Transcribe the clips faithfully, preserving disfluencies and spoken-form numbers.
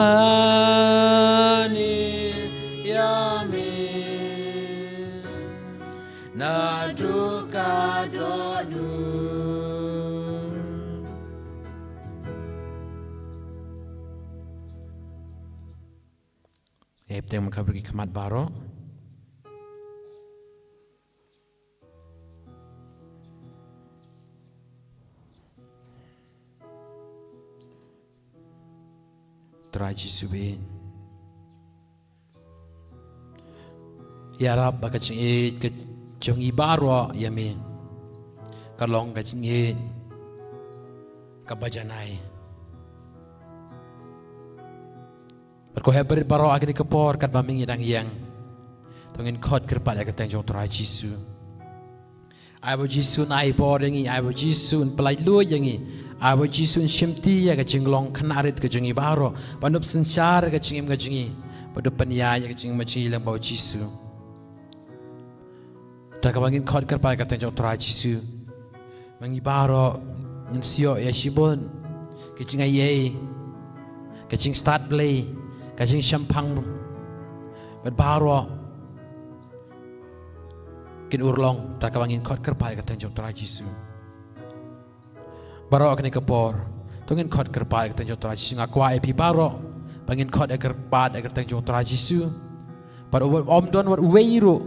Ani ïa me naduh ka dohnud. Ïa bteng man ka bynta ki khmat baroh. Trai Jisu baieit. Ïarap ba ka jingïeit ka jong ngi baroh ïa me ka long ka jingïeit kaba janai. Bad ko hep barit baroh ha kane ka por katba me ngi dang ïeng, to ngin khot kyrpad ïa ka kyrteng jong Trai Jisu. Ai ba Jisu un ai bor ïa ngi, ai ba Jisu un pyllait luid ïa ngi, ai ba Jisu un shimti ïa ka jinglong khynnah rit ka jong ngi baroh, ban dup synshar ïa ka jingim ka jong ngi, ban dup pynïaid ïa ka jingim ka jong ngi lyngba u Jisu. Da kaba ngin khot kyrpad ïa ka kyrteng jong Trai Jisu, ma ngi baroh ngin sa ïoh ïa shibun ki jingaiei, ka jingstad Blei, ka jingshemphang, bad baroh kin urlong da kaba ngin khot kyrpad ïa ka kyrteng jong Trai Jisu. Baroh ha kane ka por to ngin khot kyrpad ïa ka kyrteng jong Trai Jisu. Nga kwah ïa phi baroh ba ngin khot ïa kyrpad ïa ka kyrteng jong Trai Jisu. Bad ym don wat uwei ruh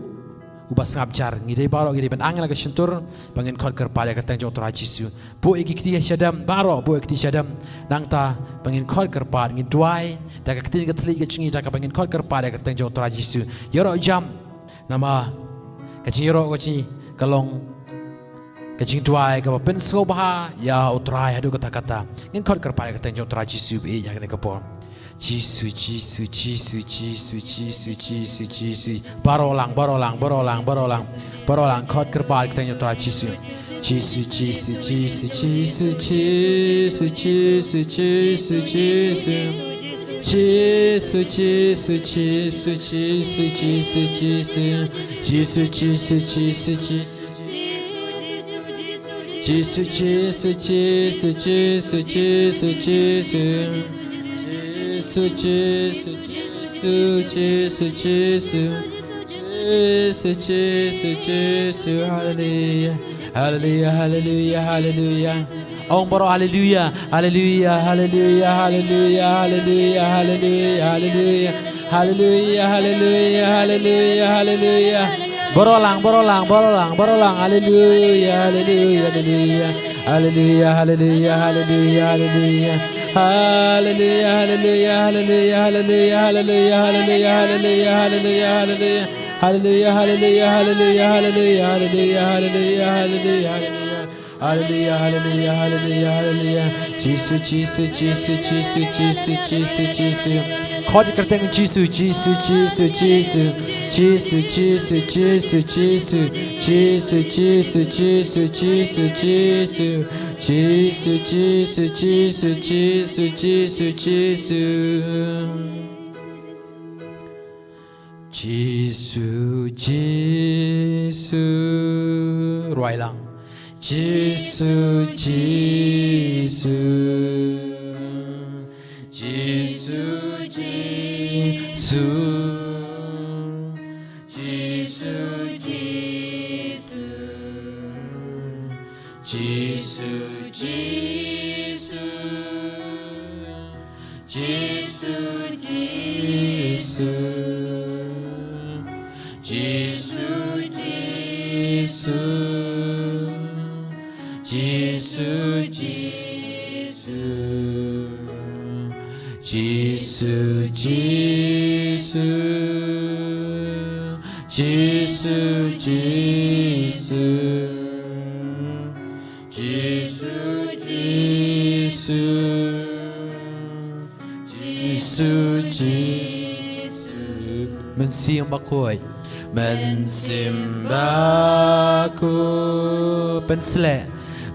uba sngap jar. Ngi dei baroh ngi dei ban angel ka shyntur ba ngin khot kyrpad ïa ka kyrteng jong Trai Jisu. Buh ïa ki kti shadem baroh, buh ïa ki kti shadem. Nangta ba ngin khot kyrpad, ngin duwai da ka ktien ka thylliej ka jong ngi da kaba ngin khot kyrpad ïa ka kyrteng jong Trai Jisu. Ïaroh jam. Namar ka jingïaroh ka jong ngi ka long ka jingduwai kaba pynsngewbha ïa u Trai haduh katta katta. Ngin khot kyrpad ïa ka kyrteng jong u Trai Jisu baieit ha kane ka por. Jisu, Jisu, Jisu, Jisu, Jisu, Jisu, Jisu. Baroh lang, baroh lang, baroh lang, baroh lang. Baroh lang, khot kyrpad ïa ka kyrteng jong u Trai Jisu. Jisu, Jisu, Jisu, Jisu, Jisu, Jisu, Jisu, Jisu. Jisu, Jisu, Jisu, Jisu, Jisu, Jisu, Jisu. Jisu, Jisu, Jisu, Jisu, Jisu. Jisu, Jisu, Jisu, Jisu, Jisu, Jisu. Jisu, Jisu, Jisu, Jisu, Jisu. Jisu, Jisu, Jisu. Hallelujah. Hallelujah, hallelujah, hallelujah. Ong baroh hallelujah, hallelujah, hallelujah, hallelujah, hallelujah, hallelujah, hallelujah. Hallelujah, hallelujah, hallelujah, hallelujah. Baroh lang, baroh lang, baroh lang, baroh lang. Hallelujah, hallelujah, hallelujah. Hallelujah, hallelujah, hallelujah, hallelujah. Hallelujah, hallelujah, hallelujah, hallelujah. Hallelujah, hallelujah, hallelujah, hallelujah. Hallelujah, hallelujah, hallelujah, hallelujah, hallelujah, hallelujah, hallelujah, hallelujah. Hallelujah, hallelujah, hallelujah, hallelujah. Jisu, Jisu, Jisu, Jisu, Jisu, Jisu, Jisu. Khot ïa ka kyrteng Jisu, Jisu, Jisu, Jisu. Jisu, Jisu, Jisu, Jisu. Jisu, Jisu, Jisu, Jisu, Jisu. Jisu, Jisu, Jisu, Jisu, Jisu, Jisu. Jisu, Jisu, rwai lang. Jisu, Jisu. Jisu, Jisu. Jisu, Jisu. Jisu, Jisu. Jisu, Jisu. Jisu, Jisu. Jisu, Jisu. Jisu, Jisu. Jisu, Jisu. Jisu, Jisu. Jisu, Jisu. Mynsiem Bakhuid. Mynsiem Bakhuid. Pynsleh.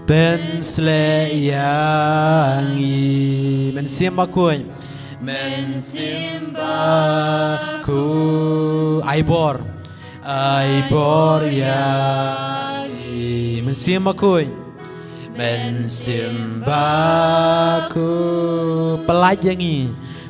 Pynsleh ïa ngi. Mynsiem Bakhuid. Mynsiem Bakhuid. Ai bor. Ai bor ïa ngi. Mynsiem Bakhuid. Mynsiem Bakhuid. Pyllait ïa ngi.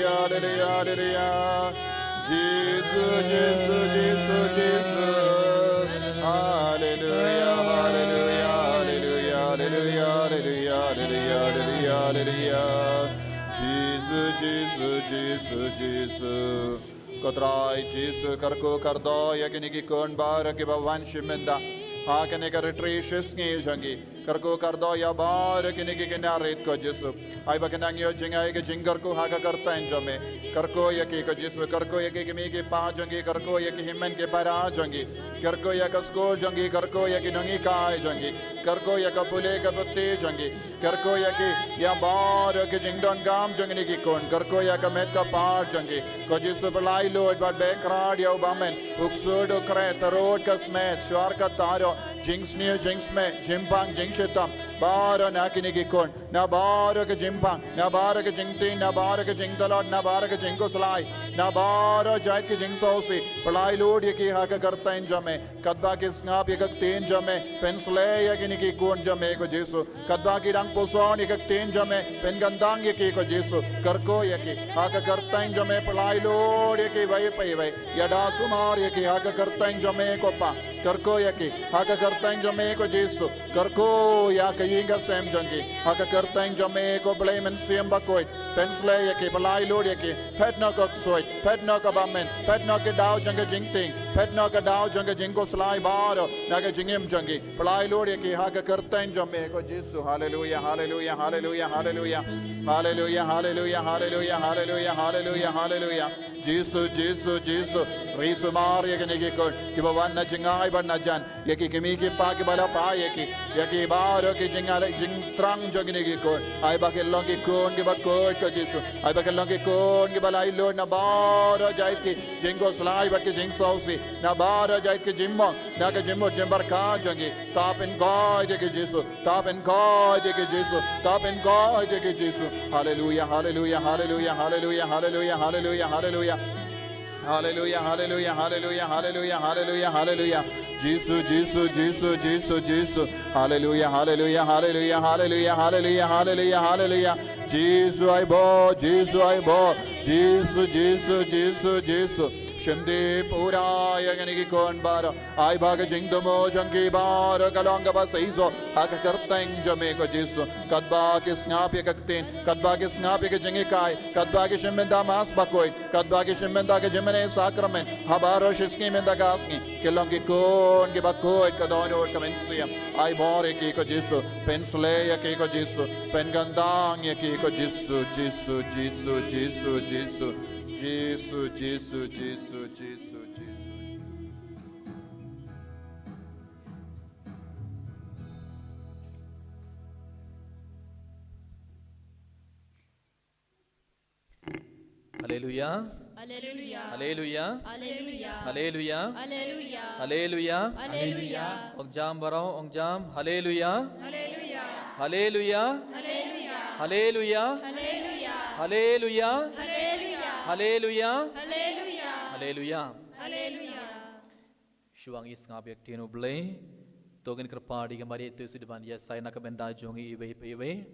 Hallelujah, hallelujah, hallelujah. Jesus, Jesus, Jesus, Jesus. Hallelujah, hallelujah, hallelujah, hallelujah, hallelujah, hallelujah, hallelujah, hallelujah. Jesus, Jesus, Jesus, Jesus. Ko Trai Jisu, kyrkhu kyrdoh ïa kine ki khun baroh kiba wan sha mynta ha kane ka retreat shisngi jong ngi. Kyrkhu kyrdoh ïa baroh kine ki khynnah rit ko Jisu. Ai ba kan nang ïoh jngai ka jingkyrkhu ha ka kyrteng jong me. Kyrkhu ïa ki ko Jisu, kyrkhu ïa ki kmie ki kpa jong ki, kyrkhu ïa ki hynmen ki para jong ki. Kyrkhu ïa ka skul jong ki, kyrkhu ïa ki nonghikai jong ki. Kyrkhu ïa ka pule ka puthi jong ki. Kyrkhu ïa ki, ïa baroh ki jingdonkam jong kine ki khun. Kyrkhu ïa ka met ka phad jong ki. Ko Jisu, pynlait lut bad beh khrat ïa u bymmen. U ksuid u kret, tarud ka smet, shuar ka taroh, jingsniew jingsmeh, jingpang jingshitom. Baroh na kine ki khun. Na baroh ka jingpang, na baroh ka jingtieng, na baroh ka jingtlot, na baroh ka jingkhuslai, na baroh jait ka jingsngewsih. Pynlait lut ïa ki ha ka kyrteng jong me. Katba ki sngap ïa ka ktien jong me, pynsleh ïa kine ki khun jong me ko Jisu. Katba ki dang puson ïa ka ktien jong me, pynkyntang ïa ki ko Jisu. Kyrkhu ïa ki ha ka kyrteng jong me, pynlait lut ïa ki iwei pa iwei. Ïada sumar ïa ki ha ka kyrteng jong me ko Pa. Kyrkhu ïa ki ha ka kyrteng jong me ko Jisu. Kyrkhu ïa ka ïing ka sem jong ki ha ka kyrteng jong me ko Blei Mynsiem Bakhuid. Pynsleh ïa ki, pynlait lut ïa ki. Phet noh ka ksuid, phet noh ka bymmen, phet noh ki daw jong ka jingtieng, phet noh ka daw jong ka jingkhuslai baroh na ka jingim jong ki. Pynlait lut ïa ki ha ka kyrteng jong me ko Jisu. Haleluia, haleluia, haleluia, haleluia. Haleluia, haleluia, haleluia, haleluia, haleluia, haleluia. Jisu, Jisu, Jisu. Ri sumar ïa kine ki khun kiba wan na jngai bad na jan. Ïa ki kmie ki kpa kiba la phai ïa ki. Ïa ki baroh ki jingngeit jingthrang jong kine ki khun. Ai ba kin long ki khun kiba khuid ko Jisu. Ai ba kin long ki khun kiba lait lut na baroh jait ki jingkhuslai bad ki jingsngewsih. Na baroh jait ki jingmong, na ka jingmut jingpyrkhat jong ki. To pynkhuid ïa ki Jisu. To pynkhuid ïa ki Jisu. To pynkhuid ïa ki Jisu. Haleluia, haleluia, haleluia, haleluia, haleluia, haleluia, haleluia. Haleluia, haleluia, haleluia, haleluia, haleluia, haleluia. Jisu, Jisu, Jisu, Jisu, Jisu. Haleluia, haleluia, haleluia, haleluia, haleluia, haleluia, haleluia. Jisu ai bor, Jisu ai bor. Jisu, Jisu, Jisu, Jisu. Shim dih pura ïa kine ki khun baroh. Ai ba ka jingthmu jong ki baroh ka long kaba seisoh ha ka kyrteng jong me ko Jisu. Katba ki sngap ïa ka ktien, katba ki sngap ïa ka jinghikai, katba ki shim bynta Mass Bakhuid, katba ki shim bynta ka jingmane sakramen ha baroh shi sngi mynta ka sngi, ki long ki khun kiba khuid ka dohnud ka mynsiem. Ai bor ïa ki ko Jisu, pynsleh ïa ki ko Jisu, pynkyntang ïa ki ko Jisu, Jisu, Jisu, Jisu, Jisu. Jisu, Jisu, Jisu, Jisu, Jisu. Haleluia. Haleluia. Haleluia. Haleluia. Haleluia. Haleluia. Haleluia. Haleluia. Ong jam baroh, ong jam. Haleluia. Haleluia. Haleluia. Haleluia. Haleluia. Haleluia. Haleluia. Haleluia. Haleluia. Haleluia. Shuwa ngi sngap ïa ka ktien U Blei, to ngin kyrpad ïa ka Maria, to shu dei ban ïa sai na ka bynta jong ngi iwei pa iwei.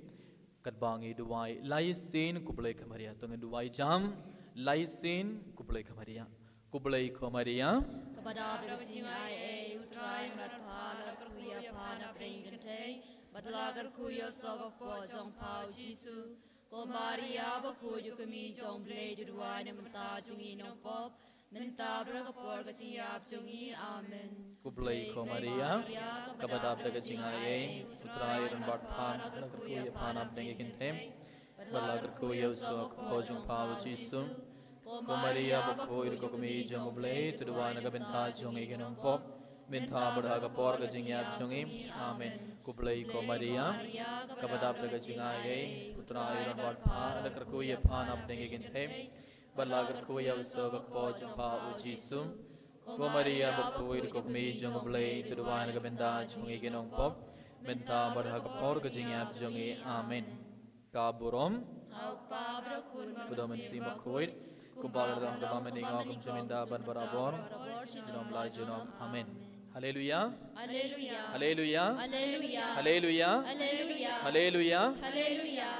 Katba ngi duwai, la ïasien ko Blei ka Maria, to ngin duwai jam, la ïasien ko Blei ka Maria. Ko Blei ko Maria. Kaba dap da ka jingaiei, U Trai u don bad pha, la kyrkhu ïa pha na pdeng kynthei, bad la kyrkhu ïa u soh ka kpoh jong pha U Jisu. Ko Maria bakhuid, u kmie jong U Blei, to duwai na ka bynta jong ngi nongpop, mynta bad ha ka por ka jingïap jong ngi. Amen. Ko Blei ko Maria, kaba dap da ka jingaiei, U Trai u don bad pha, la kyrkhu ïa pha na pdeng ki kynthei, bad la kyrkhu ïa u soh ka kpoh jong pha U Jisu. Ko Maria bakhuid, ko kmie jong U Blei, to duwai na ka bynta jong ngi ki nongpop, mynta bad ha ka por ka jingïap jong ngi. Amen. Ko Blei ko Maria, kaba dap da ka jingaiei, U Trai u don bad pha, la kyrkhu ïa pha na pdeng ki kynthei, bad la kyrkhu ïa u soh ka kpoh jong pha U Jisu. Ko Maria bakhuid, ko kmie jong U Blei, to duwai na ka bynta jong ngi ki nongpop, mynta bad ha ka por ka jingïap jong ngi. Amen. Ka burom ha U Kpa bad ha U Khun bad ha U Mynsiem Bakhuid, kumba la don ha u mynnyngkong, kumjuh mynta bad barabor, junom la junom. Amen. Haleluia. Haleluia. Haleluia.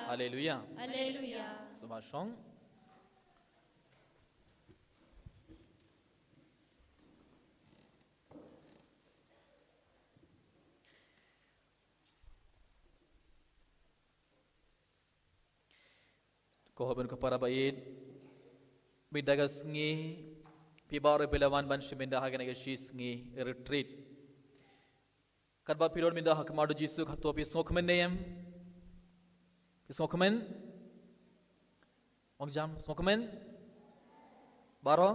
Haleluia. Sngewbha shong. Ko hynmen ko para baieit, mynta ka sngi, phi baroh phi la wan ban shim bynta ha kane ka shi sngi retreat. Katba phi don mynta ha khmat u Jisu, hato phi sngewkmen ne em? Phi sngewkmen? Ong jam, sngewkmen? Baroh?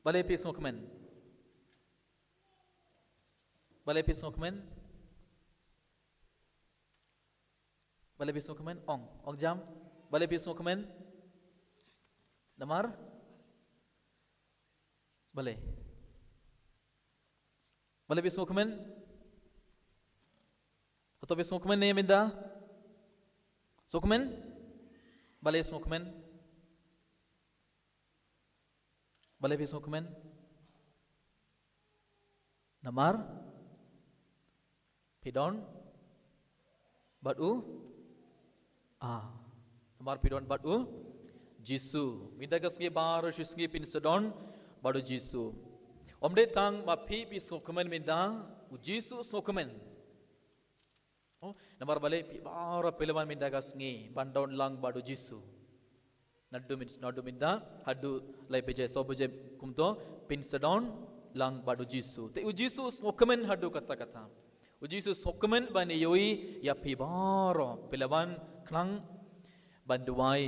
Balei phi sngewkmen? Balei phi sngewkmen? Balei phi sngewkmen? Ong, ong jam. Balei phi sngewkmen? Namar? Balei? Balei phi sngewkmen? Hato phi sngewkmen ne em mynta? Sngewkmen? Balei sngewkmen? Balei phi sngewkmen? Namar phi don bad u? Ah, namar phi don bad u Jisu. Mynta ka sngi baroh shi sngi phin sa don bad u Jisu. Ym dei tang ba phi phi sngewkmen mynta, u Jisu sngewkmen. Oh, namar balei? Phi baroh phi la wan mynta ka sngi ban don lang bad u Jisu. Naduh myn-, naduh mynta haduh lai baje, saw baje kumto, phin sa don lang bad u Jisu. Te u Jisu sngewkmen haduh katta katta. U Jisu sngewkmen ban ïohi ïa phi baroh phi la wan khnang ban duwai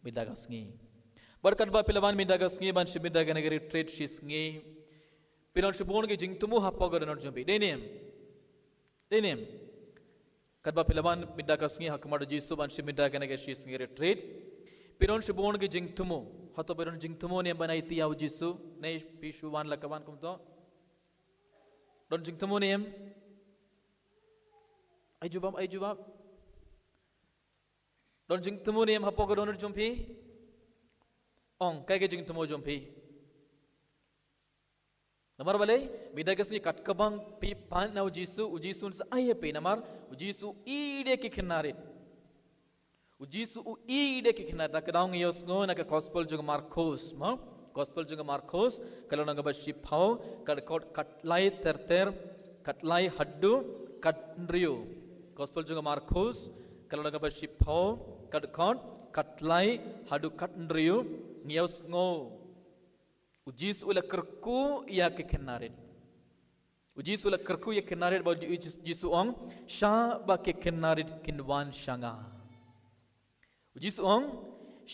mynta ka sngi. Bad katba phi la wan mynta ka sngi ban shim mynta kane ka retreat shi sngi, phi don shibun ki jingthmu hapoh ka dohnud jong phi. Dei ne em? Dei ne em? Katba phi la wan mynta ka sngi ha khmat u Jisu ban shim mynta kane ka shi sngi retreat, phi don shibun ki jingthmu. Hato phi don jingthmu ne em ban aiti ïa u Jisu? Ne phi shu wan la ka wan kumto? Don jingthmu ne em? Ai jubab, ai jubab. Don jingthmu ne em hapoh ka dohnud jong phi? Ong, kaei ka jingthmu jong phi? Namar balei? Mynta ka sngi kat kaba phi pan na u Jisu, u Jisu un sa ai ïa phi namar u Jisu u ïeit ïa ki khynnah rit. U Jisu u ïeit ïa ki khynnah rit. Da ka daw ngi ïohsngew na ka gospel jong u Markos, mo? Gospel jong u Markos, ka lynnong kaba shiphew, ka dkhot khatlai ter ter, khatlai haduh khathynriew. Gospel jong u Markos, ka lynnong kaba shiphew, ka dkhot khatlai haduh khathynriew, ngi ïohsngew. U Jisu u la kyrkhu ïa ki khynnah rit. U Jisu u la kyrkhu ïa ki khynnah rit bad u Jis-, Jisu u ong, shah ba ki khynnah rit kin wan sha nga. U Jisu u ong,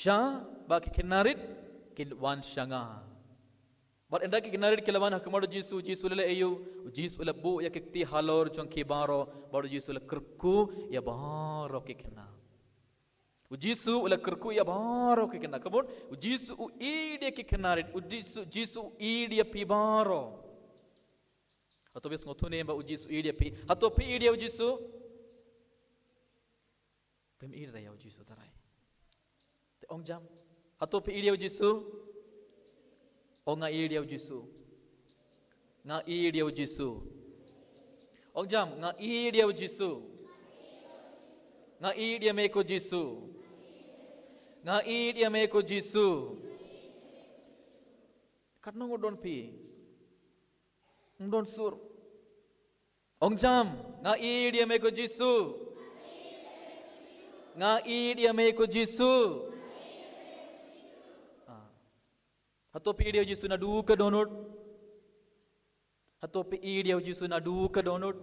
shah ba ki khynnah rit kin wan sha nga. Bad ynda ki khynnah rit ki la wan ha khmat u Jisu, u Jisu u la leh aïu? U Jisu u la buh ïa ki kti halor jong ki baroh, bad u Jisu u la kyrkhu ïa baroh ki khynnah. U Jisu u la kyrkhu ïa baroh ki khynnah. Kumno? U Jisu u ïeit ïa ki khynnah rit. U Jisu, Jisu u ïeit ïa phi baroh. Hato phi sngewthuh ne em ba u Jisu u ïeit ïa phi? Hato phi ïeit ïa u Jisu? Phim ïeit ïa u Jisu tharai. Te ong jam. Hato phi ïeit ïa u Jisu? Ong, nga ïeit ïa u Jisu. Nga ïeit ïa u Jisu. Ong jam, nga ïeit ïa u Jisu. Nga ïeit ïa me ko Jisu. Nga ïeit ïa me ko Jisu. Katno ngut don phi? Ym don sur. Ong jam, nga ïeit ïa me ko Jisu. Nga ïeit ïa me ko Jisu. Ah. Hato phi ïeit ïa u Jisu naduh ka dohnud? Hato phi ïeit ïa u Jisu naduh ka dohnud?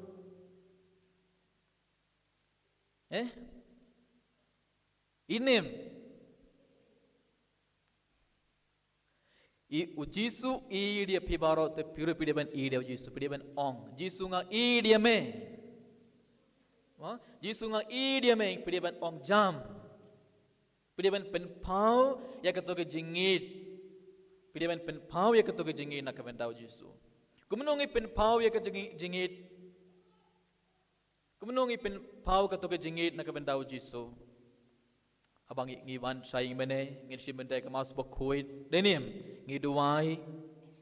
Eh? Ïeit ne em? I, u Jisu u ïeit ïa phi baroh, te phi ruh phi dei ban ïeit ïa u Jisu, phi dei ban ong, Jisu nga ïeit ïa me. Ha? Jisu nga ïeit ïa me, phi dei ban ong jam. Phi dei ban pynpaw ïa kato ka jingïeit. Phi dei ban pynpaw ïa kato ka jingïeit na ka bynta u Jisu. Kumno ngi pynpaw ïa ka jingïeit, jingïeit? Kumno ngi pynpaw kato ka jingïeit na ka bynta u Jisu? Haba ngi, ngi wan sha ïing mane, ngin shim bynta ka Mass bakhuid. Dei ne em? Ngi duwai,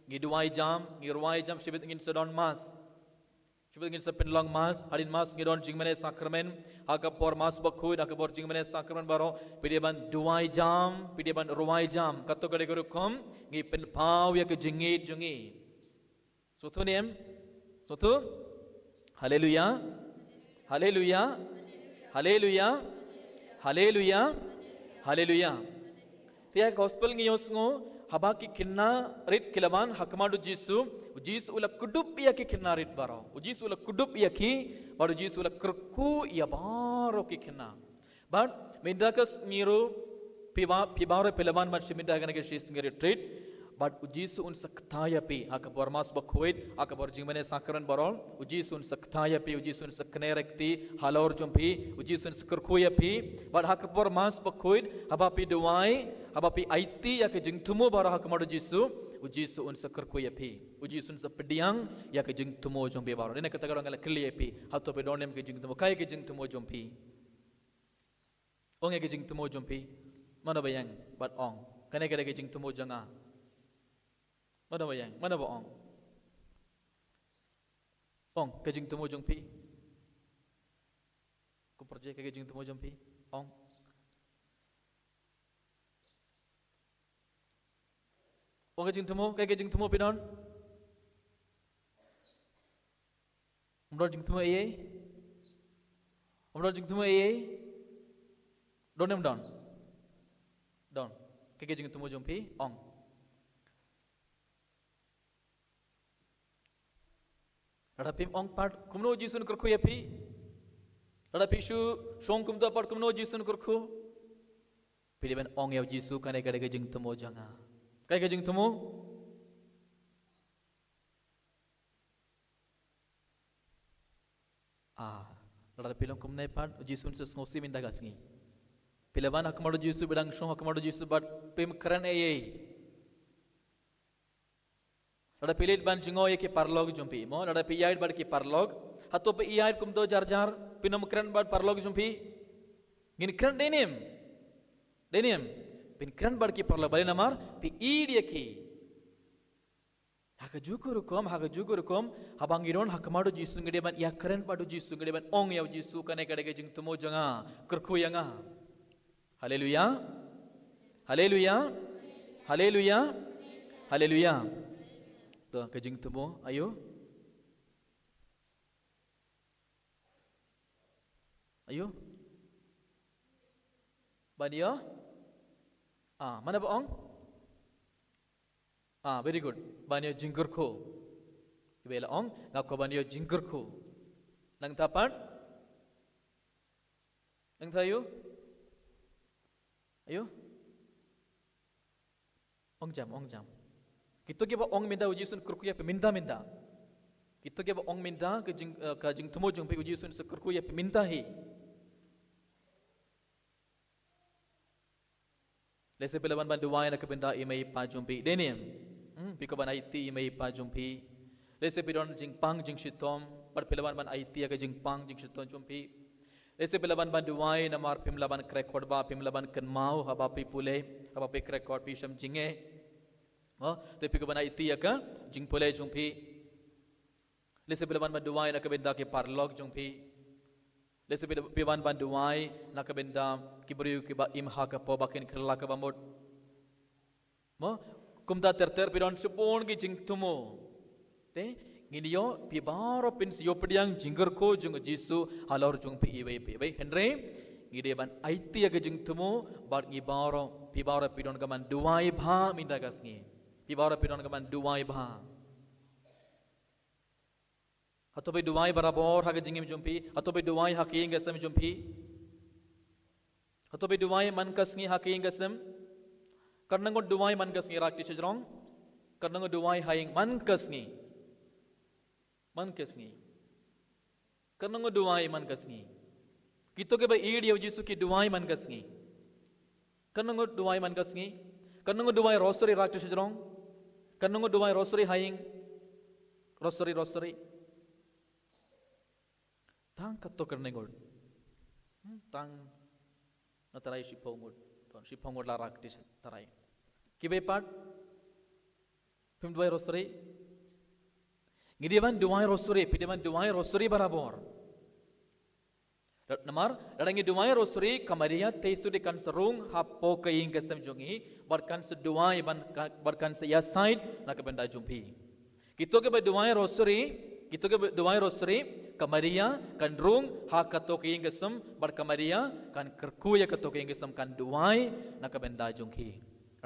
ngi duwai jam, ngi rwai jam shibit ngin sa don Mass. Shibit ngin sa pynlong Mass, hadien Mass ngi don jingmane sakramen, ha ka por Mass bakhuid, ha ka por jingmane sakramen baroh, phi dei ban duwai jam, phi dei ban rwai jam. Kato ka dei ka rukom ngi pynpaw ïa ka jingïeit jong ngi. Sngewthuh ne em? Sngewthuh? Haleluya. Haleluya. Haleluya. Haleluya. Haleluya. Te ha ka gospel ngi ïohsngew, Haba ki khynnah rit ki la wan ha khmat u Jisu, u Jisu u la kdup ïa ki khynnah rit baroh. U Jisu u la kdup ïa ki, bad u Jisu u la kyrkhu ïa baroh ki khynnah. Bad mynta ka sngi ruh, phi ba, phi baroh phi la wan bad shi mynta kane ka shi sngi retreat, bad u Jisu un sa kthah ïa phi ha ka por Mass Bakhuid, ha ka por jingmane sakramen baroh, u Jisu un sa kthah ïa phi, u Jisu un sa knieh rek ti halor jong phi, u Jisu un sa kyrkhu ïa phi, bad ha ka por Mass Bakhuid, haba phi duwai, haba phi aiti ïa ka jingthmu baroh ha khmat u Jisu, u Jisu un sa kyrkhu ïa phi, u Jisu un sa pdiang ïa ka jingthmu jong phi baroh. Dei na kata ka daw nga la kylli ïa phi, hato phi don ne em ka jingthmu, kaei ka jingthmu jong phi? Ong ïa ka jingthmu jong phi. Mano ba ïeng bad ong, kane ka dei ka jingthmu jong nga. Mano ba ïeng, mano ba ong? Ong ka jingthmu jong phi. Kum project ka jingthmu jong phi. Ong. Ong ka jingthmu, ka jingthmu phi don. Ym don jingthmu ei ei. Ym don jingthmu ei ei. Don ne ym don? Don. Ka jingthmu jong phi, ong. Lada phim ong pat, kumno u Jisu un kyrkhu ïa phi? Lada phi shu shong kumta pat, kumno u Jisu un kyrkhu? Phi dei ban ong ïa u Jisu, kane ka dei ka jingthmu jong nga. Kaei ka jingthmu? Ah, lada phi long kumne pat, u Jisu un sa sngewsih mynta ka sngi. Phi la wan ha khmat u Jisu, phi dang shong ha khmat u Jisu bad phim kren ei ei. Lada phi leit ban jngoh ïa ki paralok jong phi, mo, lada phi ïaid bad ki paralok, hato phi ïaid kumto jar jar, phin ym kren bad paralok jong phi? Ngin kren, dei ne em? Dei ne em? Phin kren bad ki paralok, balei? Namar phi ïeit ïa ki. Ha kajuh ka rukom, ha kajuh ka rukom, haba ngi don ha khmat u Jisu, ngi dei ban ïakren bad u Jisu, ngi dei ban ong ïa u Jisu, kane ka dei ka jingthmu jong nga, kyrkhu ïa nga. Haleluya. Haleluya. Haleluya. Haleluya. To, ka jingthmu, ayo. Ayo. Ban ïoh? Ah, mano ba ong? Ah, very good. Ban ïoh jingkyrkhu. Iba la ong, nga kwah ban ïoh jingkyrkhu. Nangta pat? Nangta ayo? Ayo? Ong jam, ong jam. Kito kiba ong mynta u Jisu un kyrkhu ïa phi mynta, mynta. Kito kiba ong mynta ka jing, eh, ka jingthmu jong phi u Jisu un sa kyrkhu ïa phi mynta hi. Lehse phi la wan ban duwai na ka bynta i mei i pa jong phi. Dei ne em? Hmm, phi kwah ban aiti i mei i pa jong phi. Lehse phi don jingpang jingshitom, bad phi la wan ban aiti ïa ka jingpang jingshitom jong phi. Lehse phi la wan ban duwai namar phim lah ban kren khot ba, phim lah ban kynmaw haba phi pule, haba phi kren khot phi shem jingeh. Mo, te phi kwah ban aiti ïa ka jingpule jong phi. Lehse phi la wan ban duwai na ka bynta ki paralok jong phi. Lehse phi, phi wan ban duwai na ka bynta ki briew kiba im ha ka por ba kin kylla kaba mut. Mo, kumta ter ter phi don shibun ki jingthmu. Te, ngin ïoh, phi baroh phin sa ïoh pdiang jingkyrkhu jong u Jisu halor jong phi iwei pa iwei. Hynrei ngi dei ban aiti ïa ka jingthmu, bad ngi baroh, phi baroh phi donkam ban duwai bha mynta ka sngi. Phi baroh phi donkam ban duwai bha. Hato phi duwai barabor ha ka jingim jong phi? Hato phi duwai ha ka ïing ka sem jong phi? Hato phi duwai man ka sngi ha ka ïing ka sem? Katno ngut duwai man ka sngi, ïarap kti sha jrong? Katno ngut duwai ha ïing man ka sngi? Man ka sngi. Katno ngut duwai man ka sngi? Kito kiba ïeit ïa u Jisu ki duwai man ka sngi. Katno ngut duwai man ka sngi? Katno ngut duwai rosary, ïarap kti sha jrong? Katno ngut duwai rosary ha ïing? Rosary, rosary. Tang katto katne ngut. Hmm, tang na trai shiphew ngut. Don shiphew ngut la ïarap kti sha trai. Kiba pat phim duwai rosary? Ngi dei ban duwai rosary, phi dei ban duwai rosary barabor. Namar lada ngi duwai rosary, ka Maria theisotti kan sa rung hapoh ka ïing ka sem jong ngi, bad kan sa duwai ban ka, bad kan sa ïasaid na ka bynta jong phi. Kito kiba duwai rosary, kito kiba duwai rosary, ka Maria kan rung ha kato ka ïing ka sem, bad ka Maria kan kyrkhu ïa kato ka ïing ka sem, kan duwai na ka bynta jong ki.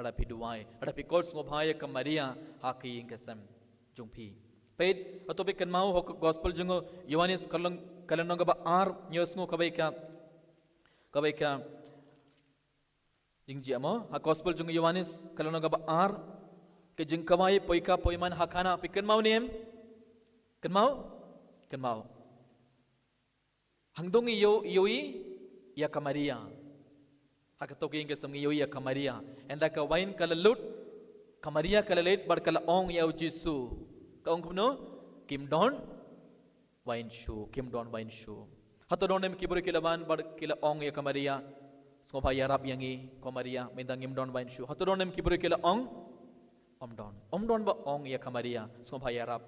Lada phi duwai, lada phi khot sngewbha ïa ka Maria ha ka ïing ka sem jong phi. Peit, hato phi kynmaw ha ka gospel jong u Ïoannis ka lynnong, ka lynnong kaba ar, ngi ïohsngew kaba ïa ka, kaba ïa ka jingjia mo, ha gospel jong u Ïoannis ka lynnong kaba ar, ka jingkhawai poika poiman ha Kana, phi kynmaw ne em? Kynmaw? Kynmaw. Hangto ngi ïoh, ïohi ïa ka Maria. Ha kato ka ïing ka sem ngi ïohi ïa ka Maria. Ynda ka wain ka la lut, ka Maria ka la leit bad ka la ong ïa u Jisu. Ka ong kumno? Kim don wain shuh, kim don wain shuh. Hato don em ki briew ki la wan bad ki la ong ïa ka Maria, sngewbha ïarap ïa ngi ko Maria, mynta ngim don wain shuh. Hato don em ki briew ki la ong? Ym don. Ym don ba ong ïa ka Maria, sngewbha ïarap.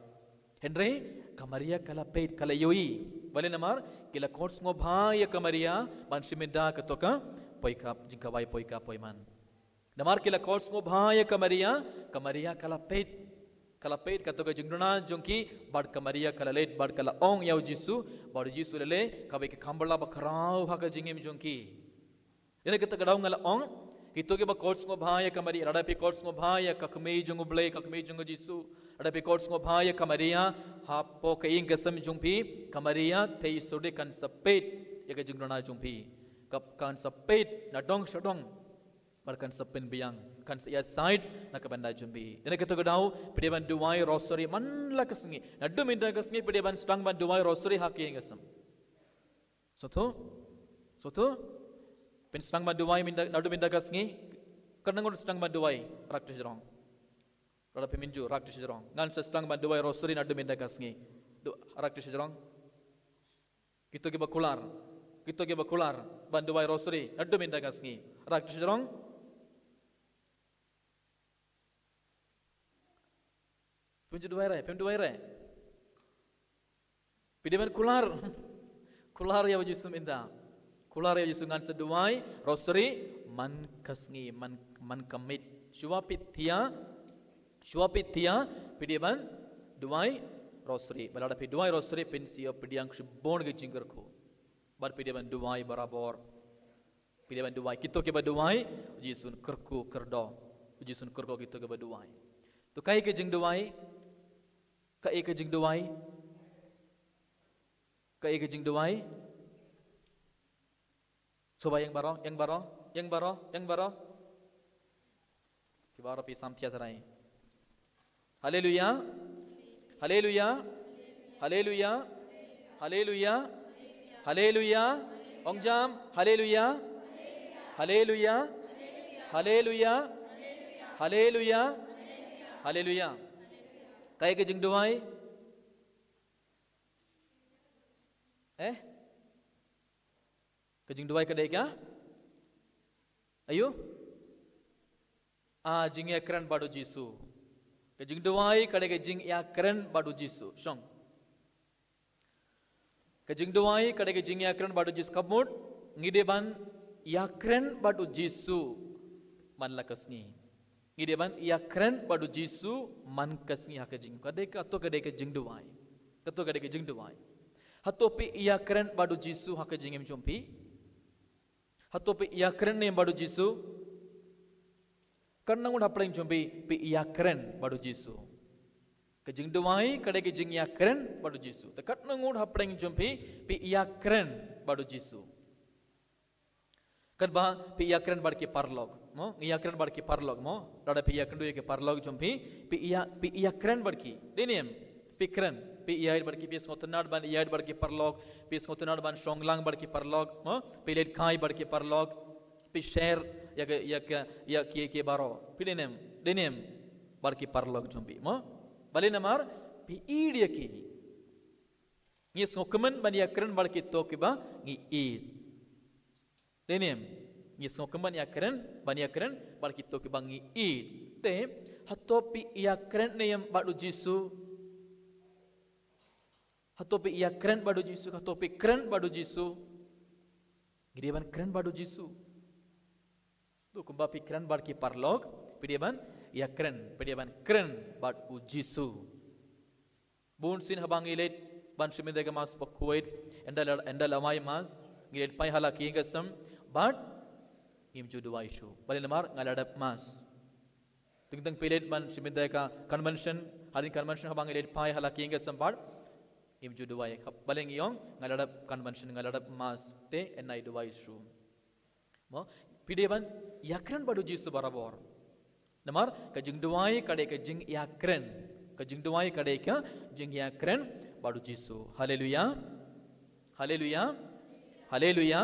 Hynrei ka Maria ka la peit, ka la ïohi. Balei? Namar ki la khot sngewbha ïa ka Maria ban shim ïa kato ka poika, jingkhawai poika poiman. Namar ki la khot sngewbha ïa ka Maria, ka Maria ka la peit. Ka la peit kato ka jingduna jong ki, bad ka Maria ka la leit, bad ka la ong ïa u Jisu, bad u Jisu u la leh kawei ka kham bylla bakhraw ha ka jingim jong ki. Ïa kata ka daw nga la ong, kito kiba khot sngewbha ïa ka Maria, lada phi khot sngewbha ïa ka Kmie jong u Blei, ka Kmie jong u Jisu, lada phi khot sngewbha ïa ka Maria hapoh ka ïing ka sem jong phi, ka Maria te i surdie kan sa peit ïa ka jingduna jong phi. Ka, kan sa peit na dong sha dong. Bad kan sa pynbiang, kan sa ïasaid na ka bynta jong phi. Ïa kata ka daw phi dei ban duwai rosary man la ka sngi. Naduh mynta ka sngi phi dei ban sdang ban duwai rosary ha ka ïing ka sem. Sngewthuh? Sngewthuh? Phin sdang ban duwai mynta, naduh mynta ka sngi. Katno ngut sdang ban duwai? Rakti sha jrong. Lada phi mynjur, rakti sha jrong. Ngan sa sdang ban duwai rosary naduh mynta ka sngi. Du, rakti sha jrong. Kito kiba kular. Kito kiba kular ban duwai rosary naduh mynta ka sngi. Rakti sha jrong. Phim ju duwai re, phim duwai re. Phi dei ban kular. Kular ïa u Jisu mynta. Kular ïa u Jisu, ngan sa duwai rosary man ka sngi, man, man ka miet. Shuwa phi thiah, shuwa phi thiah, phi dei ban duwai rosary. Bad lada phi duwai rosary phin sa ïoh pdiang shibun ki jingkyrkhu. Bad phi dei ban duwai barabor. Phi dei ban duwai. Kito kiba duwai, u Jisu un kyrkhu kyrdoh. U Jisu un kyrkhu kito kiba duwai. To kaei ka jingduwai? Kaei ka jingduwai? Kaei ka jingduwai? Sngewbha ïeng baroh, ïeng baroh, ïeng baroh, ïeng baroh. Ki baroh phi sam thiah trai. Haleluya. Haleluya. Haleluya. Haleluya. Haleluya. Ong jam. Haleluya. Haleluya. Haleluya. Haleluya. Haleluya. Kaei ka jingduwai? Eh? Ka jingduwai ka dei ka? Ayu? A, jingïakren bad u Jisu. Ka jingduwai ka dei ka jingïakren bad u Jisu. Shong. Ka jingduwai ka dei ka jingïakren bad u Jisu. Ka mut ngi dei ban ïakren bad u Jisu man la ka sngi. Ngi dei ban ïakren bad u Jisu man ka sngi ha ka jingim. Ka dei, kato ka dei ka jingduwai. Kato ka dei ka jingduwai. Hato phi ïakren bad u Jisu ha ka jingim jong phi? Hato phi ïakren ne em bad u Jisu? Katno ngut hapdeng jong phi phi ïakren bad u Jisu? Ka jingduwai ka dei ka jingïakren bad u Jisu. Te katno ngut hapdeng jong phi phi ïakren bad u Jisu? Katba phi ïakren bad ki paralok mo, ngi ïakren bad ki paralok mo. Lada phi ïakynduh ïa ki paralok jong phi, phi ïa, phi ïakren bad ki. Dei ne em? Phi kren, phi ïaid bad ki, phi sngewtynnad ban ïaid bad ki paralok, phi sngewtynnad ban shong lang bad ki paralok mo, phi leit kai bad ki paralok, phi share ïa ka, ïa ka, ïa ki, ki baroh. Phi dei ne em? Dei ne em? Bad ki paralok jong phi mo. Balei? Namar phi ïeit ïa ki. Ngi sngewkmen ban ïakren bad kito kiba ngi ïeit. Dei ne em? Ngi sngewkmen ban ïakren, ban ïakren bad kito kiba ngi ïeit. Te hato phi ïakren ne em bad u Jisu? Hato phi ïakren bad u Jisu? Hato phi kren bad u Jisu? Ngi dei ban kren bad u Jisu. To kumba phi kren bad ki paralok, phi dei ban ïakren, phi dei ban kren bad u Jisu. Bun sien haba ngi leit ban shim ïa ka Mass bakhuid, ynda la, ynda la wai Mass, ngi leit phai ha la ka ïing ka sem, bad ngim ju duwai shuh. Balei? Namar nga la dep Mass. Teng teng phi leit ban shim bynta ka convention, hadien convention haba ngi leit phai ha la ki ïing ki sem pat, ngim ju duwai. Balei? Ngi ong nga la dep convention, nga la dep mass, te ym nai duwai shuh. Mo, phi dei ban ïakren bad u Jisu barabor. Namar ka jingduwai ka dei ka jingïakren. Ka jingduwai ka dei ka jingïakren bad u Jisu. Haleluya. Haleluya. Haleluya.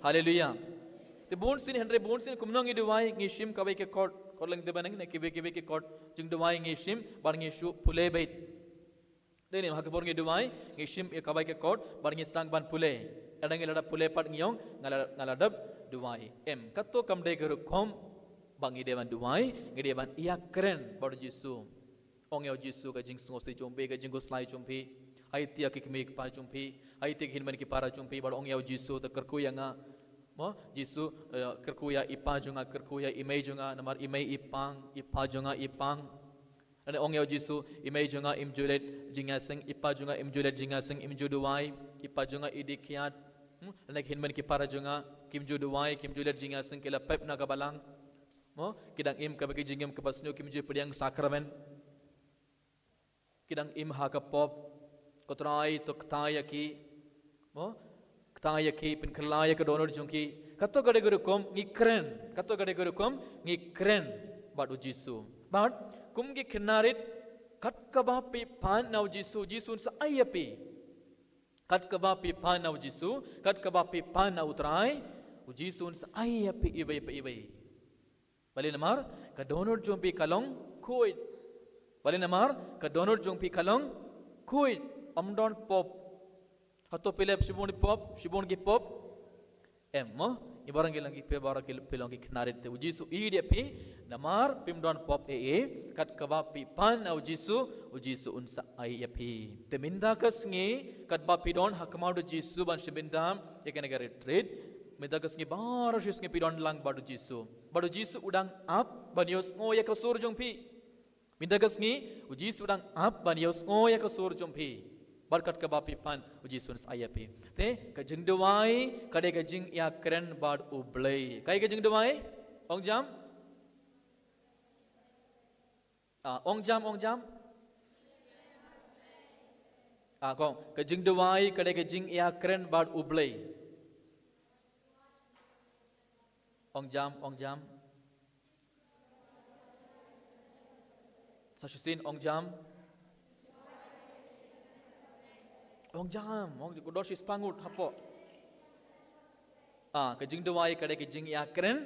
Haleluya. Te bun sien, hynrei bun sien kumno ngi duwai, ngi shim kawei ka kot, kot lynti bneng ne kiwei kiwei ki kot jingduwai ngi shim bad ngi shu pule beit. Dei ne, ha ka por ngi duwai, ngi shim ïa kawei ka kot bad ngi sdang ban pule. Lada ngi la dep pule pat ngi ong nga la, nga la dep duwai. Em, kato kam dei ka rukom ba ngi dei ban duwai, ngi dei ban ïakren bad u Jisu. Ong ïa u Jisu ka jingsngewsih jong phi, ka jingkhuslai jong phi. Haitai ïa ki kmie ki kpa jong phi, haitai ïa ki hynmen ki para jong phi, bad ong ïa u Jisu, te kyrkhu ïa nga. Mo, Jisu, eh, kyrkhu ïa i pa jong nga, kyrkhu ïa i mei jong nga, namar i mei i pang, i pa jong nga i pang. Lane ong ïa u Jisu, i mei jong nga im ju leit jingïaseng, i pa jong nga im ju leit jingïaseng, im ju duwai, i pa jong nga i dih kiad. Hmm? Lane ki hynmen ki para jong nga kim ju duwai, kim ju leit jingïaseng, ki la pep na ka balang. Mo, ki dang im kaba ki jingim kaba sniew, kim ju pdiang sakramen. Ki dang im ha ka pop. Ko Trai, to kta ïa ki. Mo? Kta ïa ki, pynkylla ïa ka dohnud jong ki. Kato ka dei ka rukom ngi kren. Kato ka dei ka rukom ngi kren bad u Jisu. Bad kum ki khynnah rit, kat kaba phi pan na u Jisu, u Jisu un sa ai ïa phi. Kat kaba phi pan na u Jisu, kat kaba phi pan na u Trai, u Jisu un sa ai ïa phi iwei pa iwei. Balei? Namar ka dohnud jong phi ka long khuid. Balei? Namar ka dohnud jong phi ka long khuid. Ym don pop. Hato phi leh shibun ki pop, shibun ki pop? Em, mo? Ngi baroh ngi long ki, phi baroh ki, phi long ki khynnah rit, te u Jisu u ïeit ïa phi. Namar phim don pop ei ei, kat kaba phi pan na u Jisu, u Jisu un sa ai ïa phi. Te mynta ka sngi, katba phi don ha khmat u Jisu ban shim bynta ïa kane ka retreat, mynta ka sngi baroh shi sngi phi don lang bad u Jisu. Bad u Jisu u dang ap ban ïohsngew ïa ka sur jong phi. Mynta ka sngi, u Jisu u dang ap ban ïohsngew ïa ka sur jong phi. Bad kat kaba phi pan, u Jisu un sa ai ïa phi. Te, ka jingduwai ka dei ka jingïakren bad u Blei. Kaei ka jingduwai? Ong jam? Ah, ong jam, ong jam? Ah, kong, ka jingduwai ka dei ka jingïakren bad u Blei. Ong jam, ong jam. Sa shisien, ong jam. Ong jam, ong jam, ko dor shispah ngut hapoh. Ah, ka jingduwai ka dei ka jingïakren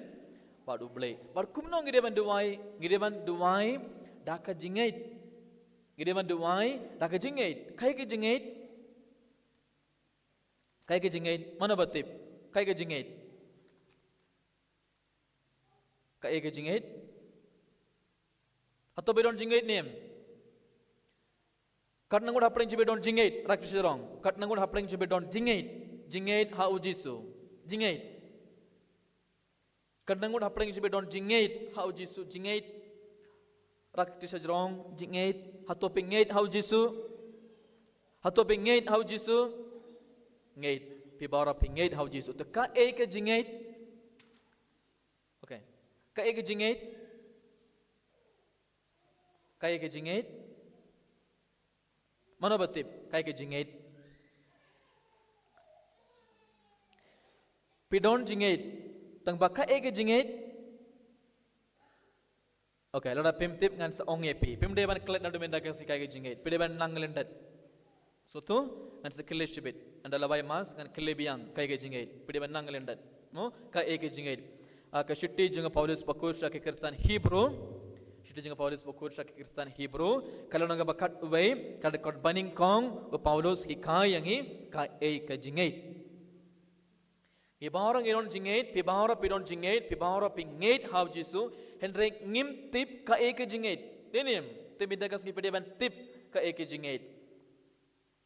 bad u Blei. Bad kumno ngi dei ban duwai, ngi dei ban duwai da ka jingngeit. Ngi dei ban duwai da ka jingngeit. Kaei ka jingngeit? Kaei ka jingngeit? Mano ba tip? Kaei ka jingngeit? Kaei ka jingngeit? Hato phi don jingngeit ne em? Katno ngut hapdeng jong phi don jingngeit, rakhe sha jrong. Katno ngut hapdeng jong phi don jingngeit? Jingngeit ha u Jisu. Jingngeit. Katno ngut hapdeng jong phi don jingngeit ha u Jisu? Jingngeit. Rakhe sha jrong, jingngeit. Hato phi ngeit ha u Jisu? Hato phi ngeit ha u Jisu? Ngeit. Phi baroh phi ngeit ha u Jisu. Te kaei ka jingngeit? Okay. Kaei ka jingngeit? Kaei ka jingngeit? Mano ba tip? Kaei ka jingngeit? Phi don jingngeit. Tang ba kaei ka jingngeit? Okay, lada phim tip ngan sa ong ïa phi. Phim dei ban klet naduh mynta ka sngi kaei ka jingngeit. Phi dei ban nang lyndet. Sngewthuh, ngan sa kylli shibit. Ynda la wai mass, ngan kylli biang kaei ka jingngeit. Phi dei ban nang lyndet. Mo, kaei ka jingngeit. Ah, ka shithi jong u Paulus bakhuid sha ki Khristan Hebru. Shithi jong u Paulus bakhuid sha ki Khristan Hebru. Ka lynnong kaba khatwei, ka dkhot banyngkong, u Paulus hikai ïa ngi kaei ka jingngeit. Ngi baroh ngi don jingngeit, phi baroh phi don jingngeit, phi baroh phi ngeit ha u Jisu, hynrei ngim tip kaei ka jingngeit. Dei ne em, te mynta ka sngi phi dei ban tip kaei ka jingngeit.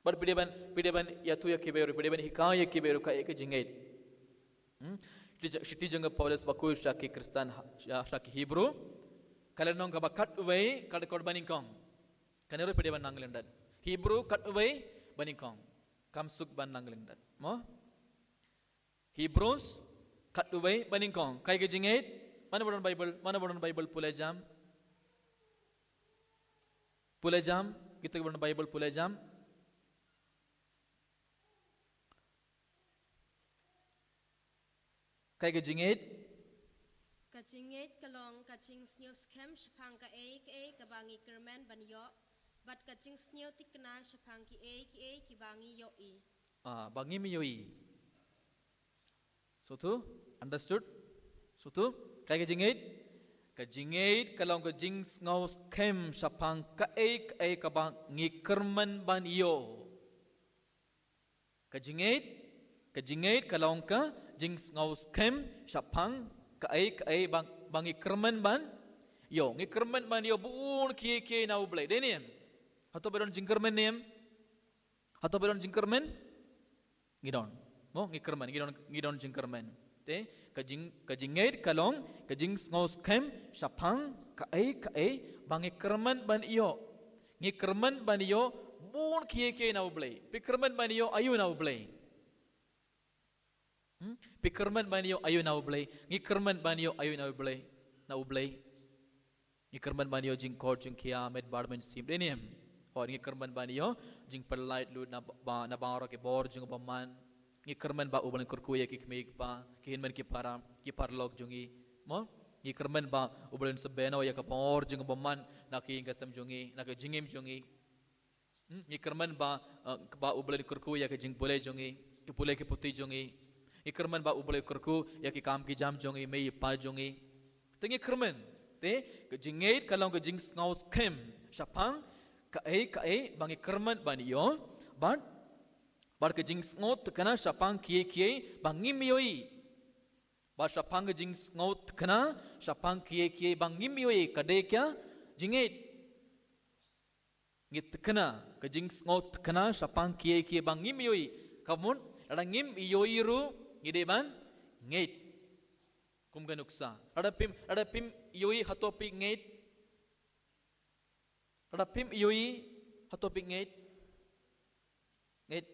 Bad phi dei ban, phi dei ban ïathuh ïa ki briew, phi dei ban hikai ïa ki briew kaei ka jingngeit. Hmm? Shithi, shithi jong u Paulus bakhuid sha ki Khristan ha, sha, sha ki Hebru. Ka lynnong kaba khatwei, ka dkhot banyngkong. Kane ruh phi dei ban nang lyndet. Hebru khatwei banyngkong. Kam suk ban nang lyndet. Mo? Hebrews khatwei banyngkong. Kaei ka jingngeit? Mano ba don Bible, mano ba don Bible pule jam. Pule jam, kita ki ba don Bible pule jam. Kaei ka jingngeit? Ka jingngeit ka long ka jingsngewskhem shaphang kaei kaei kaba ngi kyrmen ban ïoh, bad ka jingsngewthikna shaphang kiei kiei kiba ngi ïohi. Ah, ba ngim ïohi. Sngewthuh? Understood? Sngewthuh? Kaei ka jingngeit? Ka jingngeit ka long ka jingsngewskhem shaphang kaei kaei kaba ngi kyrmen ban ïoh. Ka jingngeit, ka jingngeit ka long ka jingsngewskhem shaphang kaei kaei ba, ba ngi kyrmen ban ïoh. Ngi kyrmen ban ïoh bun kiei kiei na U Blei. Dei ne em? Hato ba don jingkyrmen ne em? Hato ba don jingkyrmen? Ngi don. Mo, ngi kyrmen, ngi don, ngi don jingkyrmen. Te, ka jing, ka jingngeit ka long ka jingsngewskhem shaphang kaei kaei ba ngi kyrmen ban ïoh. Ngi kyrmen ban ïoh bun kiei kiei na U Blei. Phi kyrmen ban ïoh aïu na U Blei? Hmm? Phi kyrmen ban ïoh aïu na U Blei? Ngi kyrmen ban ïoh aïu na U Blei? Na U Blei. Ngi kyrmen ban ïoh jingkoit jingkhiah, met bad mynsiem. Dei ne em? Hooid, ngi kyrmen ban ïoh jingpyllait lut na ba, na baroh ki bor jong u bymman. Ngi kyrmen ba U Blei un kyrkhu ïa ki kmie ki kpa, ki hynmen ki para, ki paralok jong ngi. Mo? Ngi kyrmen ba U Blei un sbenoh ïa ka bor jong u bymman na ka ïing ka sem jong ngi, na ka jingim jong ngi. Hmm, ngi kyrmen ba, eh, ba U Blei un kyrkhu ïa ka jingpule jong ngi, ki pule ki puthi jong ngi. Ngi kyrmen ba U Blei un kyrkhu ïa ki kam ki jam jong ngi, mei pa jong ngi. Te ngi kyrmen, te ka jingngeit ka long ka jingsngewskhem shaphang kaei kaei ba ngi kyrmen ban ïoh, bad, bad ka jingsngewthikna shaphang kiei kiei ba ngim ïohi. Bad shaphang ka jingsngewthikna shaphang kiei kiei ba ngim ïohi, ka dei ka jingngeit. Ngi thikna, ka jingsngewthikna shaphang kiei kiei ba ngim ïohi. Ka mut, lada ngim ïohi ruh, ngi dei ban ngeit. Kum ka nuksa. Lada phim, lada phim ïohi, hato phi ngeit? Lada phim ïohi, hato phi ngeit? Ngeit.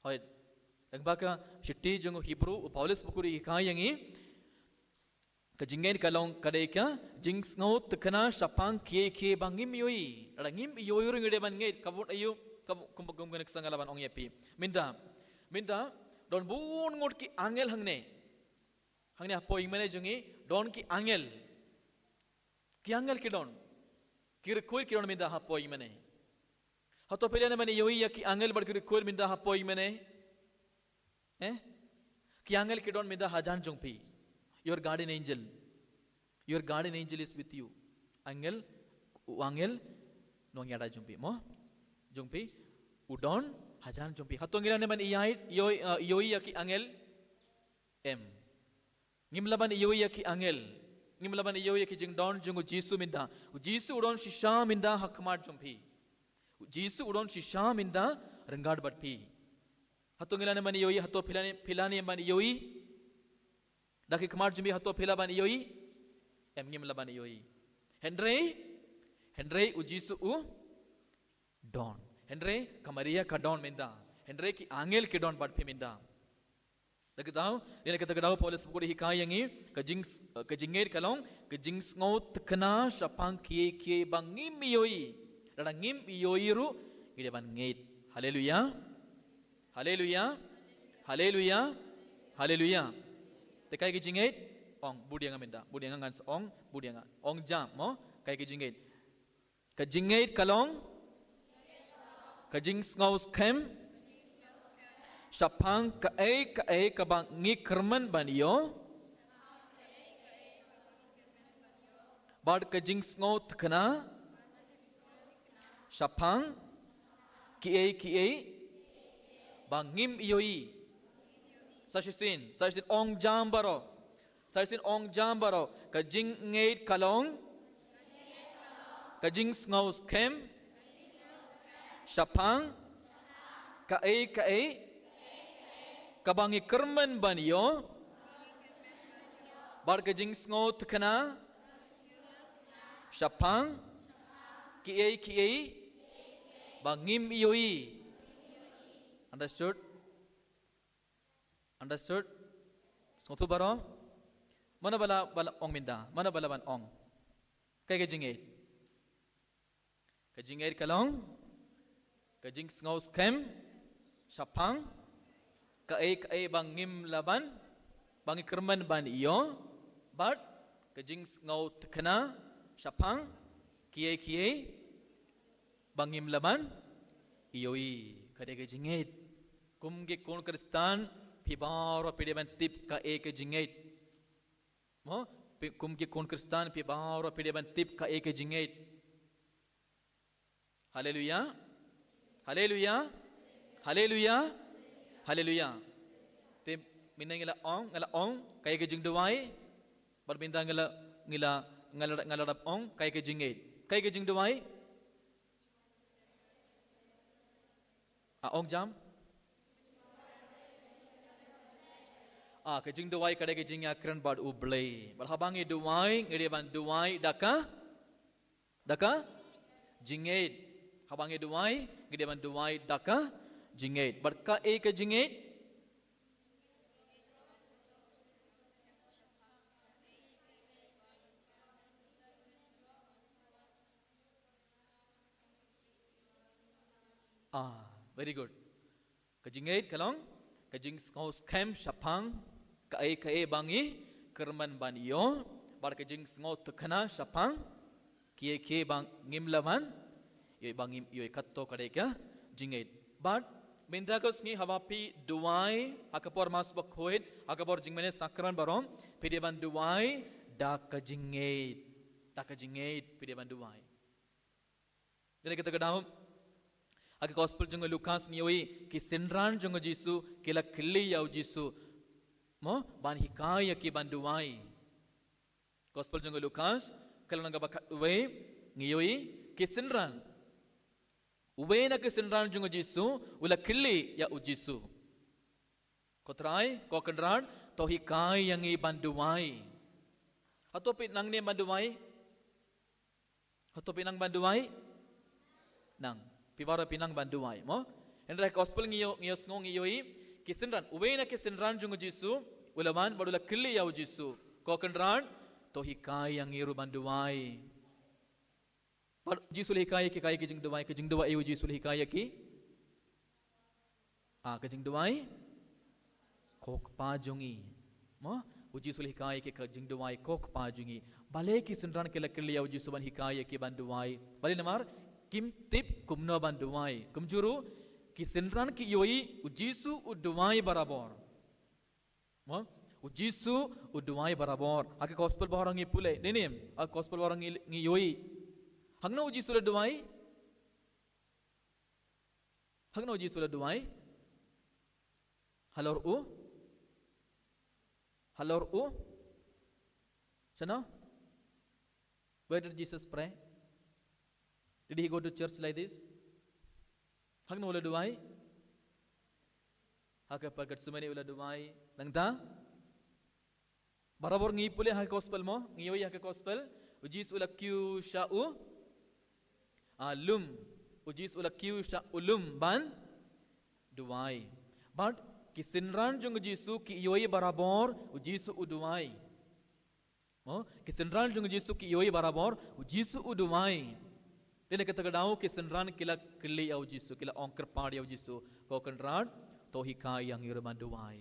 Hooid. Lyngba ka shithi jong u Hebru, u Paulus u kyrkhu ïa ngi. Ka jingngeit ka long ka dei ka jingsngewthikna shaphang kiei kiei ba ngim ïohi. Lada ngim ïohi ruh ngi dei ban ngeit, ka mut aïu, ka mut, kum, kum, kum ka nuksa nga la ban ong ïa phi. Mynta, mynta, don bun ngut ki angel hangne. Hangne hapoh ïingmane jong ngi, don ki angel. Ki angel ki don. Ki riewkhuid ki don mynta hapoh ïingmane. Hato phi lah ban ïohi ïa ki angel bad ki riewkhuid mynta hapoh ïingmane? Eh? Ki angel ki don mynta hajan jong phi. Your guardian angel. Your guardian angel is with you. Angel, u angel, nongïada jong phi. Mo? Jong phi. U don, hajan jong phi. Hato ngi lah ban ïohi, ïohi, uh, ïohi ïa ki angel? Em. Ngim lah ban ïohi ïa ki angel. Ngim lah ban ïohi ïa ki jingdon jong u Jisu mynta. U Jisu u don shisha mynta ha khmat jong phi. U Jisu u don shisha mynta ryngkat bad phi. Hato ngi lah ban ïohi, hato phi lah, phi lah ban ïohi? Da ki khmat jong phi hato phi lah ban ïohi? Em, ngim lah ban ïohi. Hynrei, hynrei u Jisu u don. Hynrei ka Maria ka don mynta. Hynrei ki angel ki don bad phi mynta. Da kata, dei na kata ka daw Paulus u kyrkhu ïa ngi, ka jing, ka jingngeit ka long, ka jingsngewthikna shaphang kiei kiei ba ngim ïohi. Lada ngim ïohi ruh, ngi dei ban ngeit. Haleluya. Haleluya. Haleluya. Haleluya. Te kaei ka jingngeit? Ong, bud ïa nga mynta. Bud ïa nga, ngan sa ong, bud ïa nga. Ong jam, mo? Kaei ka jingngeit? Ka jingngeit ka long, ka jingsngewskhem shaphang kaei kaei kaba ngi kyrmen ban ïoh, bad ka jingsngewthikna shaphang kiei kiei ba ngim ïohi. Sa shisien, sa shisien ong jam baroh. Sa shisien ong jam baroh. Ka jingngeit ka long, ka jingsngewskhem shaphang kaei kaei kaba ngi kyrmen ban ïoh, bad ka jingsngewthikna shaphang kiei kiei ba ngim ïohi. Understood? Understood? Sngewthuh baroh? Mano ba la, ba la ong mynta? Mano ba la ban ong? Kaei ka jingngeit? Ka Ka jingngeit ka long ka jingsngew skhem shaphang kaei kaei ba ngim lah ban, ba ngi kyrmen ban ïoh, bad ka jingsngew thikna shaphang kiei kiei ba ngim lah ban ïohi. Ka dei ka jingngeit. Kum ki khun Khristan, phi baroh phi dei ban tip kaei ka jingngeit. Mo, phi, kum ki khun Khristan, phi baroh phi dei ban tip kaei ka jingngeit. Haleluya. Haleluya. Haleluya. Haleluya. Te mynne ngi la ong, ngi la ong kaei ka jingduwai. Bad mynta ngi la, ngi la, ngi la, ngi la dep ong kaei ka jingngeit. Kaei ka jingduwai. A ong jam. A, ka jingduwai ka dei ka jingïakren bad U Blei. Bad haba ngi duwai, ngi dei ban duwai da ka, da ka jingngeit. Haba ngi duwai, ngi dei ban duwai da ka jingngeit. Bad kaei ka jingngeit? Ah, very good. Ka jingngeit ka long ka jingsngew skhem shaphang kaei kaei ba ngi kyrmen ban ïoh, bad ka jingsngew thikna shaphang kiei kiei ba ngim lah ban ïoh, ba ngim ïoh. Kato ka dei ka jingngeit. Bad mynta ka sngi haba phi duwai ha ka por Mass Bakhuid, ha ka por jingmane sakran baroh, phi dei ban duwai da ka jingngeit. Da ka jingngeit phi dei ban duwai. Dei na kata ka daw, ha ka Gospel jong u Lukas ngi ïohi ki synran jong u Jisu ki la kylli ïa u Jisu, mo, ban hikai ïa ki ban duwai. Gospel jong u Lukas, ka lynnong kaba khatwei, ngi ïohi ki synran. Uwei na ki synran jong u Jisu u la kylli ïa u Jisu, "Ko Trai, ko Kynrad, to hikai ïa ngi ban duwai." Hato phi nang ne ban duwai? Hato phi nang ban duwai? Nang. Phi baroh phi nang ban duwai, mo? Hynrei Gospel ngi ïoh, ngi ïohsngew, ngi ïohi ki synran. Uwei na ki synran jong u Jisu u la wan bad u la kylli ïa u Jisu, "Ko Kynrad, to hikai ïa ngi ruh ban duwai." Bad u Jisu u la hikai ïa ki kaei ka jingduwai, ka jingduwai, u Jisu u la hikai ïa ki? Ah, ka jingduwai, "Ko Kpa jong ngi." Mo? U Jisu u la hikai ïa ki ka jingduwai, "Ko Kpa jong ngi." Balei ki synran ki la kylli ïa u Jisu ban hikai ïa ki ban duwai? Balei? Namar kim tip kumno ban duwai. Kumjuh ruh ki synran ki ïohi u Jisu u duwai barabor. Mo? U Jisu u duwai barabor. Ha ka Gospel baroh ngi pule. Dei ne em? Ha ka Gospel baroh ngi, ngi ïohi. Hangno u Jisu u la duwai? Hangno u Jisu u la duwai? Halor u? Halor u? Shano? Where did Jesus pray? Did he go to church like this? Hangno u la duwai? Ha ka por Gethsemane u la duwai. Nangta? Barabor ngi pule ha ka Gospel mo, ngi ïohi ha ka Gospel, u Jisu u la kiew sha u, ah, lum. U Jisu u la kiew sha u lum ban duwai. Bad ki synran jong u Jisu ki ïohi barabor u Jisu u duwai. Mo, ki synran jong u Jisu ki ïohi barabor u Jisu u duwai. Dei na kata ka daw ki synran ki la kylli ïa u Jisu, ki la ong kyrpad ïa u Jisu, "Ko Kynrad, to hikai ïa ngi ruh ban duwai."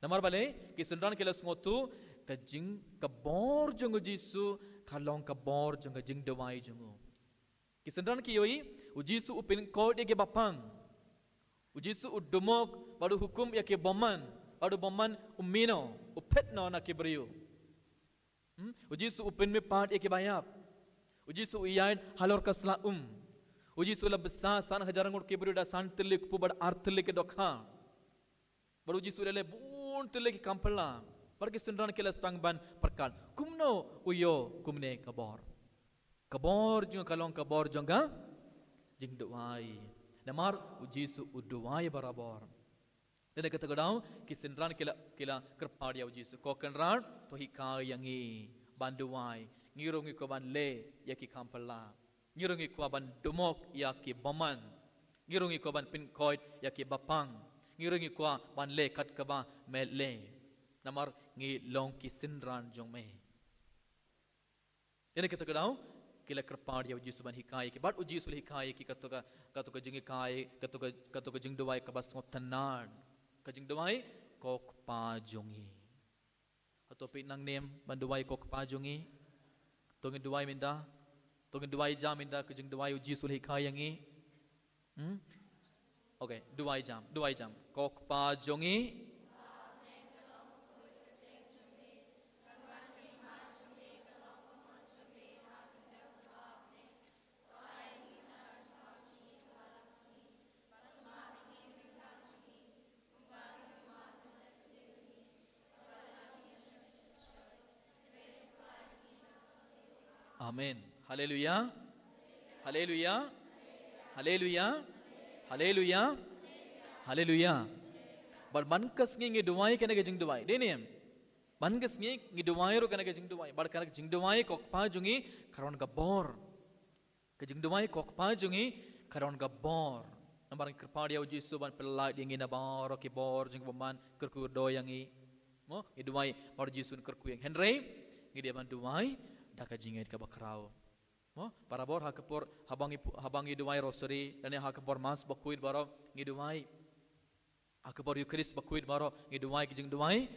Namar balei? Ki synran ki la sngewthuh ka jing, ka bor jong u Jisu ka long ka bor jong ka jingduwai jong u. Ki synran ki ïohi u Jisu u pynkhuid ïa ki bapang. U Jisu u dumok bad u hukum ïa ki bymman, bad u bymman u mih noh, u phet noh na ki briew. Hmm? U Jisu u pynmihpat ïa ki baïap. U Jisu u ïaid halor ka sla um. U Jisu u la bsa san hajar ngut ki briew da san tylli ki kpu bad ar tylli ki dohkha. Bad u Jisu u la leh bun tylli ki kam phylla. Bad ki synran ki la sdang ban pyrkhat, kumno u ïoh kumne ka bor? Ka bor jong u ka long ka bor jong ka jingduwai. Namar u Jisu u duwai barabor. Dei na kata ka daw ki synran ki la, ki la kyrpad ïa u Jisu, "Ko Kynrad, to hikai ïa ngi ban duwai. Ngi ruh ngi kwah ban leh ïa ki kam phylla. Ngi ruh ngi kwah ban dumok ïa ki bymman. Ngi ruh ngi kwah ban pynkhuid ïa ki bapang. Ngi ruh ngi kwah ban leh kat kaba me leh. Namar ngi long ki synran jong me." Dei na kata ka daw Ki la kyrpad ïa u Jisu ban hikai ïa ki, bad u Jisu u la hikai ïa ki kato ka, kato ka jinghikai, kato ka, kato ka jingduwai kaba sngewtynnad. Ka jingduwai, Ko Kpa jong ngi. Hato phi nang niam ban duwai Ko Kpa jong ngi? To ngin duwai mynta. To ngin duwai jam mynta ka jingduwai u Jisu u la hikai ïa ngi. Hmm? Okay, duwai jam, duwai jam. Ko Kpa jong ngi. Amen. Haleluya. Haleluya. Haleluya. Haleluya. Haleluya. Bad man ka sngi ngi duwai kane ka jingduwai. Dei ne em? Man ka sngi ngi duwai ruh kane ka jingduwai. Bad kane ka jingduwai Ko Kpa jong ngi ka don ka bor. Ka jingduwai Ko Kpa jong ngi ka don ka bor. Namar ngi kyrpad ïa u Jisu ban pyllait ïa ngi na baroh ki bor jong ka bymman, kyrkhu kyrdoh ïa ngi. Mo, ngi duwai bad u Jisu un kyrkhu ïa ngi. Hynrei ngi dei ban duwai da ka jingngeit kaba khraw. Mo, barabor ha ka por haba ngi pu-, haba ngi duwai rosary, lane ha ka por Mass bakhuid baroh ngi duwai. Ha ka por Eucharist bakhuid baroh ngi duwai ki jingduwai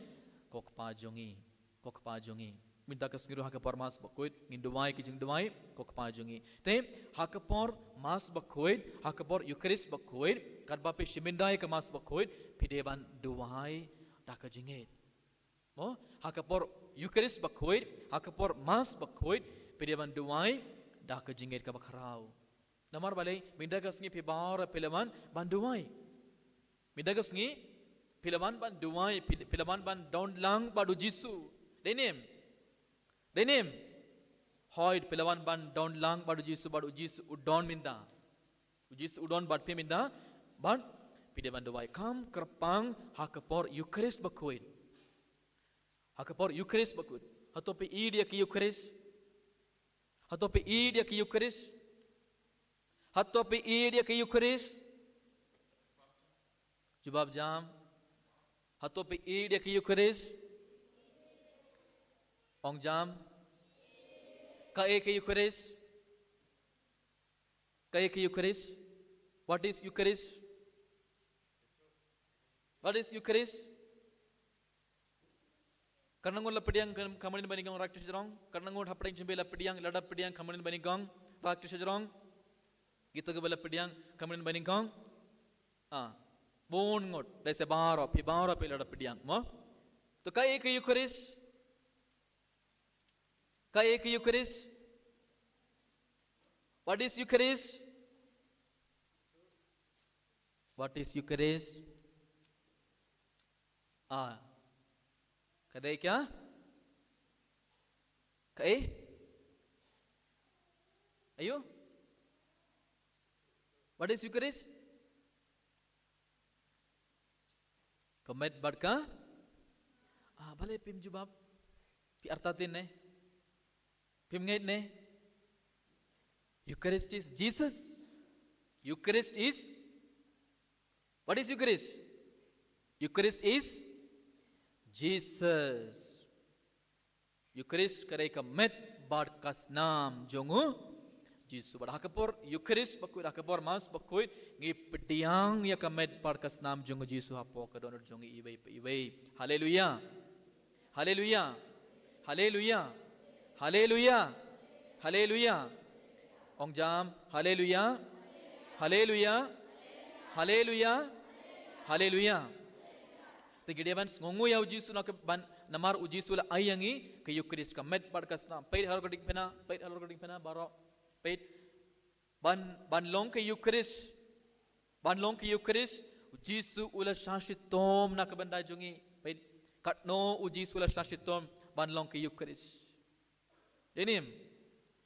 Ko Kpa jong ngi. Ko Kpa jong ngi. Mynta ka sngi ruh ha ka por Mass bakhuid ngin duwai ki jingduwai Ko Kpa jong ngi. Te ha ka por Mass bakhuid, ha ka por Eucharist bakhuid, katba phi shim ïa ka Mass bakhuid, phi dei ban duwai da ka jingngeit. Mo, ha ka por Eucharist bakhuid, ha ka por Mass bakhuid, phi dei ban duwai da ka jingngeit kaba khraw. Namar balei, mynta ka sngi phi baroh phi la wan ban duwai. Mynta ka sngi phi la wan ban duwai, phi, phi la wan ban don lang bad u Jisu. Dei ne em? Dei ne em? Hooid, phi la wan ban don lang bad u Jisu, bad u Jisu u don mynta. U Jisu u don bad phi mynta, bad phi dei ban duwai. Kham kyrpang ha ka por Eucharist bakhuid. Ha ka por Eucharist bakhuid. Hato phi ïeit ïa ka Eucharist? Hato phi ïeit ïa ka Eucharist? Hato phi ïeit ïa ka Eucharist? Jubab jam. Hato phi ïeit ïa ka Eucharist? Ong jam. Kaei ka Eucharist? Kaei ka Eucharist? What is Eucharist? What is Eucharist? Katno ngut la pdiang kam-, kamon ban ïeng ong, rakhie sha jrong. Katno ngut hapdeng jong phi la pdiang, lada pdiang kamon ban ïeng ong, rakhie sha jrong. Kito kiba la pdiang kamon ban ïeng ong. Ah, bun ngut, dei sa baroh, phi baroh phi lada pdiang, mo? To kaei ka Eucharist? Kaei ka Eucharist? What is Eucharist? What is Eucharist? Ah. Ka dei ka? Kaei? Ayo? What is Eucharist? Ka met bad ka? Ah, balei phim jubab? Phi artatien ne? Phim ngeit ne? Eucharist is Jesus. Eucharist is, what is Eucharist? Eucharist is Jesus. Eucharist ka dei ka met bad ka snam jong u Jisu. Bad ha ka por Eucharist bakhuid, ha ka por Mass bakhuid, ngi pdiang ïa ka met bad ka snam jong u Jisu hapoh ka dohnud jong ngi iwei pa iwei. Haleluya. Haleluya. Haleluya. Haleluya. Haleluya. Ong jam, haleluya. Haleluya. Haleluya. Haleluya. Te ngi dei ban sngewnguh ïa u Jisu na ka ban, namar u Jisu la ai ïa ngi ka Eucharist, ka met bad ka snam. Peit halor ka diengphna, peit halor ka diengphna baroh. Peit ban, ban long ka Eucharist. Ban long ka Eucharist, u Jisu u la shah shitom na ka bynta jong ngi. Peit katno u Jisu u la shah shitom ban long ka Eucharist. Dei ne em?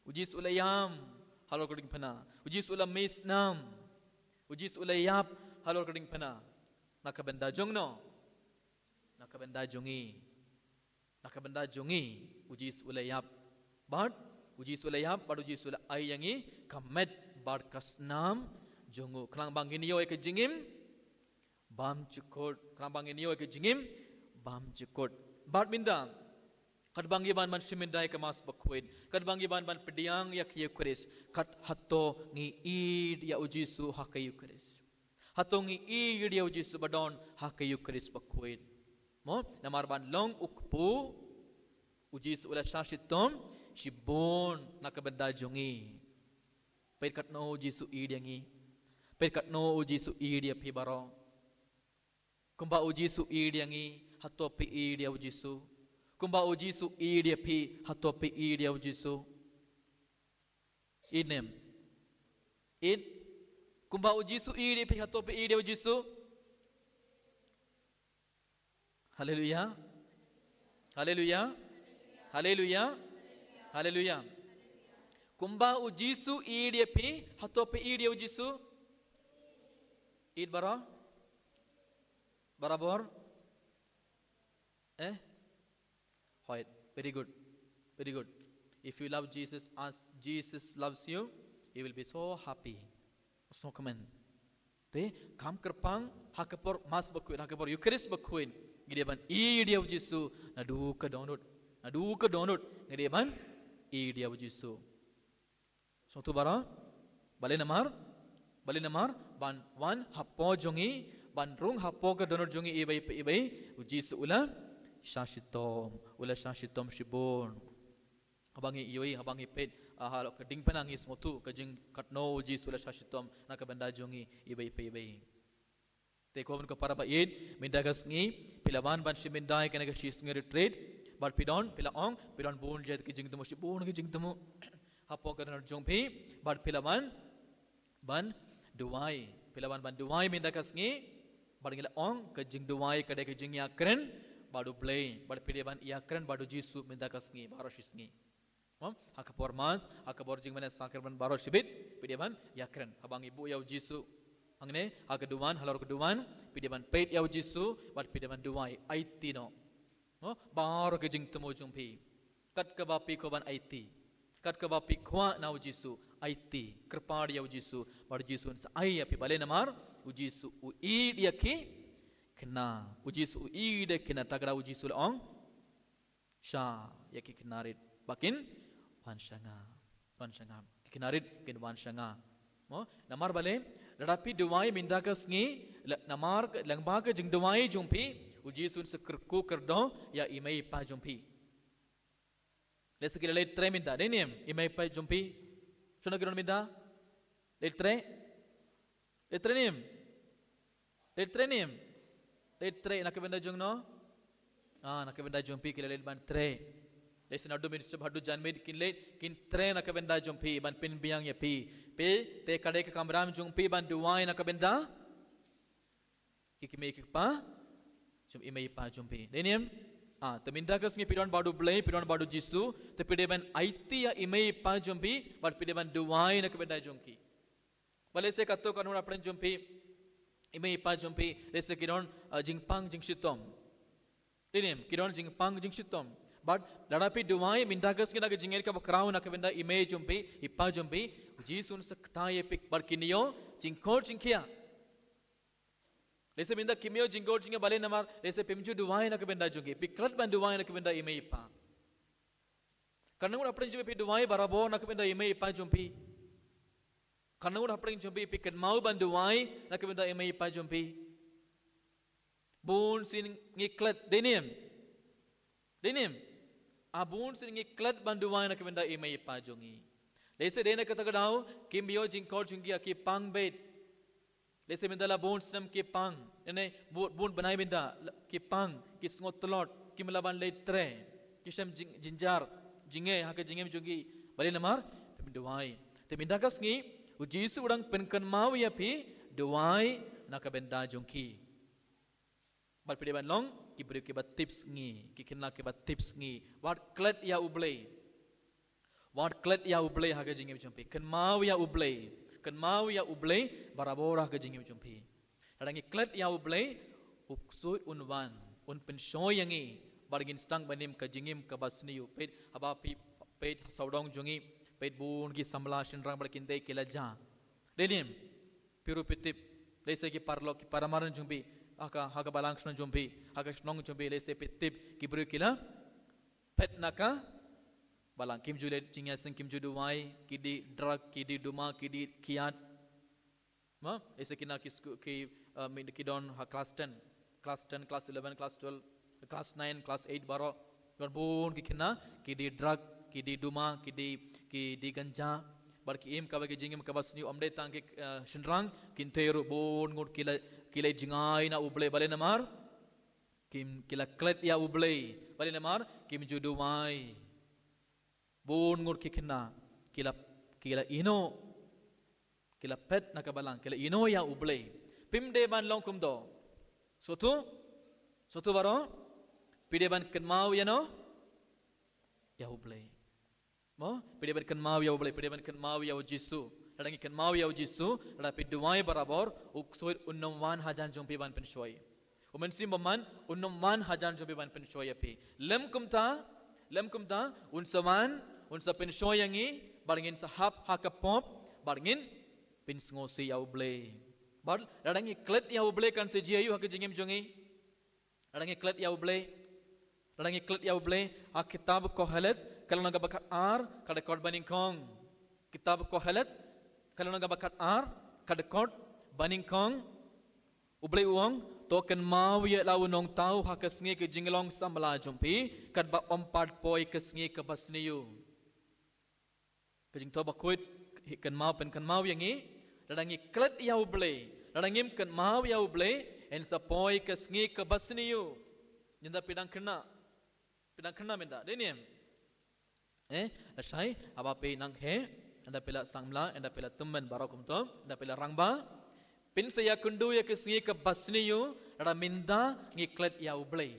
U Jisu u la ïam halor ka diengphna. U Jisu u la mih snam. U Jisu u la ïap halor ka diengphna. Na ka bynta jong no? Na ka bynta jong ngi. Na ka bynta jong ngi u Jisu u la ïap. Bad u Jisu u la ïap, bad u Jisu u la ai ïa ngi ka met bad ka snam jong u. Khnang ba ngin ïoh ïa ka jingim bymjukut. Khnang ba ngin ïoh ïa ka jingim bymjukut. Bad mynta Katba ngi ban ban shim bynta ïa ka Mass Bakhuid, katba ngi ban ban pdiang ïa ka Eukharist, kat hato ngi ïeit ïa u Jisu ha ka Eukharist? Hato ngi ïeit ïa u Jisu ba don ha ka Eukharist Bakhuid? Mo, namar ban long u kpu, u Jisu u la shah shitom shibun na ka bynta jong ngi. Peit katno u Jisu u ïeit ïa ngi. Peit katno u Jisu u ïeit ïa phi baroh. Kumba u Jisu u ïeit ïa ngi, hato phi ïeit ïa u Jisu? Kumba u Jisu u ïeit ïa phi, hato phi ïeit ïa u Jisu? Ïeit ne em? Ïeit. Kumba u Jisu u ïeit ïa phi, hato phi ïeit ïa u Jisu? Haleluya. Haleluya. Haleluya. Haleluya. Kumba u Jisu u ïeit ïa phi, hato phi ïeit ïa u Jisu? Ïeit bara-, barabor? Eh? Hoid. Very good. Very good. If you love Jesus as Jesus loves you, you will be so happy. Sngewkmen. Te, kam kyrpang, ha ka por Mass Bakhuid, ha ka por Eukharist Bakhuid, ngi dei ban ïeit ïa u Jisu naduh ka dohnud. Naduh ka dohnud ngi dei ban ïeit ïa u Jisu. Sngewthuh baroh? Balei namar? Balei namar? Ban wan hapoh jong ngi, ban rung hapoh ka dohnud jong ngi iwei pa iwei, u Jisu u la shah shitom, u la shah shitom shibun. Haba ngi ïohi, haba ngi peit, ah, halor ka diengphna ngi sngewthuh ka jing katno u Jisu u la shah shitom na ka bynta jong ngi iwei pa iwei. Te ko bun ko para baieit, mynta ka sngi phi la wan ban shim bynta ïa kane ka shisngi retreat, bad phi don, phi la ong, phi don bun jait ki jingthmu, shibun ki jingthmu hapoh ka dohnud jong phi, bad phi la wan ban duwai, phi la wan ban duwai mynta ka sngi, bad ngi la ong ka jingduwai ka dei ka jingïakren bad U Blei, bad phi dei ban ïakren bad U Jisu mynta ka sngi baroh shi sngi. Mo, ha ka por Mass, ha ka por jingmane sakramen baroh shibit, phi dei ban ïakren. Haba ngi buh ïa u Jisu hangne ha ka duwan, halor ka duwan, phi dei ban peit ïa u Jisu, bad phi dei ban duwai, aiti noh. Mo, baroh ki jingthmu jong phi. Kat kaba phi kwah ban aiti. Kat kaba phi kwah na u Jisu, aiti. Kyrpad ïa u Jisu, bad u Jisu un sa ai ïa phi, balei namar u Jisu u ïeit ïa ki khynnah. U Jisu u ïeit ïa ki khynnah, te ka daw u Jisu u la ong, sha ïa ki khynnah rit ba kin wan sha nga. Wan sha nga. Ki khynnah rit kin wan sha nga. Mo, namar balei, lada phi duwai mynta ka sngi, la-, namar ka, lyngba ka jingduwai jong phi, u Jisu un sa kyrkhu kyrdoh ïa i mei i pa jong phi. Lehse ki la leit trei mynta, dei ne em, i mei i pa jong phi? Shano ki don mynta? Leit trei? Leit trei ne em? Leit trei ne em? Leit trei na ka bynta jong no? Ah, na ka bynta jong phi ki la leit ban trei. Lehse naduh mynstep haduh janmiet kin leit, kin trei na ka bynta jong phi, ban pynbiang ïa phi. Phi, te ka dei ka kamram jong phi ban duwai na ka bynta ki kmie ki kpa jong i mei i pa jong phi. Dei ne em? Ah, te mynta ka sngi phi don bad U Blei, phi don bad u Jisu, te phi dei ban aiti ïa i mei i pa jong phi, bad phi dei ban duwai na ka bynta jong ki. Bad lehse katto katne hapdeng jong phi, i mei i pa jong phi, lehse ki don, ah, jingpang jingshitom. Dei ne em, ki don jingpang jingshitom. Bad lada phi duwai mynta ka sngi da ka jingngeit kaba khraw na ka bynta i mei jong phi, i pa jong phi, u Jisu un sa kta ïa phi, bad kin ïoh jingkor jingkhiah. Lehse mynta kim ïoh jingkor jingkhiah, balei namar lehse phim ju duwai na ka bynta jong ki, phi klet ban duwai na ka bynta i mei i pa. Katno ngut hapdeng jong phi phi duwai barabor na ka bynta i mei i pa jong phi? Katno ngut hapdeng jong phi phi kynmaw ban duwai na ka bynta i mei i pa jong phi? Bun sien ngi klet, dei ne em? Dei ne em? Ah, bun sien ngi klet ban duwai na ka bynta i mei i pa jong ngi. Lehse dei na kata ka daw kim ïoh jingkor jingkhiah, ki pang beit. Lehse mynta la bun snem ki pang, ne ne, bun, bun bnai mynta la, ki pang, ki sngewtlot, kim lah ban leit trei, ki shem jing-, jynjar jingeh ha ka jingim jong ki. Balei namar phim duwai. Te mynta ka sngi u Jisu u dang pynkynmaw ïa phi, duwai na ka bynta jong ki. Bad phi dei ban long ki briew kiba tipsngi, ki khynnah kiba tipsngi. Wat klet ïa U Blei. Wat klet ïa U Blei ha ka jingim jong phi. Kynmaw ïa U Blei. Kynmaw ïa U Blei barabor ha ka jingim jong phi. Lada ngi klet ïa U Blei, u ksuid un wan, un pynshoi ïa ngi. Bad ngin sdang ban im ka jingim kaba sniew. Peit, haba phi peit sawdong jong ngi, peit bun ki samla shynrang bad kynthei ki la jia. Dei ne em? Phi ruh phi tip, lehse ki paralok, ki para mar jong phi, ha ka, ha ka balang shnong jong phi, ha ka shnong jong phi, lehse phi tip ki briew ki la phet na ka balang. Kim ju leh jingïaseng, kim ju duwai, ki die drug, ki die duma, ki die kiad. Ma, ise kine ki sku-, ki, uh, mih ki don ha class ten, class ten, class eleven, class twelve, class nine, class eight baroh. Don bun ki kine, ki die drug, ki die duma, ki die, ki die ganja. Bad ki im kaba ki jingim kaba sniew, ym dei tang ki, uh, shynrang, ki kynthei ruh bun ngut ki la, ki la jngai na U Blei, balei namar kim, ki la klet ïa U Blei, balei namar kim ju duwai. Bun ngut ki kine, ki la, ki la ïehnoh, ki la phet na ka balang, ki la ïehnoh ïa U Blei. Phim dei ban long kumto. Sngewthuh? Sngewthuh baroh? Phi dei ban kynmaw ïano? Ïa U Blei. Mo, phi dei ban kynmaw ïa U Blei, phi dei ban kynmaw ïa U Jisu. Lada ngi kynmaw ïa U Jisu, lada phi duwai barabor, U Ksuid un ym wan hajan jong phi ban pynshoi. U Mynsiem Bakhuid un ym wan hajan jong phi ban pynshoi ïa phi. Lym kumta, lym kumta, un sa wan, un sa pynshoi ïa ngi, bad ngin sa hap ha ka pop, bad ngin pynsngewsih ïa U Blei. Bad lada ngi klet ïa U Blei kan sa jia aïu ha ka jingim jong ngi? Lada ngi klet ïa U Blei. Lada ngi klet ïa U Blei. Ha kitab Kohelet, ka lynnong kaba khatar, ka dkhot banyngkong. Kitab Kohelet, ka lynnong kaba khatar, ka dkhot banyngkong. U Blei u ong, to kynmaw ïa la u nongthaw ha ka sngi ka jinglong samla jong phi, katba ym pat poi ka sngi kaba sniew. Ka jingthoh bakhuid, kynmaw, pynkynmaw ïa ngi, lada ngi klet ïa U Blei, lada ngim kynmaw ïa U Blei, yn sa poi ka sngi kaba sniew. Ynda phi dang khynnah, phi dang khynnah mynta, dei ne em? Eh, lashai, haba phi nang khe, ynda phi la samla, ynda phi la tymmen baroh kumto, ynda phi la rangbah, phin sa ïakynduh ïa ka sngi kaba sniew, lada mynta ngi klet ïa U Blei.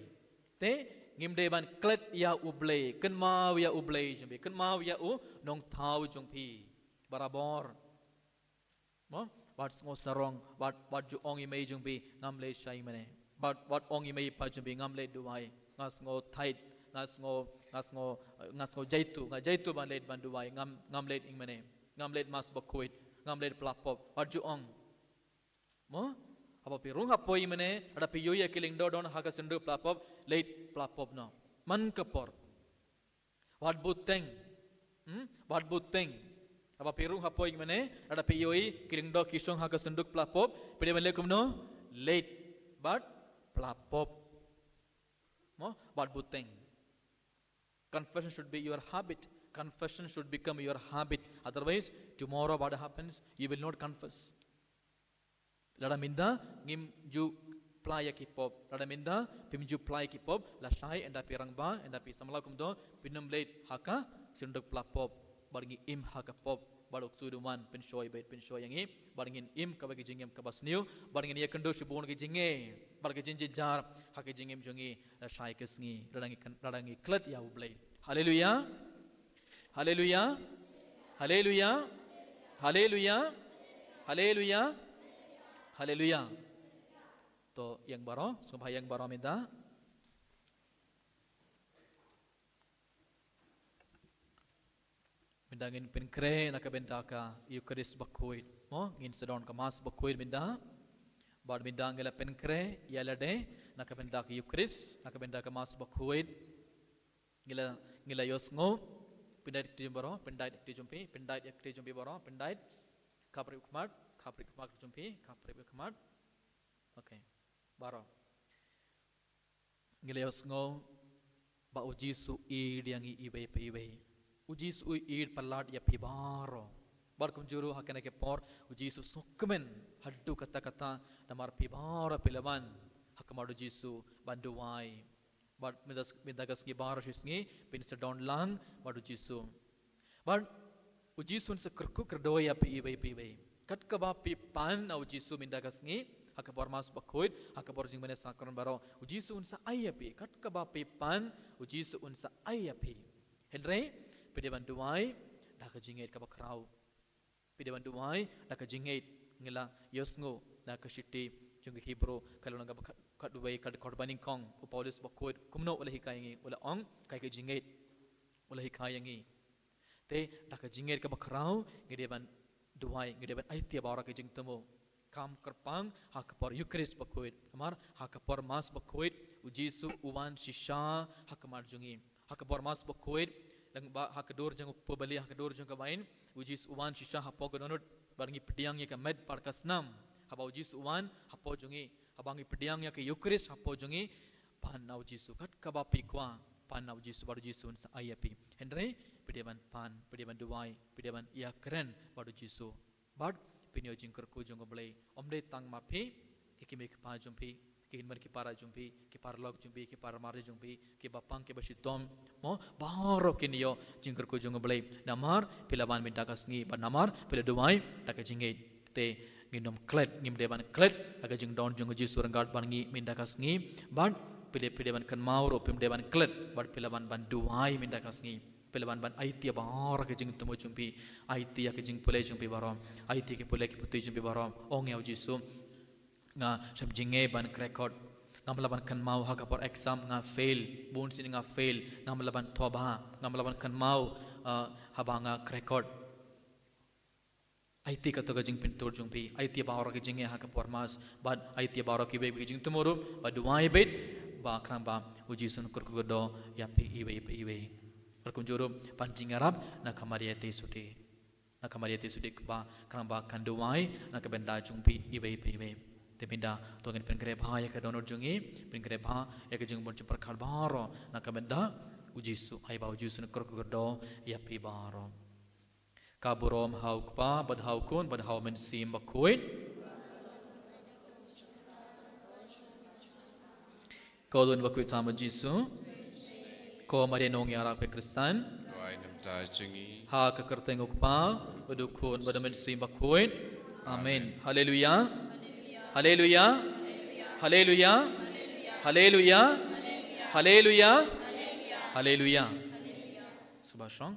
Te, ngim dei ban klet ïa U Blei, kynmaw ïa U Blei jong phi, kynmaw ïa u nongthaw jong phi. Barabor. Mo, wat sngew sarong, wat, wat ju ong i mei jong phi, ngam leit shai mane. Wat, wat ong i mei i pa jong phi, ngam leit duwai, nga sngew tight, nga sngew, nga sngew, nga sngew jaitu, nga jaitu ban leit ban duwai, ngam, ngam leit ing mane, ngam leit Mass Bakhuid, ngam leit pla pop, wat ju ong. Mo? Haba phi rung ha poi mane, lada phi ïohi ïa ki lyngdoh don ha ka synduk pla pop, leit pla pop noh. Man ka por. Wat bteng. Hmm? Wat bteng. Haba phi rung ha poi mane, lada phi ïohi ki lyngdoh ki shong ha ka synduk pla pop, phi dei ban leh kumno? Leit bad pla pop. Mo? Wat bteng. Confession should be your habit. Confession should become your habit. Otherwise, tomorrow what happens? You will not confess. Lada mynta ngim ju pla ïa ki pop. Lada mynta phim ju pla ïa ki pop, lashai ynda phi rangbah, ynda phi samla kumto, phin ym leit ha ka synduk pla pop. Bad ngi im ha ka pop, bad U Ksuid un wan pynshoi, bad pynshoi ïa ngi, bad ngin im kaba ki jingim kaba sniew, bad ngin ïakynduh shibun ki jingeh, bad ki jingjynjar ha ki jingim jong ngi, lashai ka sngi, lada ngi klet ïa U Blei. Haleluya. Haleluya. Haleluya. Haleluya. Haleluya. Haleluya. To ïeng baroh, sngewbha ïeng baroh mynta. Mynta ngin pynkhreh na ka bynta ka Eucharist bakhuid. Mo, ngin sa don ka Mass bakhuid mynta. Bad mynta ngi la pynkhreh ïa lade na ka bynta ka Eucharist, na ka bynta ka Mass bakhuid. Ngi la, ngi la ïohsngew. Pyndait ïa kti jong baroh, pyndait ïa kti jong phi, pyndait ïa kti jong phi baroh, pyndait. Khap rip khmat, khap rip khmat jong phi, khap rip khmat. Okay. Baroh. Ngi la ïohsngew ba U Jisu u ïeid ïa ngi iwei pa iwei. U Jisu u ïeid palat ïa phi baroh. Bad kumjuh ruh ha kane ka por, U Jisu u sngewkmen haduh katta katta namar phi baroh phi la wan ha khmat U Jisu ban duwai. Bad mynta, mynta ka sngi baroh shi sngi phin sa don lang bad U Jisu. Bad U Jisu un sa kyrkhu kyrdoh ïa phi iwei pa iwei. Kat kaba phi pan na U Jisu mynta ka sngi, ha ka por Mass bakhuid, ha ka por jingmane sakram baroh, U Jisu un sa ai ïa phi. Kat kaba phi pan, U Jisu un sa ai ïa phi. Hynrei phi dei ban duwai da ka jingngeit kaba khraw. Phi dei ban duwai da ka jingngeit. Ngi la ïohsngew na ka shithi jong ki Hebru, ka lynnong kaba khat, khatwei, ka dkhot banyngkong, u Paulus bakhuid kumno u la hikai ïa ngi, u la ong, kai ka jingngeit. U la hikai ïa ngi. Te da ka jingngeit kaba khraw ngi dei ban duwai, ngi dei ban aiti ïa baroh ki jingthmu. Kam kyrpang ha ka por Eucharist bakhuid. Namar ha ka por Mass bakhuid, U Jisu u wan shisha ha khmat jong ngi. Ha ka por Mass bakhuid, lyngba ha ka dur jong u pule, ha ka dur jong ka vine, u Jisu u wan shisha hapoh ka dohnud, bad ngi pdiang ïa ka met bad ka snam. Haba u Jisu u wan hapoh jong ngi, haba ngi pdiang ïa ka Eucharist hapoh jong ngi, pan na u Jisu. Kat kaba phi kwah, pan na u Jisu, bad u Jisu un sa ai ïa phi. Hynrei phi dei ban pan, phi dei ban duwai, phi dei ban ïakren bad u Jisu. Bad phin ïoh jingkyrkhu jong u Blei. Ym dei tang ma phi, ki kmie ki kpa jong phi, ki hynmen ki para jong phi, ki paralok jong phi, ki paramarjan jong phi, ki bapang ki bashitom, mo, baroh kin ïoh jingkyrkhu jong u Blei. Namar phi la wan mynta ka sngi, bad namar phi la duwai da ka jingngeit. Te ngin ym klet, ngim dei ban klet ha ka jingdon jong u Jisu ryngkat bad ngi mynta ka sngi. Bad phi dei, phi dei ban kynmaw ruh, phim dei ban klet, bad phi la wan ban duwai mynta ka sngi. Phi la wan ban aiti ïa baroh ki jingthmu jong phi, aiti ïa ki jingpule jong phi baroh, aiti ïa ki pule ki puthi jong phi baroh. Ong ïa u Jisu, nga shem jingeh ban krekot. Ngam lah ban kynmaw ha ka por exam, nga fail. Bun sien nga fail. Ngam lah ban thoh bha. Ngam lah ban kynmaw, ah, haba nga krekot. Aiti kato ka jingpyntur jong phi, aiti baroh ki jingeh ha ka por Mass, bad aiti baroh kiwei ki jingthmu ruh, bad duwai beit, ba khnang ba u Jisu un kyrkhu kyrdoh ïa phi iwei pa iwei. Bad kumjuh ruh, pan jingïarap na ka Maria Theisotti. Na ka Maria Theisotti ba khnang ba kan duwai na ka bynta jong phi iwei pa iwei. Te mynta to ngin pynkhreh bha ïa ka dohnud jong ngi, pynkhreh bha ïa ka jingbun jingpyrkhat baroh na ka bynta u Jisu, ai ba u Jisu un kyrkhu kyrdoh ïa phi baroh. Ka burom ha u Kpa, bad ha u Khun, bad ha u Mynsiem Bakhuid. Ko Khun bakhuid tam u Jisu. Ko Maria Nongïarap ka Khristan. Duwai namar jong ngi. Ha ka kyrteng u Kpa, bad u Khun, bad u Mynsiem Bakhuid. Amen. Haleluya. Haleluya. Haleluya. Haleluya. Haleluya. Haleluya. Sngewbha shong.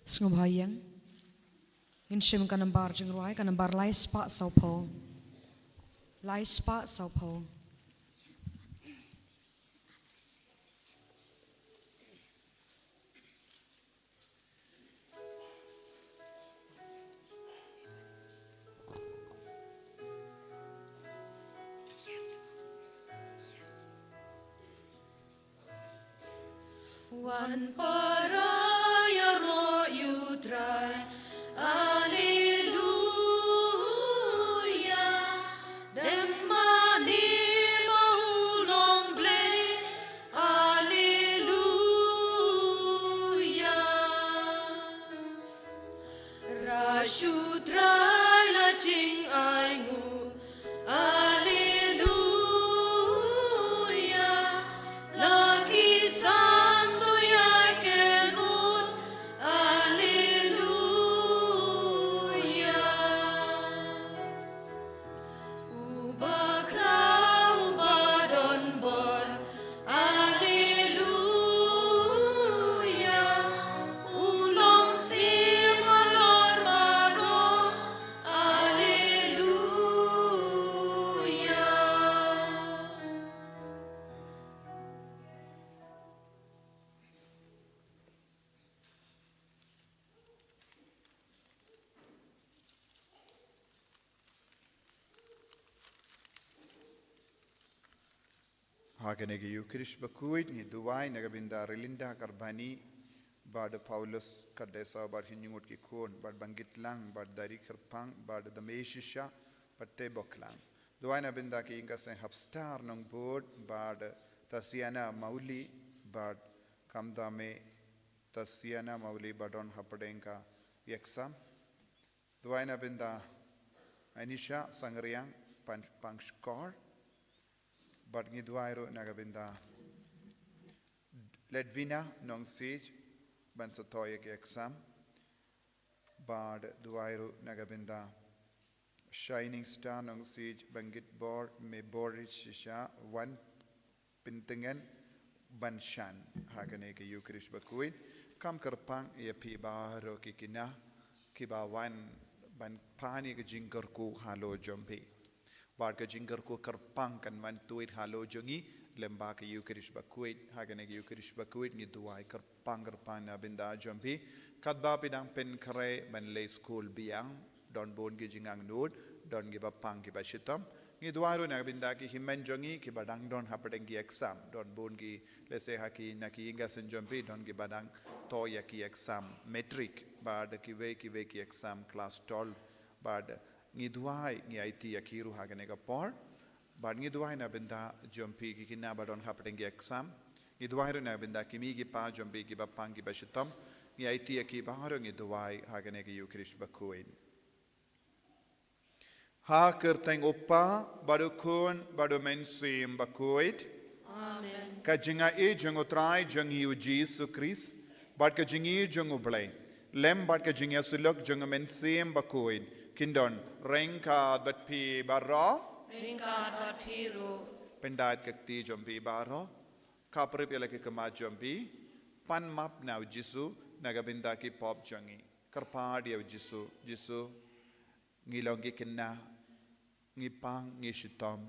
Sngewbha ïeng. Ngin shim ka nambar jingrwai, ka nambar lai spah sawphew. Lai spah sawphew. Wan para ïaroh ïa U Trai. Alleluia. Dem mane ba u long Blei. Alleluia. Ruh shu Trai la jingainguh. Alleluia. La ki sam to ïa ki rut. Alleluia. Uba khraw uba don bor. Alleluia. U long siem halor baroh. Alleluia. Ha kane ka Ïukharist bakhuid ngi duwai na ka bynta Relinda Karbani, bad Paulus Kardesa, bad hynñiew ngut ki khun, bad Bangkitlang, bad Dari Kyrpang, bad Dame Shisha, bad Teboklang. Duwai na bynta ki ïing ka seng Hapstar Nongbud, bad Tasiana Mauli, bad Kamdame Tasiana Mauli, bad don hapdeng ka ïaksam. Duwai na bynta Anisha Sangriang, Pan-, Pangshkor. Bad ngi duwai ruh na ka bynta Ledwina Nongsiej, ban sa thoh ïa ki exam. Bad duwai ruh na ka bynta Shining Star Nongsiej, Bangkitbor, Mebor Shisha, Wan Pyntngen, ban shan ha kane ka Ïukharist bakhuid. Kam kyrpang ïa phi baroh ki khynnah kiba wan ban pan ïa ka jingkyrkhu halor jong phi. Bad ka jingkyrkhu kyrpang kan wan tuid halor jong ngi lyngba ka Ïukharist bakhuid. Ha kane ka Ïukharist bakhuid ngi duwai kyrpang kyrpang na bynta jong phi. Katba phi dang pynkhreh ban leit skul biang, don bun ki jingangnud, don kiba pang kiba shitom. Ngi duwai ruh na ka bynta ki hynmen jong ngi kiba dang don hapdeng ki exam, don bun ki, lehse ha ki, na ki ïing ka seng jong phi don kiba dang thoh ïa ki exam matric, bad kiwei kiwei ki exam class twelve, bad ngi duwai, ngi aiti ïa ki ruh ha kane ka por. Bad ngi duwai na bynta jong phi ki khynnah ba don hapdeng ki exam. Ngi duwai ruh na bynta ki kmie ki kpa jong phi kiba pang kiba shitom. Ngi aiti ïa ki baroh, ngi duwai ha kane ka Ïukharist bakhuid. Ha ka kyrteng U Kpa, bad U Khun, bad U Mynsiem Bakhuid. Amen. Ka jingaiei jong U Trai jong ngi U Jisu Khrist, bad ka jingïeit jong U Blei, lem bad ka jingïasyllok jong U Mynsiem Bakhuid, kin don ryngkat bad phi baroh. Ryngkat bad phi ruh. Pyndait ka kti jong phi baroh. Khaphrip ïa la ki khmat jong phi. Pan map na U Jisu na ka bynta ki pop jong ngi. Kyrpad ïa U Jisu. Jisu, ngi long ki khynnah, ngi pang, ngi shitom.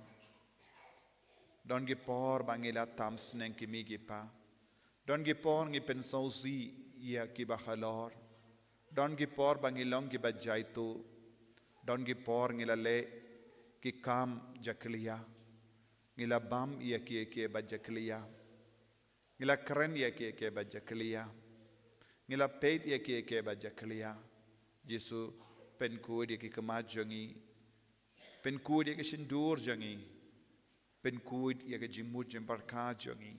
Don ki por ba ngi la tam sneng ki kmie ki kpa. Don ki por ngi pynsngewsih ïa kiba halor. Don ki por ba ngi long kiba jaituh. Don ki por ngi la leh ki kam jakhlia. Ngi la bam ïa kiei kiei ba jakhlia. Ngi la kren ïa kiei kiei ba jakhlia. Ngi la peit ïa kiei kiei ba jakhlia. Jisu, pynkhuid ïa ki khmat jong ngi. Pynkhuid ïa ki shyntur jong ngi. Pynkhuid ïa ka jingmut jingpyrkhat jong ngi.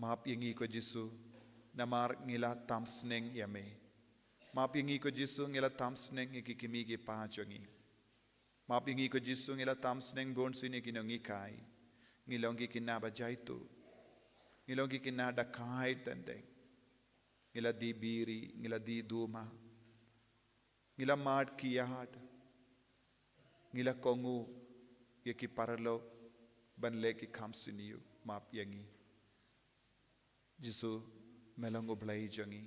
Map ïa ngi ko Jisu, namar ngi la tam sneng ïa me. Map ïa ngi ko Jisu, ngi la tam sneng ïa ki kmie ki kpa jong ngi. Map ïa ngi ko Jisu, ngi la tam sneng bun sien ïa ki nonghikai. Ngi long ki khynnah ba jaituh. Ngi long ki khynnah dakai teng teng. Ngi la die biri, ngi la die duma. Ngi la mad kiad. Ngi la kohnguh ïa ki paralok ban leh ki kam sniew, map ïa ngi. Jisu, me long U Blei jong ngi.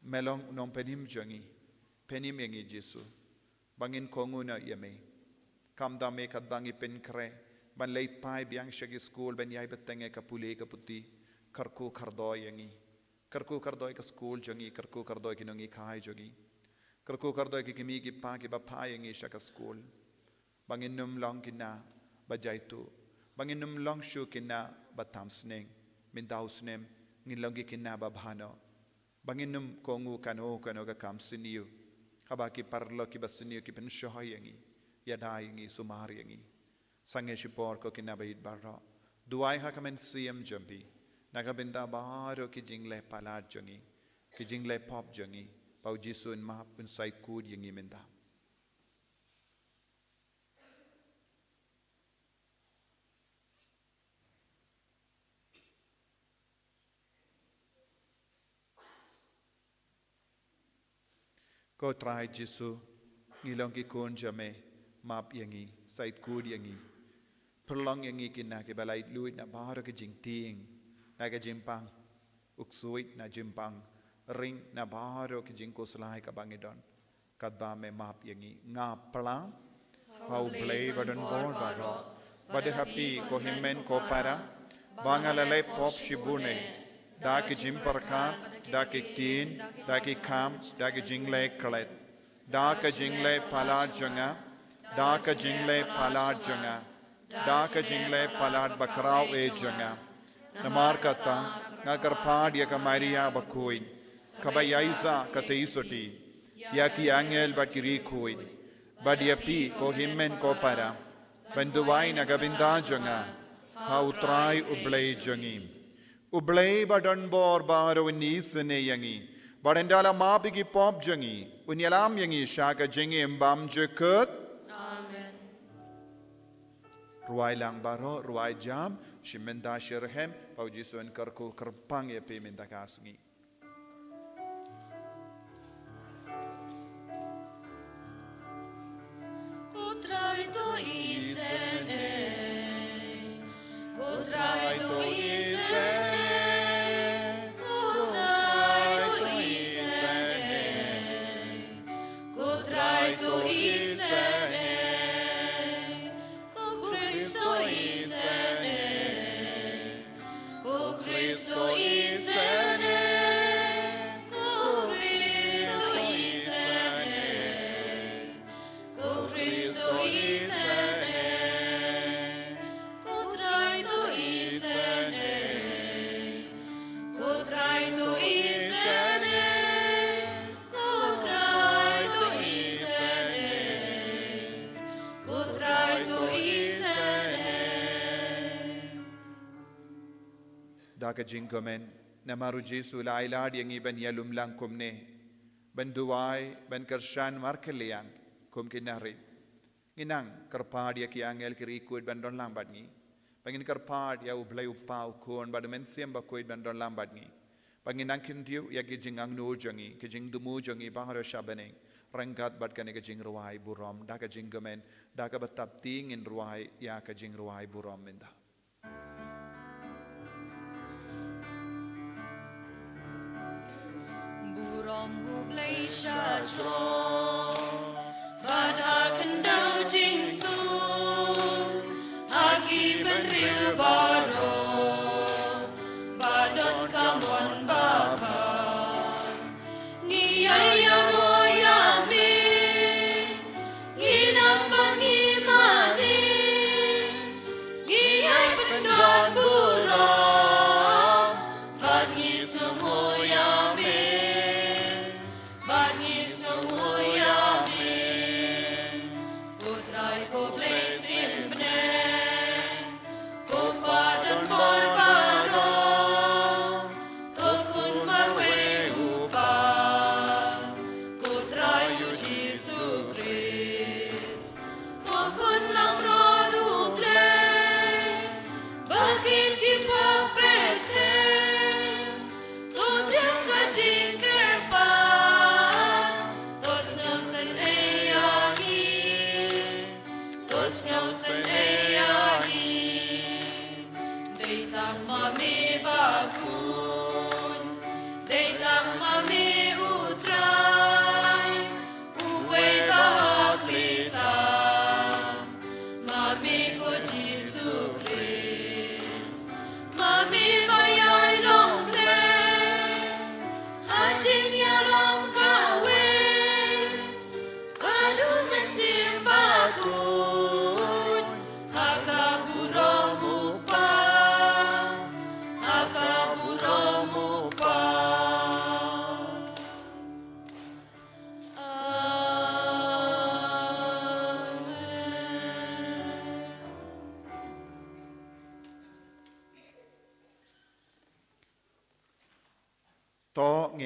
Me long u nongpynim jong ngi. Pynim ïa ngi Jisu. Ba ngin kohnguh noh ïa me. Khamtam me katba ngi pynkhreh ban leit phai biang sha ki skul ban ïai bteng ïa ka pule ka puthi. Kyrkhu kyrdoh ïa ngi. Kyrkhu kyrdoh ïa ka skul jong ngi, kyrkhu kyrdoh ïa ki nonghikai jong ngi. Kyrkhu kyrdoh ïa ki kmie ki kpa kiba phah ïa ngi sha ka skul. Ba ngin ym long ki khynnah ba jaituh. Ba ngin ym long shuh ki khynnah ba tam sneng. Mynta u snem ngin long ki khynnah ba bha noh. Ba ngin ym kohnguh kano kano ka kam sniew. Haba ki paralok kiba sniew ki pynshoh ïa ngi, ïada ïa ngi, sumar ïa ngi. Sangeh shipor ko ki khynnah ba ïeit baroh, duwai ha ka mynsiem jong phi na ka bynta baroh ki jingleh palat jong ngi, ki jingleh pop jong ngi, ba u Jisu un map, un sait khuid ïa ngi mynta. Ko Trai Jisu, ngi long ki khun jong me, map ïa ngi, sait khuid ïa ngi. Pynlong ïa ngi ki khynnah kiba laitluid na baroh ki jingtieng, na ki jingpang, u ksuid na jingpang, ring na baroh ki jingkhuslai kaba ngi don. Katba me map ïa ngi, nga pla ha U Blei ba don bor baroh, bad ha phi ko hynmen ko para, ba nga la leh pop shibun eh, da ki jingpyrkhat, da ki ktien, da ki kam, da ki jingleh klet, da ka jingleh palat jong nga, da ka jingleh palat jong nga, da ka jingleh palat bakhraw eh jong nga. Namar kata nga kyrpad ïa ka Maria bakhuid, kaba ïaisah katei sotti, ïa ki angel bad ki riewkhuid, bad ïa phi ko hynmen ko para, ban duwai na ka bynta jong nga ha U Trai U Blei jong ngi. U Blei ba don bor baroh un isynei ïa ngi, bad ynda la map ïa ki pop jong ngi, un ïalam ïa ngi sha ka jingim bymjukut. Amen. Rwai lang baroh, rwai jam, shi mynta shi rhem, ba u Jisu un kyrkhu kyrpang ïa phi mynta ka sngi. Ko Trai to isynei. Ko Trai to isynei. Ko Trai to isynei. Ko Trai to isynei. Ko Khrist to isynei. Ko Khrist to isynei. Ko Khrist to isynei. Ko Khrist to isynei. Ko Trai to isynei. Ko Trai to isynei. Ko Trai to isynei. Ko Trai to isynei. Da ka jingkmen, namar u Jisu u la ai lad ïa ngi ban ïalum lang kumne, ban duwai, ban kyrshan markylliang kum ki nongrit. Ngin nang kyrpad ïa ki angel ki riewkhuid ban don lang bad ngi. Ba ngin kyrpad ïa U Blei U Kpa, U Khun bad U Mynsiem Bakhuid ban don lang bad ngi. Ba ngin nang kyntiew ïa ki jingangnud jong ngi, ki jingthmu jong ngi baroh sha bneng, ryngkat bad kane ka jingrwai burom. Da ka jingkmen, da kaba tapti ngin rwai ïa ka jingrwai burom mynta. Burom U Blei sha jrong, bad ha khyndew jingsuk, ha ki bynriew baroh, ba don ka mon ba bha. Ngi ïai ïaroh ïa me, ngi nang bad ngi mane, ngi ïai pyndon burom, bad ngi sngewnguh ïa me, bad ngi sngewnguh ïa me. Ko Trai ko Blei symbna, ko Pa don bor baroh, ko Khun marwei U Kpa, ko Trai U Jisu Khrist, ko Khun langbrot U Blei, ba kin ki pop pyrthei, to pdiang ka jingkyrpad, to sngewsynei ïa ngi, to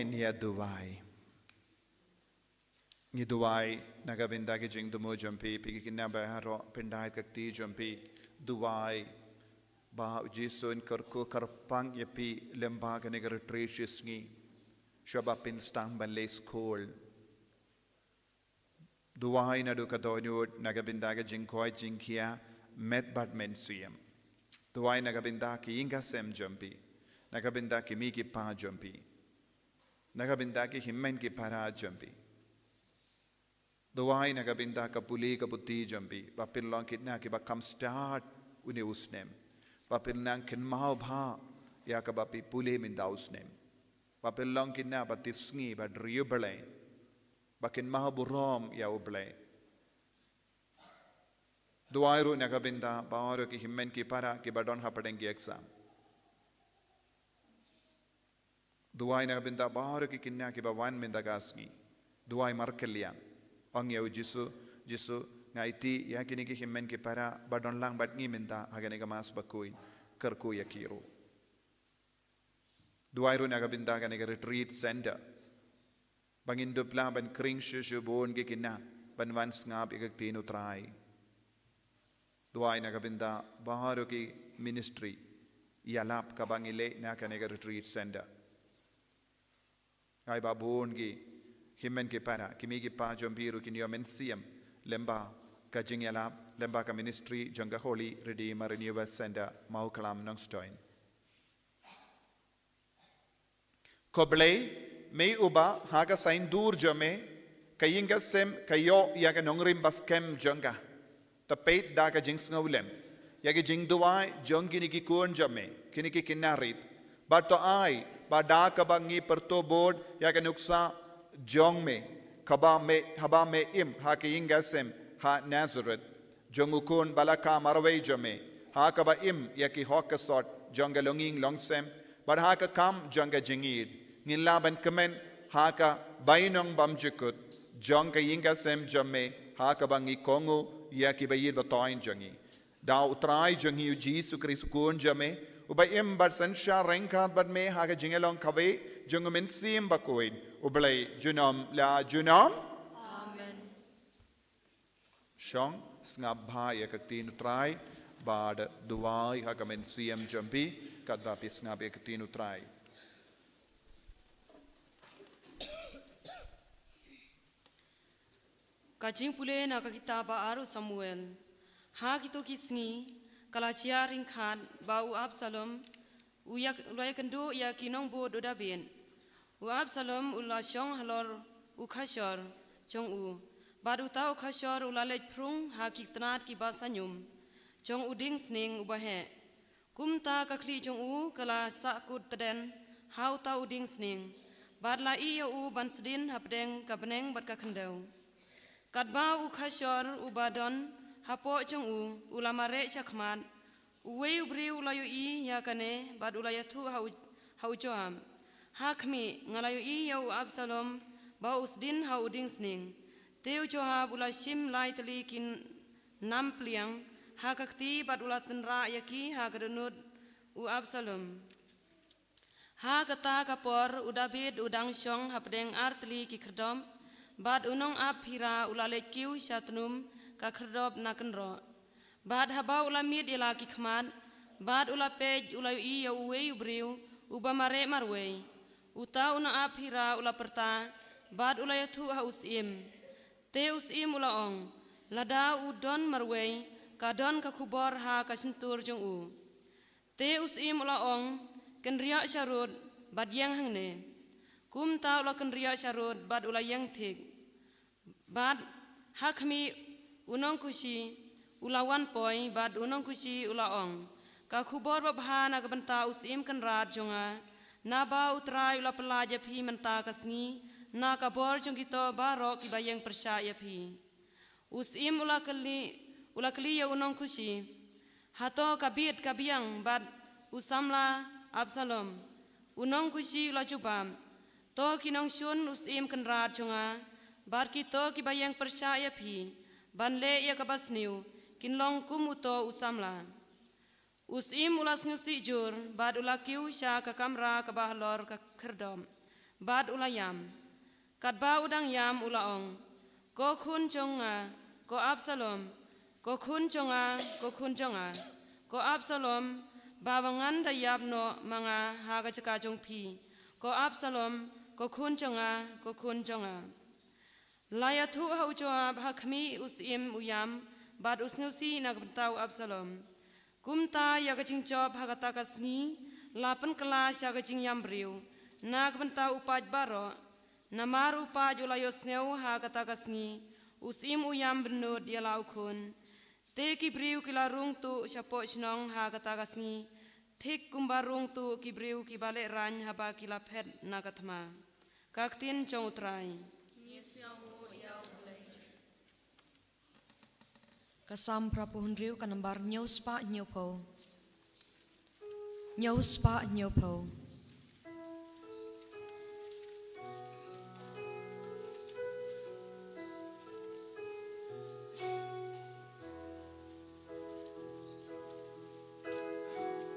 Ngi ïa duwai. Ngi duwai na ka bynta ki jingthmu jong phi, phi ki khynnah baroh, pyndait ka kti jong phi. Duwai ba u Jisu un kyrkhu kyrpang ïa phi lem bad kane ka retreat shi sngi, shuwa ba phin sdang ban leit skul. Duwai naduh ka dohnud na ka bynta ka jingkoit jingkhiah met bad mynsiem. Duwai na ka bynta ki ïing ki sem jong phi, na ka bynta ki kmie ki kpa jong phi, na ka bynta ki hynmen ki para jong phi. Duwai na ka bynta ka pule ka puthi jong phi, ba phin long ki khynnah kiba kham stad une u snem, ba phin nang kynmaw bha ïa kaba phi pule mynta u snem, ba phin long ki khynnah ba tipsngi, ba riewblei, ba kynmaw burom ïa U Blei. Duwai ruh na ka bynta baroh ki hynmen ki para kiba don hapdeng ki exam. Duwai na ka bynta baroh ki khynnah kiba wan mynta ka sngi. Duwai markylliang. Ong ïa u Jisu, Jisu, nga aiti ïa kine ki hynmen ki para ba don lang bad ngi mynta ha kane ka Mass bakhuid, kyrkhu ïa ki ruh. Duwai ruh na ka bynta kane ka retreat center, ba ngin dup lah ban khring shuh shuh bun ki khynnah ban wan sngap ïa ka ktien U Trai. Duwai na ka bynta baroh ki ministry ïalap kaba ngi leh na kane ka retreat center. Ai ba bun ki hynmen ki para, ki kmie ki kpa jong phi ruh kin ïoh mynsiem lem bad ka jingïalap, lem bad ka ministry jong ka Holy Redeemer Renewal Center, Mawkhlam, Nongstoiñ. Ko Blei, me uba ha ka saiñdur jong me ka ïing ka sem ka ïoh ïa ka nongrim ba skhem jong ka. To peit da ka jingsngewlem ïa ki jingduwai jong kine ki khun jong me, kine ki khynnah rit. Bad to ai ba da kaba ngi pyrto bud ïa ka nuksa jong me, kaba me, haba me im ha ka ïing ka sem ha Nazareth jong u Khun ba la kha marwei jong me, ha kaba im ïa ki hok ka sot jong ka longïing longsem, bad ha ka kam jong ka jingïeit. Ngin lah ban kmen ha ka bainong bymjukut jong ka ïing ka sem jong me, ha kaba ngi kohnguh ïa ki ba ïeit ba thoiñ jong ngi. Da U Trai jong ngi U Jisu Khrist U Khun jong me, uba im bad synshar ryngkat bad me ha ka jingïalong kawei jong U Mynsiem Bakhuid, U Blei junom la junom. Amen. Shong, sngap bha ïa ka ktien U Trai, bad duwai ha ka mynsiem jong phi katba phi sngap ïa ka ktien U Trai. Ka jingpule na ka kitab ba ar u Samuel. Ha kito ki sngi, ka la jia ryngkat ba u Absalom u ïa, u la ïakynduh ïa ki nongbud u Dabid. U Absalom u la shong halor u khashor jong u, bad uta u khashor u la leit phrung ha ki tnat kiba saiñum jong u dieng sning uba heh. Kumta ka khlieh jong u ka la sahkut tdem ha uta u dieng sning, bad la ïeh ïa u ban sdien hapdeng ka bneng bad ka khyndew. Katba u khashor uba don hapoh jong u u la mareh shakhmat, uwei u briew u la ïohi ïa kane bad u la ïathuh ha u, ha u Joab. Ha khmih, nga la ïohi ïa u Absalom ba u sdien ha u dieng sning. Te u Joab u la shim lai tylli ki nam pliang ha ka kti bad u la tynrah ïa ki ha ka dohnud u Absalom. Ha kata ka por u Dabid u dang shong hapdeng ar tylli ki khyrdop, bad u nongap phira u la leit kiew sha tnum ka khyrdop na kynroh. Bad haba u la miet ïa la ki khmat, bad u la peit, u la ïohi ïa uwei u briew uba mareh marwei. Uta u nongap phira u la pyrta, bad u la ïathuh ha u syiem. Te u syiem u la ong, lada u don marwei, ka don ka khubor ha ka shyntur jong u. Te u syiem u la ong, kynriah sharud bad ïeng hangne. Kumta u la kynriah sharud bad u la ïeng thik. Bad ha khmih, u nongkhushi u la wan poi, bad u nongkhushi u la ong, ka khubor babha na ka bynta u syiem kynrad jong nga, naba u Trai u la pyllait ïa phi mynta ka sngi na ka bor jong kito baroh kiba ïeng pyrshah ïa phi. U syiem u la kylli, u la kylli ïa u nongkhushi, hato ka bit ka biang bad u samla Absalom? U nongkhushi u la jubab, to ki nongshun u syiem kynrad jong nga, bad kito kiba ïeng pyrshah ïa phi, ban leh ïa kaba sniew, kin long kum uto u samla. U syiem u la sngewsih jur, bad u la kiew sha ka kamra kaba halor ka khyrdop. bad u la ïam. Katba u dang ïam u la ong, "Ko khun jong nga, ko Absalom, ko khun jong nga, ko khun jong nga, ko Absalom, ba ba ngan da ïap noh ma nga ha ka jaka jong phi, ko Absalom, ko khun jong nga, ko khun jong nga." La ïathuh ha u Joab ha khmih u syiem u ïam bad u sngewsih na ka bynta u Absalom. Kumta ïa ka jingjop ha kata ka sngi la pynkylla sha ka jingïam briew na ka bynta u paid baroh. Namar u paid u la ïohsngew ha kata ka sngi, u syiem u ïam bynnud ïa la u khun. Te ki briew ki la rung tuh shapoh shnong ha kata ka sngi, thik kumba rung tuh ki briew kiba lehraiñ haba ki la phet na ka thma. Ka ktien jong U Trai. Ka Salm phra phew hynriew, ka nambar hynñiew spah hynñiew phew. Hynñiew spah hynñiew phew.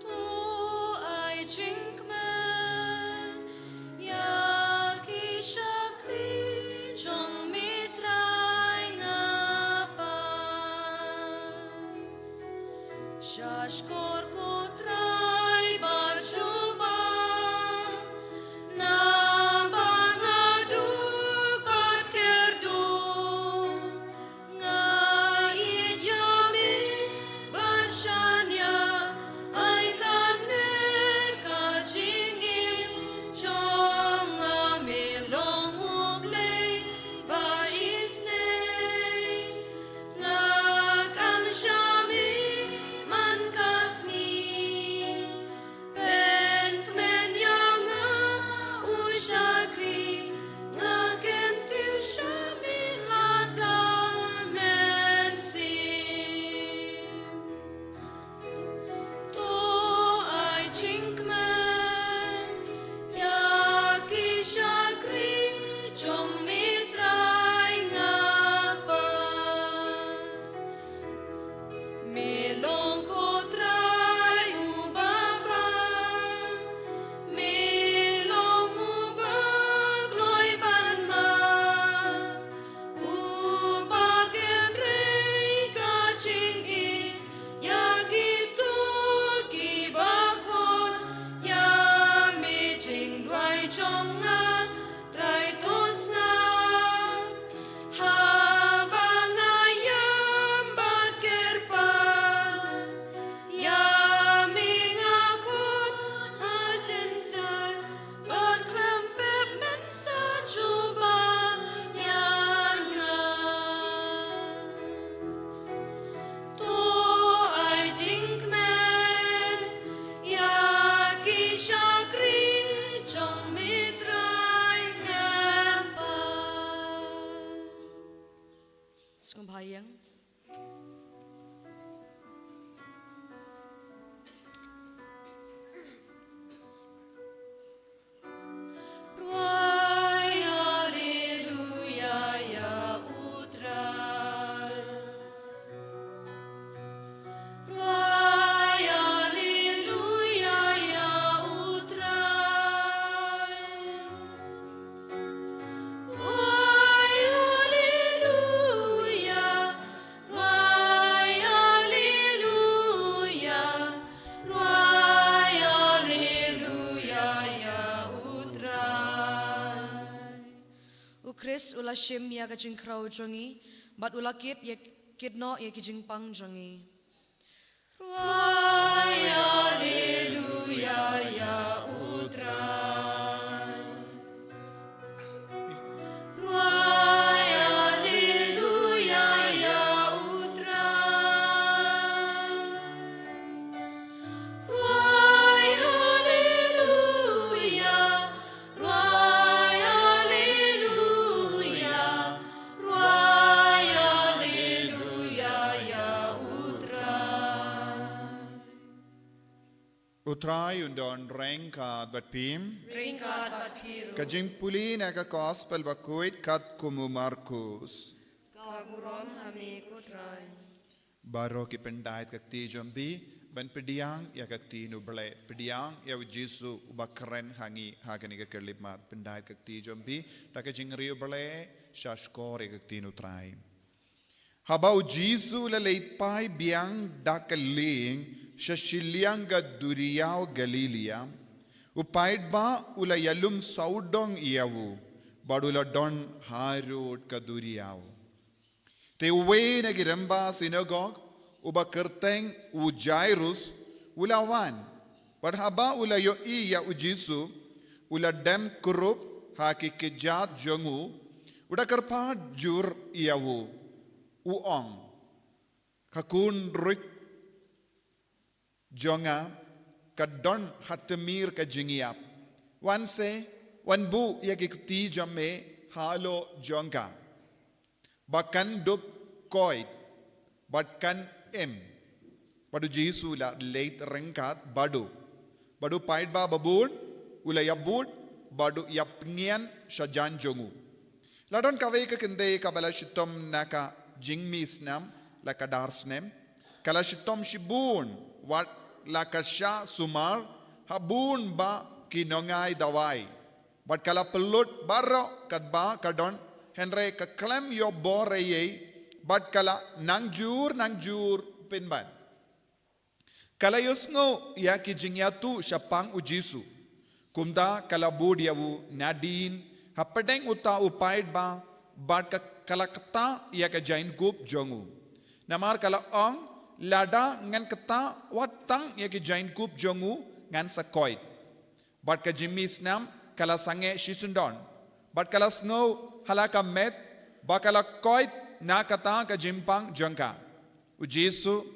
To ai jingkmen ïa ki shakri jong me Trai nga Kpa. Sha shkor ko Trai ba jubab, naba nga duk bad kyrduh. Nga ïeit ïa me bad shaniah, ai kane ka jingim jong nga, me long U Blei ba isynei. Nga khang sha me man ka sngi. Pynkmen ïa nga, u shakri, nga kyntiew sha me la ka mynsiem. To ai jingkmen ïa ki shakri jong me Trai nga Kpa. Me long ko Trai uba bha, me long uba kloi ban map, uba kynrei ka jingïeit ïa kito kiba khot ïa me. Jingduwai jong nga Trai, to sngap haba nga ïam bad kyrpad ïa me. Nga khot ha jynjar bad khlem pep, men sa jubab ïa nga. To ai jingkmen ïa ki shakri jong me Trai nga Kpa. Sngewbha ïeng. Rwai Alleluia ïa U Trai. Rwai Alleluia ïa U Trai. Rwai Alleluia. Rwai Alleluia, rwai Alleluia ïa U Trai. U Khrist u la shim ïa ka jingkhraw jong ngi, bad u la kit ïa, kit noh ïa ki jingpang jong ngi. Rwai Alleluia ïa U Trai. Rwai Alleluia ïa U Trai. Rwai Alleluia. Rwai Alleluia. Rwai Alleluia ïa U Trai. U Trai un don ryngkat bad phi. Ryngkat bad phi ruh. Ka jingpule na ka Gospel bakhuid katkum u Markus. Ka burom ha me ko Trai. Baroh ki pyndait ka kti jong phi, Ban pdiang ïa ka ktien u Blei, pdiang ïa u Jisu uba kren ha ngi ha kane ka khyllipmat, pyndait ka kti jong phi da ka jingriewblei sha shkor ïa ka ktien u Trai. Haba u Jisu u la leit phai biang da ka lieng sha shiliang ka duriaw Galilia, u paidbah u la ïalum sawdong ïa u bad u la don harud ka duriaw. Te uwei na ki rymba synagog uba kyrteng u Jairus u la wan. Bad haba u la ïohi ïa u Jisu, u la dem kurup ha ki kjat jong u, u da kyrpad jur ïa u, u ong, ka khun ruh jong nga ka don ha tmier ka jingïap. Wan se, wan buh ïa ki kti jong me halor jong ka, ba kan dup koit bad kan im. Bad u Jisu u la leit ryngkat bad u, bad u paidbah babun u la ïabud bad u ïapngian shajan jong u. La don kawei ka kynthei kaba la shitom na ka jingmih snam la ka dar snem. Ka la shitom shibun, wat la ka shah sumar ha bun bah ki nongai dawai. Bad ka la pynlut baroh katba ka don, hynrei ka khlem ïoh bor ei ei, bad ka la nang jur nang jur pynban. Ka la ïohsngew ïa ki jingïathuh shaphang u Jisu. Kumta ka la bud ïa u nadien hapdeng uta u paidbah, bad ka, ka la ktah ïa ka jaiñkup jong u. Namar ka la ong, lada ngan ktah wat tang ïa ki jaiñkup jong u, ngan sa koit. Bad ka jingmih snam ka la sangeh shisyndon, bad ka la sngew ha la ka met ba ka la koit na kata ka jingpang jong ka. U Jisu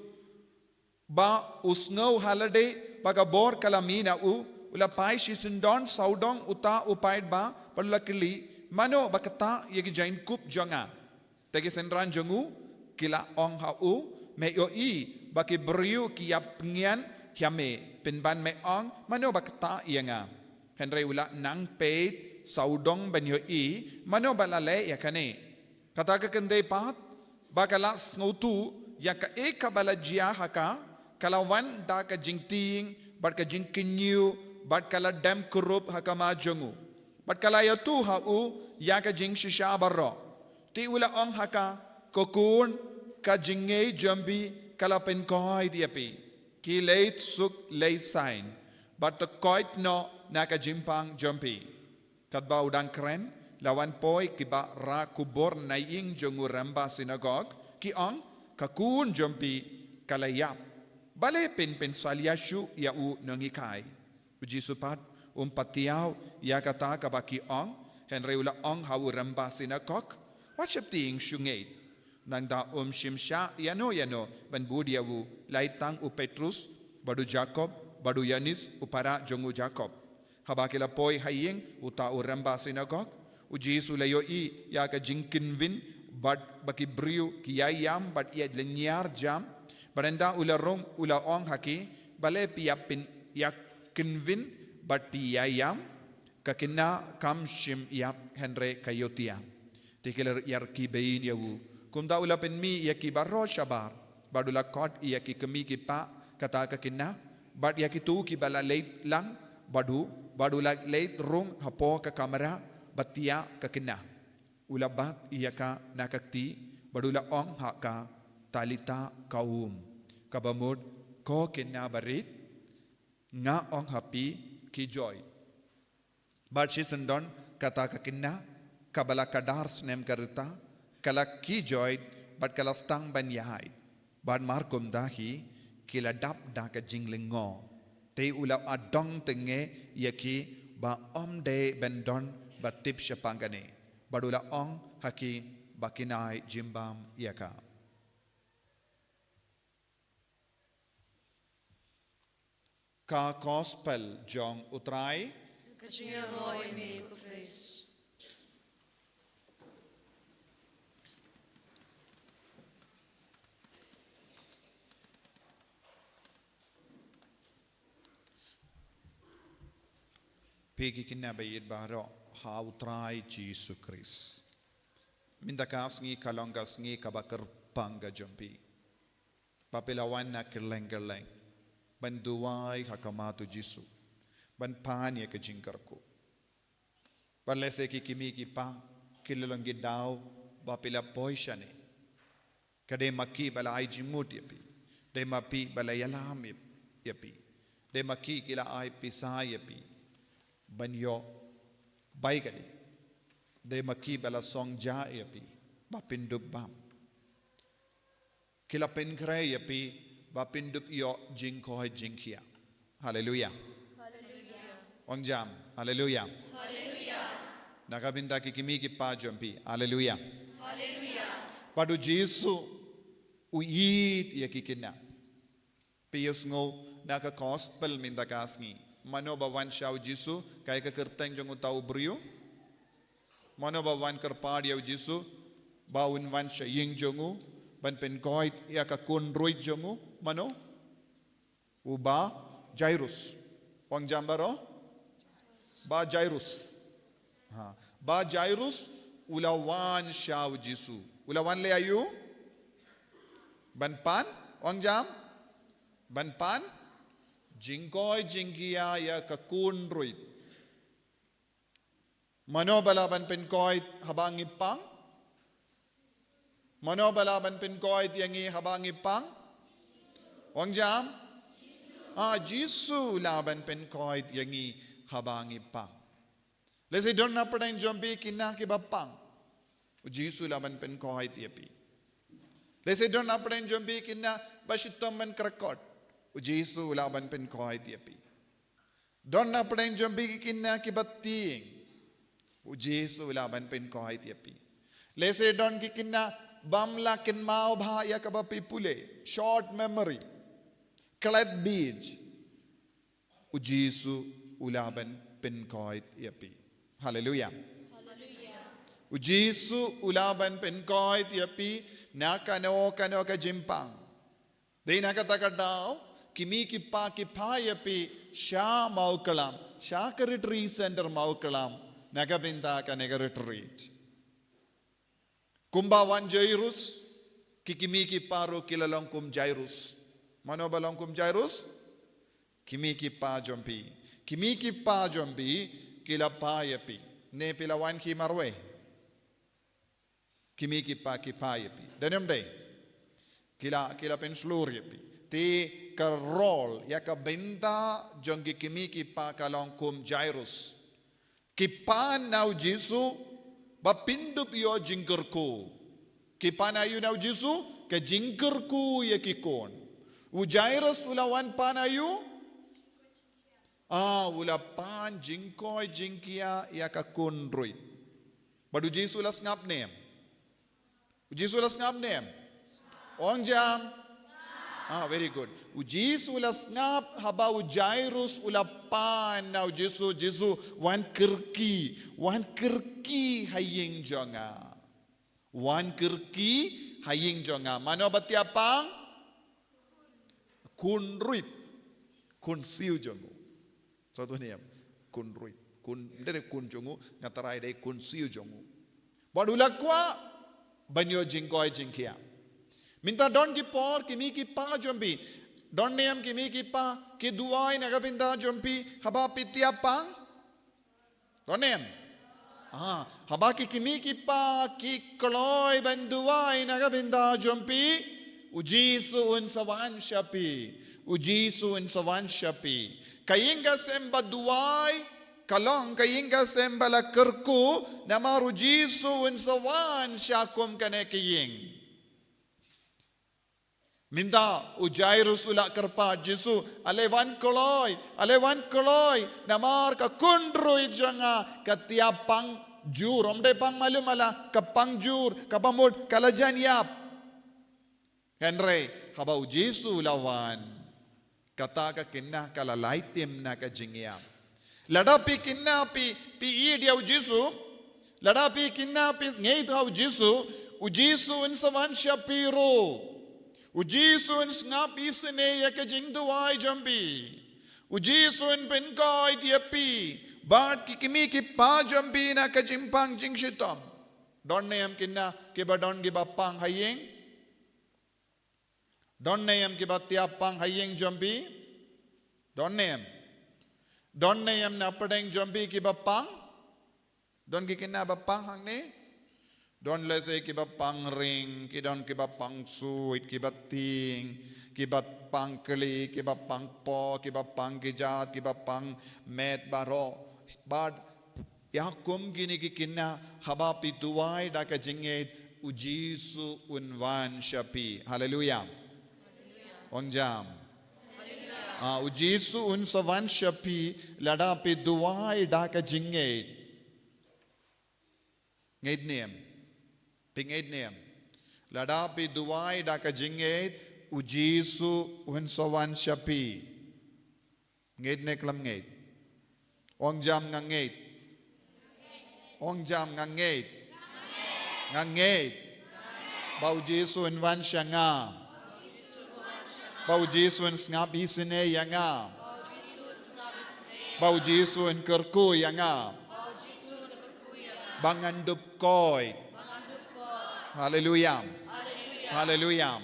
ba u sngew ha lade ba ka bor ka la mih na u, u la phai shisyndon sawdong uta u paidbah bad u la kylli, mano ba ktah ïa ki jaiñkup jong nga? Te ki synran jong u ki la ong ha u, me ïohi ba ki briew ki ïapngian ïa me, pynban me ong, mano ba ktah ïa nga? Hynrei u la nang peit sawdong ban ïohi mano ba la leh ïa kane. Kata ka kynthei pat, ba ka la sngewthuh ïa kaei kaba la jia ha ka, ka la wan da ka jingtieng bad ka jingkynñiew, bad ka la dem kurup ha khmat jong u, bad ka la ïathuh ha u ïa ka jingshisha baroh. Te u la ong ha ka, ko khun, ka jingngeit jong phi ka la pynkoit ïa phi. Khie leit suk leit saiñ, bad to koit noh na ka jingpang jong phi. Katba u dang kren, la wan poi kiba rah khubor na ïing jong u rymba synagog, ki ong, ka khun jong phi ka la ïap. Balei phin pynsalia shuh ïa u nonghikai? U Jisu pat um patiaw ïa kata kaba ki ong, hynrei u la ong ha u rymba synagog, wat sheptieng shuh ngeit. Nangta um shym shah ïano ïano ban bud ïa u, lai tang u Petrus, bad u Jakob, bad u Ïoannis u para jong u Jakob. Haba ki la poi ha ïing uta u rymba synagog, u Jisu u la ïohi ïa ka jingkynwin, bad ba ki briew ki ïai ïam bad ïalynñiar jam. Bad ynda u la rung, u la ong ha ki, balei phi ïa pyn, ïa kynwin bad phi ïai ïam? Ka khynnah kam shym ïap, hynrei ka ïohthiah. Te ki la ïarkhie bein ïa u. Kumta u la pynmih ïa ki baroh shabar, bad u la khot ïa ki kmie ki kpa kata ka khynnah, bad ïa kito kiba la leit lang bad u, bad u la leit rung hapoh ka kamra ba thiah ka khynnah. U la bat ïa ka na ka kti, bad u la ong ha ka, Talitha koum, kaba mut, ko khynnah barit, nga ong ha phi, khie joit. Bad shisyndon kata ka khynnah kaba la ka dar snem ka rta, ka la khie joit bad ka la sdang ban ïaid. Bad markumta hi ki la dap da ka jinglyngngoh. Te u la adong tyngngew ïa ki ba ym dei ban don ba tip shaphang kane. Bad u la ong ha ki ba kin ai jingbam ïa ka. Ka Gospel jong u Trai. Ka jingïaroh ïa me ko Khrist. Phi ki khynnah ba ïeit baroh ha u Trai Jisu Khrist. Mynta ka sngi ka long ka sngi kaba kyrpang ka jong phi. Ba phi la wan na kylleng kylleng. ban duwai ha khmat u Jisu, ban pan ïa ka jingkyrkhu. Bad lehse ki kmie ki kpa, ki la long ki daw ba phi la poi shane. Ka dei ma ki ba la ai jingmut ïa phi, dei ma phi ba la ïalam ïa, ïa phi, dei ma ki ki la ai pisa ïa phi ban ïoh bai ka dei, dei ma ki ba la song ja ïa phi ba phin dup bam. Ki la pynkhreh ïa phi ba phin dup ïoh jingkoit jingkhiah. Haleluia. Haleluia. Ong jam. Haleluia. Haleluia. Na ka bynta ki kmie ki kpa jong phi. Haleluia. Haleluia. Bad u Jisu u ïeit ïa ki khynnah. Phi ïohsngew na ka gospel mynta ka sngi, mano ba wan sha u Jisu, kaei ka kyrteng jong uta u briew? Mano ba wan kyrpad ïa u Jisu ba un wan sha ïing jong u ban pynkoit ïa ka khun ruit jong u? Mano? U Bah Jairus. Ong jam baroh? Bah Jairus. Ha. Bah Jairus u la wan sha u Jisu. U la wan leh aïu? Ban pan? Ong jam? Ban pan jingkoit jingkhiah ïa ka khun ruit. Mano ba lah ban pynkoit haba ngi pang? Mano ba lah ban pynkoit ïa ngi haba ngi pang? Ong jam? Ah, Jisu lah ban pynkoit ïa ngi haba ngi pang. Lehse don na pdeng jong phi ki khynnah kiba pang, u Jisu lah ban pynkoit ïa phi. Lehse don na pdeng jong phi ki khynnah ba shitom ban kyrkot, u Jisu lah ban pynkoit ïa phi. Don na pdeng jong phi ki khynnah kiba tieng, u Jisu lah ban pynkoit ïa phi. Lehse don ki khynnah bym lah kynmaw bha ïa kaba phi pule, short memory, klet biej, u Jisu u lah ban pynkoit ïa phi. Haleluia. Haleluia. U Jisu u lah ban pynkoit ïa phi na kano kano ka jingpang. Dei na kata ka daw, ki kmie ki kpa ki phah ïa phi sha Mawkylam, sha ka retreat center Mawkylam, na ka bynta kane ka retreat. Kumba wan Jairus, ki kmie ki kpa ruh ki la long kum Jairus. Mano ba long kum Jairus? Ki kmie ki kpa jong phi. Ki kmie ki kpa jong phi ki la phah ïa phi. Ne phi la wan khie marwei? Ki kmie ki kpa ki phah ïa phi. Don ne ym dei? Ki la, ki la pynshlur ïa phi. Te ka role, ïa ka bynta jong ki kmie ki kpa ka long kum Jairus. Ki pan na u Jisu ba phin dup ïoh jingkyrkhu. Ki pan aïu na u Jisu? Ka jingkyrkhu ïa ki khun. U Jairus u la wan pan aïu? Ah, u la pan jingkoit jingkhiah ïa ka khun ruit. Bad u Jisu u la sngap ne em? U Jisu u la sngap ne em? Ong jam. Ah, very good. U Jisu u la sngap haba u Jairus u la pan na u Jisu, Jisu, wan kyrkieh, wan kyrkieh ha ïing jong nga. Wan kyrkieh ha ïing jong nga. Mano ba thiah pang? Khun ruit. Khun siew jong u. Sa tu ne em? Khun ruit. Khun, ym dei khun jong u, nga tharai dei khun siew jong u. Bad u la kwah ban ïoh jingkoit jingkhiah. Mynta don ki por ki kmie ki kpa jong phi, don ne em ki kmie ki kpa ki duwai na ka bynta jong phi haba phi thiah pang? Don ne em? Ah, haba ki kmie ki kpa ki kloi ban duwai na ka bynta jong phi, u Jisu un sa wan sha phi. U Jisu un sa wan sha phi. Ka ïing ka sem ba duwai ka long ka ïing ka sem ba la kyrkhu, namar u Jisu un sa wan sha kum kane ka ïing. Mynta u Jairus u la kyrpad, Jisu, ale wan kloi, ale wan kloi, namar ka khun ruit jong nga ka thiah pang jur, ym dei pang malu mala, ka pang jur, kaba mut ka la jan ïap. Hynrei haba u Jisu u la wan, kata ka khynnah ka la lai tim na ka jingïap. Lada phi khynnah phi, phi ïeit ïa u Jisu, lada phi khynnah phi ngeit ha u Jisu, u Jisu un sa wan sha phi ruh. U Jisu un sngap isynei ïa ka jingduwai jong phi. U Jisu un pynkoit ïa phi bad ki kmie ki kpa jong phi na ka jingpang jingshitom. Don ne em khynnah kiba don kiba pang ha ïing? Don ne em kiba thiah pang ha ïing jong phi? Don ne em? Don ne em na pdeng jong phi kiba pang? Don ki khynnah ba pang hangne? Don lehse kiba pang ring, ki don kiba pang suit, kiba tieng, kiba pang kli, kiba pang poh, kiba pang kjat, kiba pang met baroh. Bad ïa kum kine ki khynnah, haba phi duwai da ka jingngeit, U Jisu un wan sha phi. Haleluia. Ong jam. Ah, U Jisu un sa wan sha phi lada phi duwai da ka jingngeit. Ngeit ne em? Phi ngeit ne em? Lada phi duwai da ka jingngeit, U Jisu un sa wan sha phi. Ngeit ne khlem ngeit? Ong jam, nga ngeit. Ong jam, nga ngeit. Nga ngeit ba U Jisu un wan sha nga. Ba U Jisu un sngap isynei ïa nga. Ba U Jisu un kyrkhu ïa nga. Ba ngan dup koit. Haleluia. Haleluia.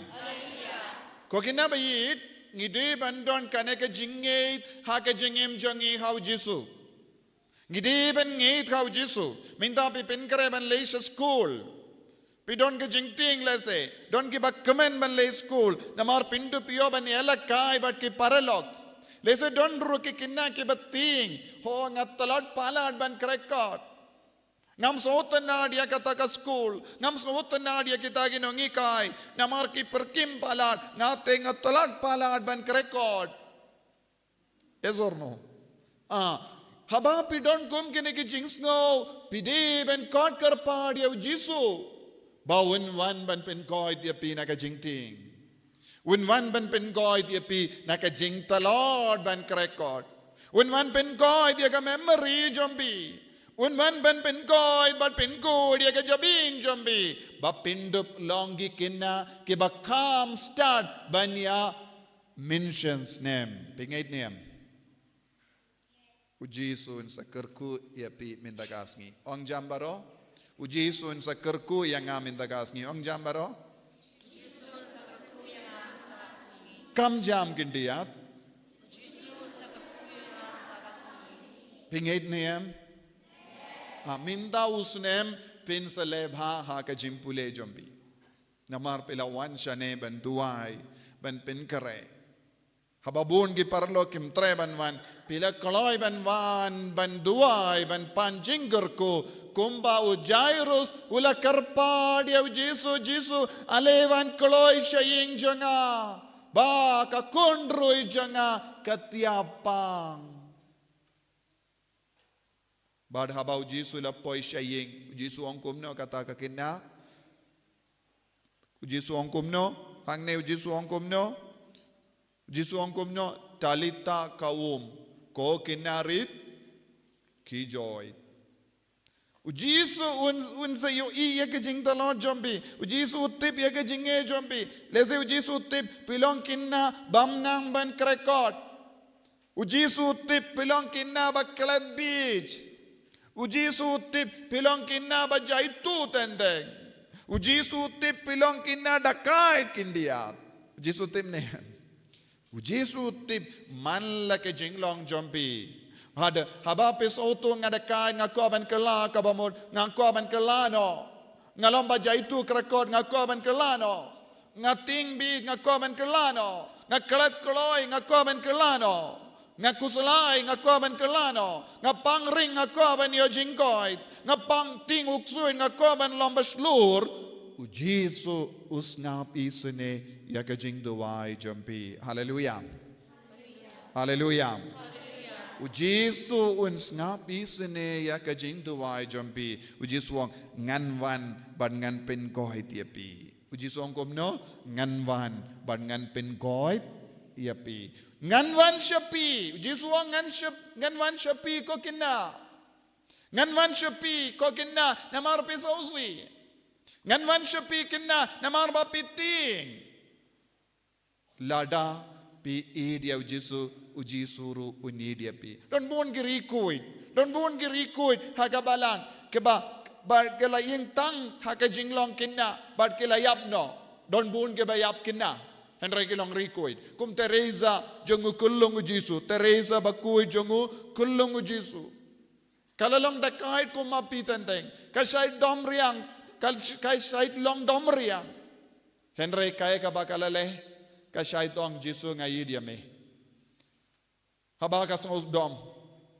Ko kine ba ïeit, ngi dei ban don kane ka jingngeit ha ka jingim jong ngi ha U Jisu. Ngi dei ban ngeit ha U Jisu. Mynta phi pynkhreh ban leit sha skul. Phi don ka jingtieng lehse, don kiba kmen ban leit skul, namar phin dup ïoh ban ïalehkai bad ki paralok. Lehse don ruh ki khynnah kiba tieng, ho nga tlot palat ban khreh kot. Ngam sngewtynnad ïa kata ka skul, ngam sngewtynnad ïa kita ki nonghikai, namar ki pyrkhing palat, nga te nga tlot palat ban khreh kot. Yes or no? Ah, haba phi don kum kine ki jingsngew, phi dei ban khot kyrpad ïa U Jisu ba un wan ban pynkoit ïa phi na ka jingtieng. Un wan ban pynkoit ïa phi na ka jingtlot ban khreh kot. Un wan pynkoit ïa ka memory jong phi. Un wan ban pynkoit bad pynkut ïa ka jabieng jong phi. Ba phin dup long ki khynnah kiba kham stad ban ïa mention snem. Phi ngeit ne em? U Jisu un sa kyrkhu ïa phi mynta ka sngi. Ong jam baroh. U Jisu un sa kyrkhu ïa nga mynta ka sngi. Ong jam baroh. Kam jam khyndiat. Phi ngeit ne em? Ha mynta u snem phin sa leh bha ha ka jingpule jong phi. Namar phi la wan shane ban duwai, ban pynkhreh. Haba bun ki paralok kim treh ban wan, phi la kloi ban wan, ban duwai, ban pan jingkyrkhu, kumba u Jairus u la kyrpad ïa U Jisu, Jisu, ale wan kloi sha ïing jong nga, ba ka khun ruh jong nga ka tiap pang. Bad haba U Jisu la poi sha ïing, U Jisu ong kumno kata ka khynnah? U Jisu ong kumno? Hangne U Jisu ong kumno? U Jisu ong kumno? Talitha koum. Ko khynnah rit, khie joi. U Jisu un, un sa ïohi ïa ka jingtlot jong phi. U Jisu u tip ïa ka jingeh jong phi. Lehse U Jisu u tip phi long khynnah bym nang ban khreh kot. U Jisu u tip phi long khynnah ba klet biej. U Jisu u tip phi long khynnah ba jaitbynriew teng teng. U Jisu u tip phi long khynnah dakait khyndiat. U Jisu u tip ne. U Jisu u tip man la ka jinglong jong phi. Haba, haba phi sngewthuh nga dakait, nga kwah ban kylla, kaba mut nga kwah ban kylla noh. Nga long ba jaitbynriew khreh kot, nga kwah ban kylla noh. Nga tieng biej, nga kwah ban kylla noh. Nga klet kloi, nga kwah ban kylla noh. Nga khuslai, nga kwah ban kylla noh. Nga pang ring, nga kwah ban ïoh jingkoit. Nga pang tieng u ksuid, nga kwah ban long ba shlur. U Jisu u sngap isynei ïa ka jingduwai jong phi. Haleluia. Haleluia. U Jisu un sngap isynei ïa ka jingduwai jong phi. U Jisu u ong ngan wan bad ngan pynkoit ïa phi. U Jisu u ong kumno? Ngan wan bad ngan pynkoit ïa phi. Ngan wan sha phi. U Jisu u ong ngan sha, ngan wan sha phi ko khynnah. Ngan wan sha phi ko khynnah namar phi sngewsih. Ngan wan sha phi khynnah namar ba phi tieng. Lada phi ïeit ïa U Jisu, U Jisu ruh un ïeit ïa phi. Don bun ki riewkhuid, don bun ki riewkhuid ha ka balang kiba, ba ki la ïeng tang ha ka jinglong khynnah bad ki la ïap noh. Don bun kiba ïap khynnah. Hynrei ki long riewkhuid. Kum Teresa jong u khyllung u Jisu. Teresa bakhuid jong u khyllung u Jisu. Ka la long dakaid kum ma Peter teng. Ka shait dom riang. Ka, ka shait long dom riang. Hynrei kaei kaba ka la leh. Ka shait ong Jisu nga ïeit ïa me. Haba ka sngewdom,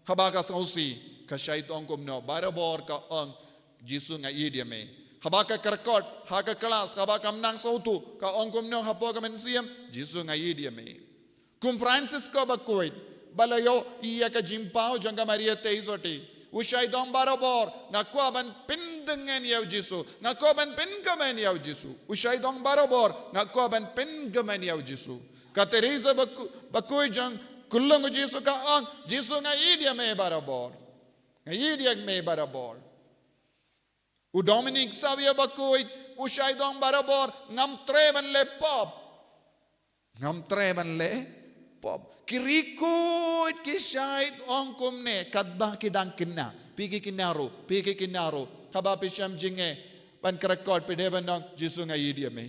haba ka sngewsih, ka shait ong kumno, barabor ka ong, Jisu nga ïeit ïa me. Haba ka kyrkot, ha ka klas, haba kam nang sngewthuh, ka ong kumno, hapoh ka mynsiem, Jisu nga ïeit ïa me. Kum Francisco bakhuid, ba la ïohi ïa ka jingpaw jong ka Maria Theisotti. U shait ong barabor, nga kwah ban pyndongan ïa u Jisu, nga kwah ban pynkmen ïa u Jisu. U shait ong barabor, nga kwah ban pynkmen ïa u Jisu. Ka Teresa bakhu-, bakhuid jong khyllung u Jisu ka ong, Jisu nga ïeit ïa me barabor. Nga ïeit ïa me barabor. U Dominic Savio bakhuid, u shait ong barabor, ngam treh ban leh pop. Ngam treh ban leh pop. Ki riewkhuid ki shait ong kumne, katba ki dang khynnah. Phi ki khynnah ruh, phi ki khynnah ruh. Haba phi shem jingeh, ban kyrkot phi dei ban ong, Jisu nga ïeit ïa me.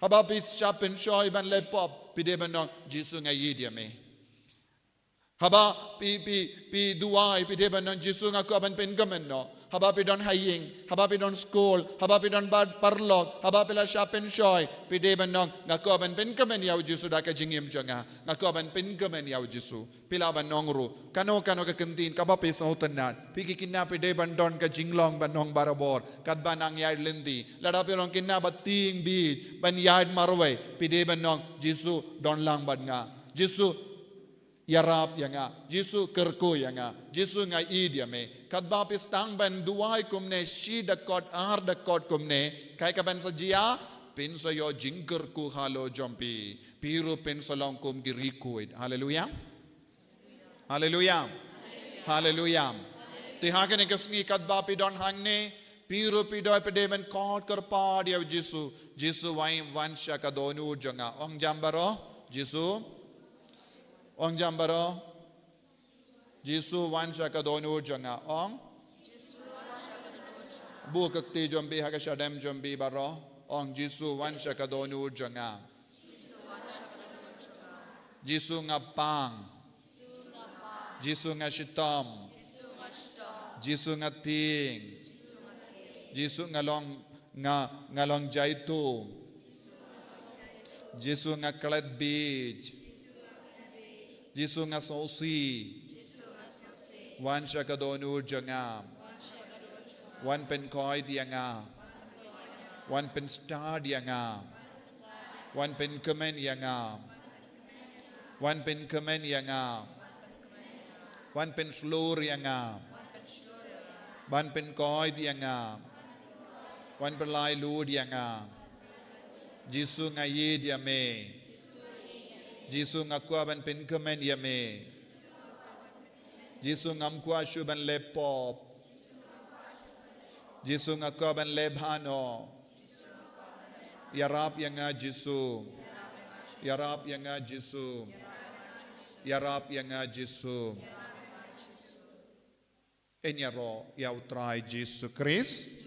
Haba phi shah pynshoi ban leh pop, phi dei ban ong, Jisu nga ïeit ïa me. Haba phi, phi, phi duwai, phi dei ban ong, Jisu nga kwah ban pynkmen noh. Haba phi don ha ïing, haba phi don skul, haba phi don bad paralok, haba phi la shah pynshoi, phi dei ban ong, nga kwah ban pynkmen ïa u Jisu da ka jingim jong nga, nga kwah ban pynkmen ïa u Jisu. Phi lah ban ong ruh, kano kano ka kyntien, kaba phi sngewtynnat. Phi ki khynnah phi dei ban don ka jinglong ban ong barabor. Katba nang ïaid lynti. Lada phi long khynnah ba tieng bieit, ban ïaid marwei, phi dei ban ong, Jisu don lang bad nga. Jisu ïarap ïa nga. Jisu kyrkhu ïa nga. Jisu nga ïeit ïa me. Katba phi sdang ban duwai kumne shi dkhot ar dkhot kumne. Kaei kaban sa jia, phin sa ïoh jingkyrkhu halor jong phi. Phi ruh phin sa long kum ki riewkhuid. Haleluia. Haleluia. Haleluia. Te ha kane ka sngi katba phi don hangne, phi ruh phi dei, phi dei ban khot kyrpad ïa u Jisu. Jisu wai wan sha ka dohnud jong nga. Ong jam baroh. Jisu. Ong jam baroh. Jisu wan sha ka dohnud jong nga. Ong. Buh ka kti jong phi ha ka shadem jong phi baroh. Ong Jisu wan sha ka dohnud jong nga. Jisu nga pang. Jisu nga shitom. Jisu nga tieng. Jisu nga long, nga, nga long jaitu. Jisu nga klet bieit. Jisu nga sngewsih. Wan sha ka dohnud jong nga. Wan pynkhuid ïa nga. Wan pynstad ïa nga. Wan pynkmen ïa nga. Wan pynkmen ïa nga. Wan pynshlur ïa nga. Wan pynkhuid ïa nga. Wan pynlait luid ïa nga. Jisu nga ïeit ïa me. Jisu nga kwah ban pynkmen ïa me. Jisu ngam kwah shuh ban leh pop. Jisu nga kwah ban leh bha noh. Ïarap ïa nga Jisu. Ïarap ïa nga Jisu. Ïarap ïa nga Jisu. Yn ïaroh ïa u Trai Jisu Khrist.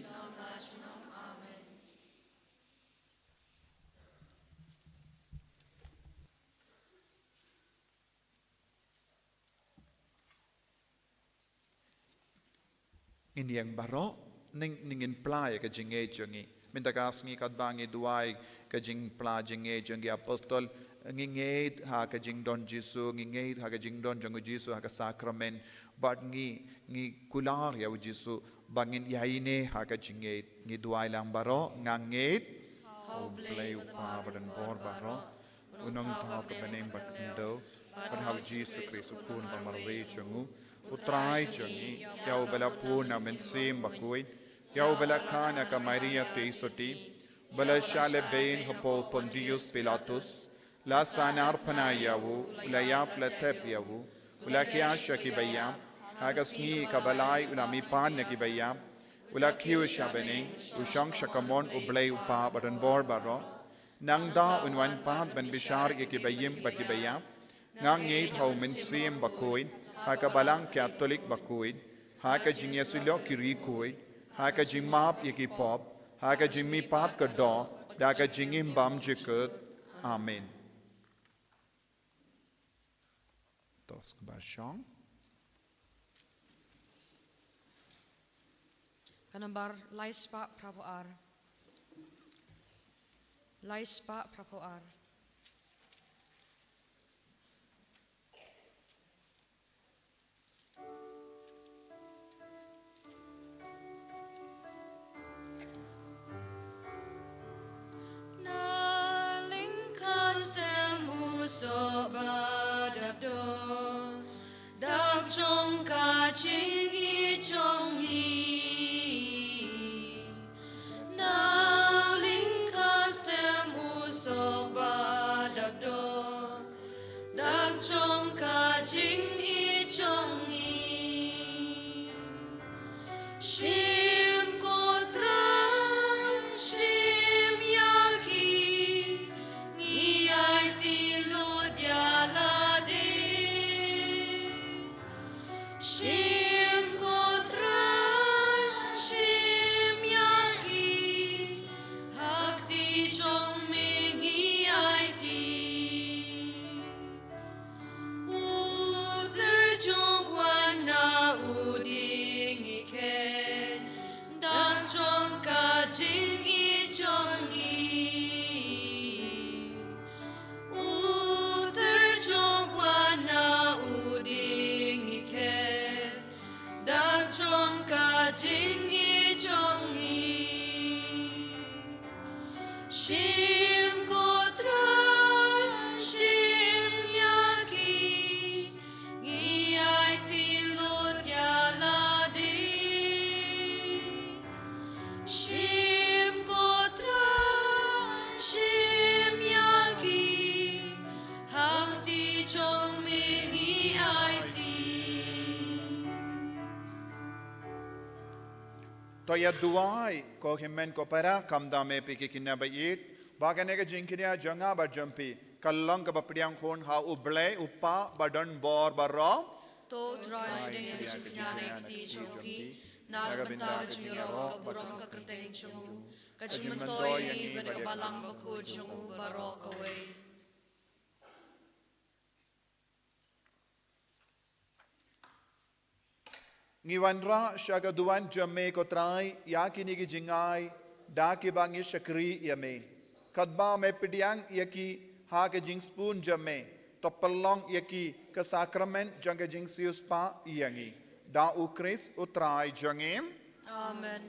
Ngin ïeng baroh, ngin, ngin pla ïa ka jingngeit jong ngi. Mynta ka sngi katba ngi duwai ka jingpla jingngeit jong ki apostol, ngi ngeit ha ka jingdon Jisu, ngi ngeit ha ka jingdon jong u Jisu ha ka sakramen, bad ngi, ngi kular ïa u Jisu ba ngin ïaineh ha ka jingngeit. Ngi duwai lang baroh, nga ngeit ha U Blei U Kpa badonbor baroh, U Nongthaw ka bneng bad khyndew, bad ha u Jisu Khrist u Khun ba marwei jong u, U Trai jong ngi, ïa uba la bun na u Mynsiem Bakhuid, ïa uba la kha na ka Maria Theisotti, uba la shah lehbeiñ hapoh u Pontius Pilatus, la sahnarphna ïa u, u la ïap, la thep ïa u, u la khia sha kiba ïap, ha ka sngi kaba lai u la mihpat na kiba ïap, u la kiew sha bneng, u shong sha kamon U Blei U Kpa badonbor baroh. Nangta un wan pat ban bishar ïa kiba im bad kiba ïap. Nga ngeit ha u Mynsiem Bakhuid, ha ka Balang Katholik bakhuid, ha ka jingïasyllok ki riewkhuid, ha ka jingmap ïa ki pop, ha ka jingmihpat ka doh, da ka jingim bymjukut. Amen. Tos kaba shong. Ka nambar lai spah phra phew ar. Lai spah phra phew ar. Na lyngkha stem u soh ba dap dor, dak jong ka jingïeit jong ngi. Na lyngkha stem u soh ba dap dor, dak jong ka jingïeit jong ngi. Shim ko Trai, shim ïa ki, ngi aiti lut ïa lade. Shim ko Trai, shim ïa ki, ha kti jong me ngi aiti. U tyrjuh wan na u dieng ngi khet, dak jong ka jingïeit jong ngi. U tyrjuh wan na u dieng ngi khet, dak jong ka jingïeit jong ngi. Shim ko Trai, shim ïa ki, ngi aiti lut ïa lade. Shim ko Trai, shim ïa ki, ha kti jong me ngi aiti. To ïa duwai ko hynmen ko para, khamtam ïa phi ki khynnah ba ïeit, ba kane ka jingkñia jong nga bad jong phi kan long kaba pdiang khun ha U Blei U Kpa ba don bor baroh. To U Trai un deng ïa ka jingkñia na ka kti jong phi, na ka bynta ka jingïaroh ka burom ka kyrteng jong u, ka jingmyntoi ïa ngi bad ïa ka Balang Bakhuid jong u baroh kawei. Ngi wanrah sha ka duwan jong me ko Trai ïa kine ki jingai da kiba ngi shakri ïa me. Katba me pdiang ïa ki ha ka jingsbun jong me, to pynlong ïa ki ka sakramen jong ka jingsiewspah ïa ngi. Da U Khrist U Trai jong ngi. Amen.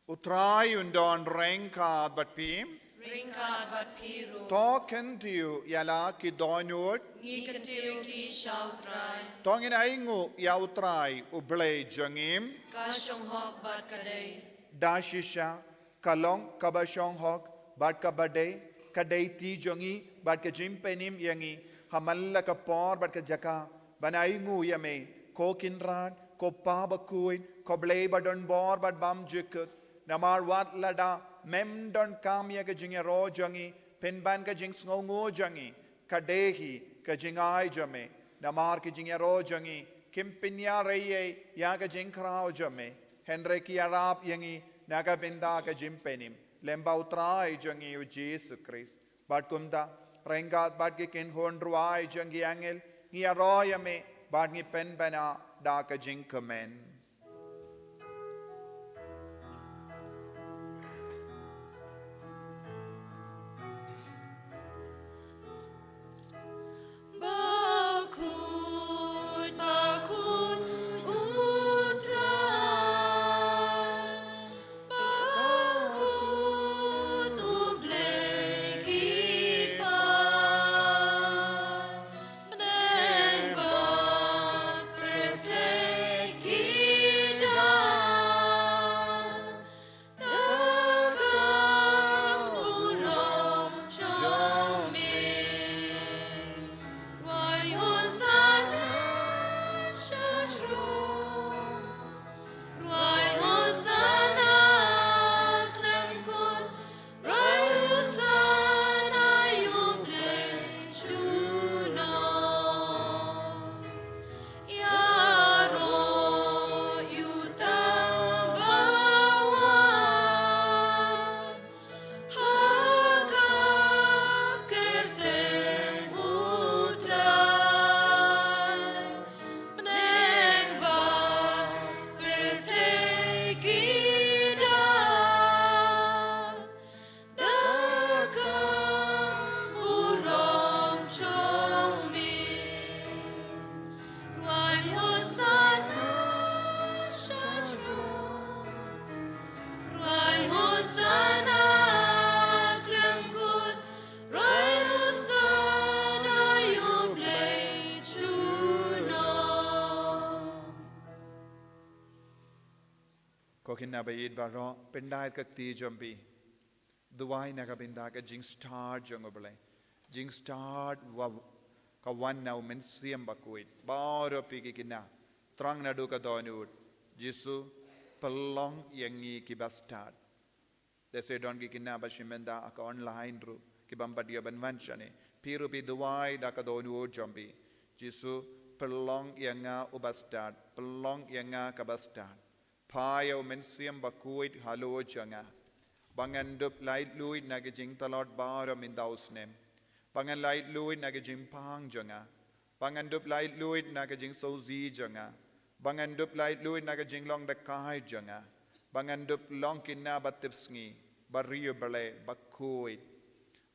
U Trai un don ryngkat bad phi. Ryngkat bad phi ruh. To kyntiew ïa la ki dohnud. Ngi kyntiew ki sha U Trai. To ngin ainguh ïa U Trai U Blei jong ngi. Ka shong hok bad ka dei. Da shisha ka long kaba shong hok bad kaba dei, ka dei ti jong ngi bad ka jingpynim ïa ngi ha man la ka por bad ka jaka ban ainguh ïa me, ko Kynrad, ko Pa Bakhuid, ko Blei ba don bor bad bymjukut. Namar wat lada mem donkam ïa ka jingïaroh jong ngi, pynban ka jingsngewnguh jong ngi ka dei hi ka jingai jong me. Namar ka jingïaroh jong ngi kim pynïarei ei ïa ka jingkhraw jong me, hynrei ki ïarap ïa ngi na ka bynta ka jingpynim lem bad U Trai jong ngi U Jisu Khrist. Bad kumta, ryngkat bad ki kynhun rwai jong ki angel, ngi ïaroh ïa me bad ngi pynbna da ka jingkmen. Bakhuid, bakhuid U Trai. Ba ïeit baroh, pyndait ka kti jong phi. Duwai na ka bynta ka jingstad jong U Blei. Jingstad wa ka wan na U Mynsiem Bakhuid. Baroh phi ki khynnah, thrang naduh ka dohnud. Jisu, pynlong ïa ngi kiba stad. Te sa don ki khynnah ba shim bynta ha ka online ruh, ki bym pat ïoh ban wan shane. Phi ruh phi duwai da ka dohnud jong phi. Jisu, pynlong ïa nga uba stad, pynlong ïa nga kaba stad. Phah ïa U Mynsiem Bakhuid halor jong nga, ba ngan dup laitluid na ki jingtlot baroh mynta u snem. Ba ngan laitluid na ki jingpang jong nga. Ba ngan dup laitluid na ka jingsngewsih jong nga. Ba ngan dup laitluid na ka jinglong dakai jong nga. Ba ngan dup long khynnah ba tipsngi, ba riewblei, ba khuid,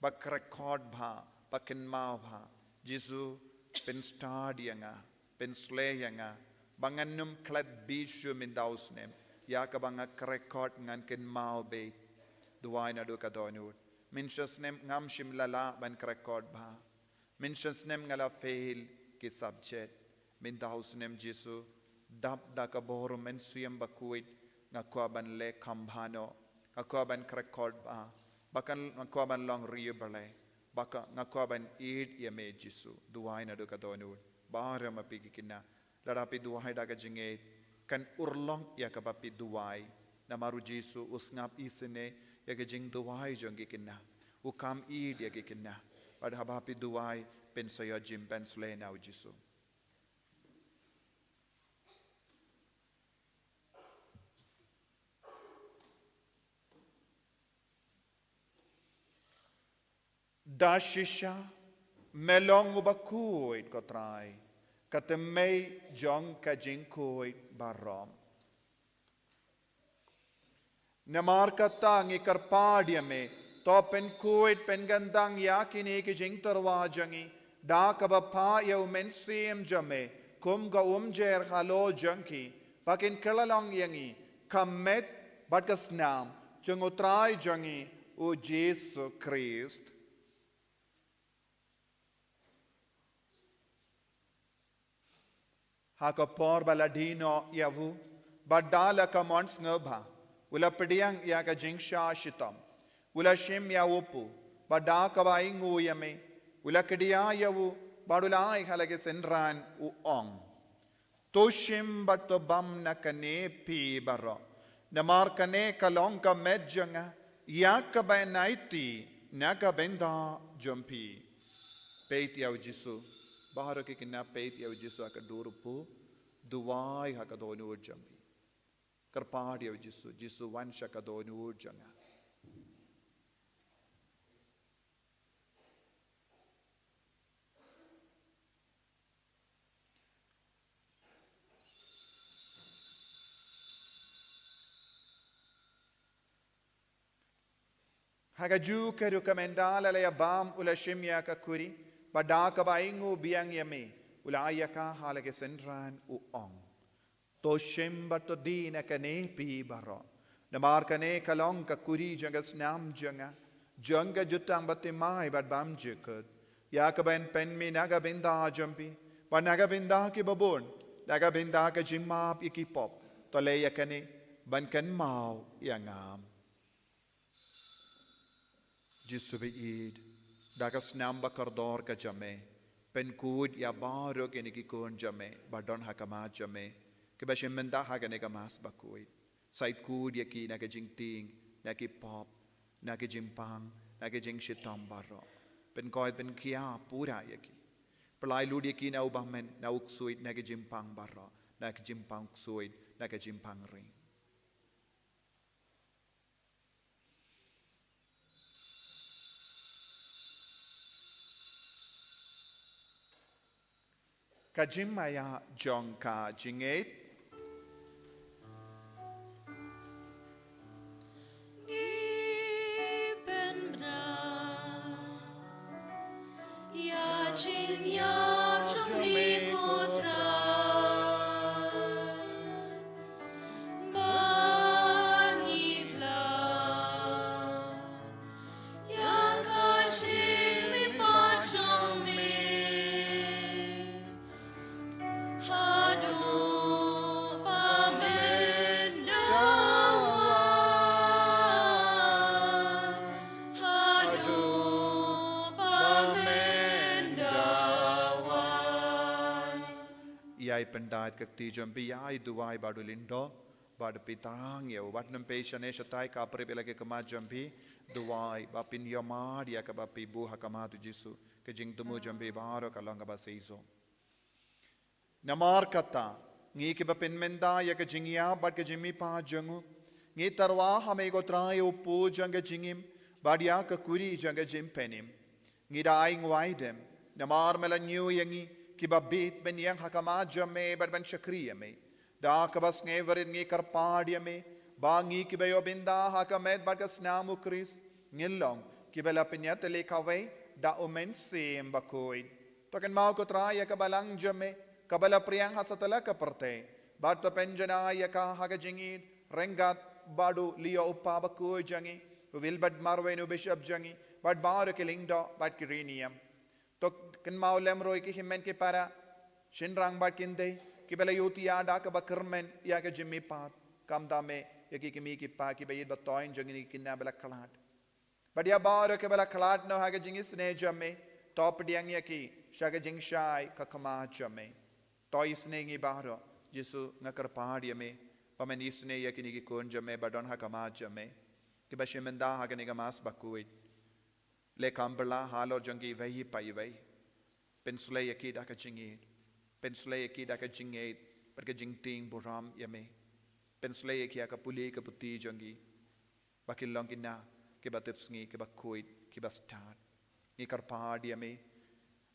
ba kyrkhu bha, ba kynmaw bha. Jisu, pynstad ïa nga, pynsleh ïa nga. Ba ngan ym klet beit shuh mynta u snem, ïa kaba nga kyrkhu ngan kynmaw beit. Duwai naduh ka dohnud. Mynshisnem ngam shym la lah ban kyrkhu bha. Mynshisnem nga la fail ki subject. Mynta u snem Jisu, dap da ka bor U Mynsiem Bakhuid, nga kwah ban leh kham bha noh, nga kwah ban kyrkhu bha, ba kan, nga kwah ban long riewblei, ba ka, nga kwah ban ïeit ïa me Jisu. Duwai naduh ka dohnud. Baroh ma phi ki khynnah, lada phi duwai da ka jingïeit, kan urlong ïa kaba phi duwai. Namar U Jisu u sngap isynei ïa ka jingduwai jong ki khynnah. U kham ïeit ïa ki khynnah. Bad haba phi duwai, phin sa ïoh jingpynsleh na U Jisu. Da shisha me long uba khuid, ko Trai, ka tymmen jong ka jingkhuid baroh. Namar kata ngi kyrpad ïa me, to pynkhuid pynkyntang ïa kine ki jingtyrwa jong ngi, da kaba phah ïa U Mynsiem jong me kum ka umjer halor jong ki, ba kin kylla long ïa ngi ka met bad ka snam jong U Trai jong ngi U Jisu Khrist. Ha ka por ba la die noh ïa u, bad da la ka mon sngewbha, u la pdiang ïa ka jingshah shitom, u la shim ïa u pu, bad da kaba ainguh ïa me, u la kdiah ïa u, bad u la ai ha la ki synran, u ong: To shim bad to bam na kane phi baroh. Namar kane ka long ka met jong nga, ïa kaba yn aiti na ka bynta jong phi. Peit ïa U Jisu. Baroh ki khynnah, peit ïa U Jisu ha ka dur u pu. Duwai ha ka dohnud jong phi. Kyrpad ïa U Jisu. Jisu, wan sha ka dohnud jong nga. Ha kajuh ka rukom, ynda la ïa bam, u la shim ïa ka khuri, bad da kaba ainguh biang ïa me, u la ai ïa ka ha la ki synran, u ong: To shim bad to die na kane phi baroh. Namar kane ka long ka khuri jong ka snam jong nga, jong ka jutang bathymmai bad bymjukut, ïa kaba yn pynmih na ka bynta jong phi bad na ka bynta kiba bun, na ka bynta ka jingmap ïa ki pop. To leh ïa kane ban kynmaw ïa nga. Jisu baieit, da ka snam bakordor ka jong me, pynkhuid ïa baroh kine ki khun jong me ba don ha khmat jong me, kiba shim bynta ha kane ka Mass bakhuid. Sa ïeit khuid ïa ki na ka jingtieng, na ki pop, na ki jingpang, na ki jingshitom baroh. Pynkhuid, pynkhia pura ïa ki. Pynlait lut ïa ki na u bymman, na u ksuid, na ki jingpang baroh, na ki jingpang ksuid, na ki jingpang ring. Ka jingmaïa jong ka jingngeit. Ngi pynbna ïa ka jingïap jong me, ko Trai. Bad ngi pynbna ïa ka jingmihpat jong me haduh Ai pyndait ka kti jong phi, ai duwai ba u lyngdoh, ba u pyntrang ïa u, wat nym pei shane shatai, ka pyrshah ïa la ki khmat jong phi, duwai ba phin ïohmad ïa kaba phi buh ha khmat u Jisu, ka jingthmu jong phi baroh ka long kaba seisoh. Namar kata, ngi kiba pynmynta ïa ka jingïap bad ka jingmihpat jong u, ngi tyrwa ha me ko Trai, u Pud jong ka jingim, bad ïa ka Kuri jong ka jingpynim. Ngi da ai ngwai dem, namar me la ñiew ïa ngi kiba bit ban ïeng ha khmat jong me bad ban shakri ïa me. Da kaba sngewrit ngi kyrpad ïa me, ba ngi kiba ïoh bynta ha ka met bad ka snam u Khrist, ngin long kiba la pynïatylli kawei da u Mynsiem Bakhuid. To kynmaw ko Trai ïa ka balang jong me kaba la pdiang ha satlak ka pyrthei, bad to pynjanai ïa ka ha ka jingïeit ryngkat bad u Leo u kpa bakhuid jong ngi, u Wilbert Marwein u bishop jong ngi, bad baroh ki lyngdoh bad ki riewniam. To kynmaw lem ruh ïa ki hynmen ki para, shynrang bad ki kynthei, kiba la ïohthiah da kaba kyrmen ïa ka jingmihpat, khamtam eh ïa ki kmie ki kpa kiba ïeit ba thoiñ jong ngi, ki khynnah ba la khlad. Bad ïa baroh kiba la khlad noh ha ka jingisynei jong me, to pdiang ïa ki sha ka jingshai ka khmat jong me. To isynei ngi baroh, Jisu, nga kyrpad ïa me ba men isynei ïa kine ki khun jong me ba don ha khmat jong me, kiba shim bynta ha kane ka Mass bakhuid. Leh kham bylla halor jong ki iwei pa iwei. Pynshlei ïa ki da ka jingïeit. Pynshlei ïa ki da ka jingïeit bad ka jingtieng burom ïa me. Pynshlei ïa ki ha ka pule ka puthi jong ki, ba kin long ki khynnah kiba tipsngi, kiba khuid, kiba stad. Ngi kyrpad ïa me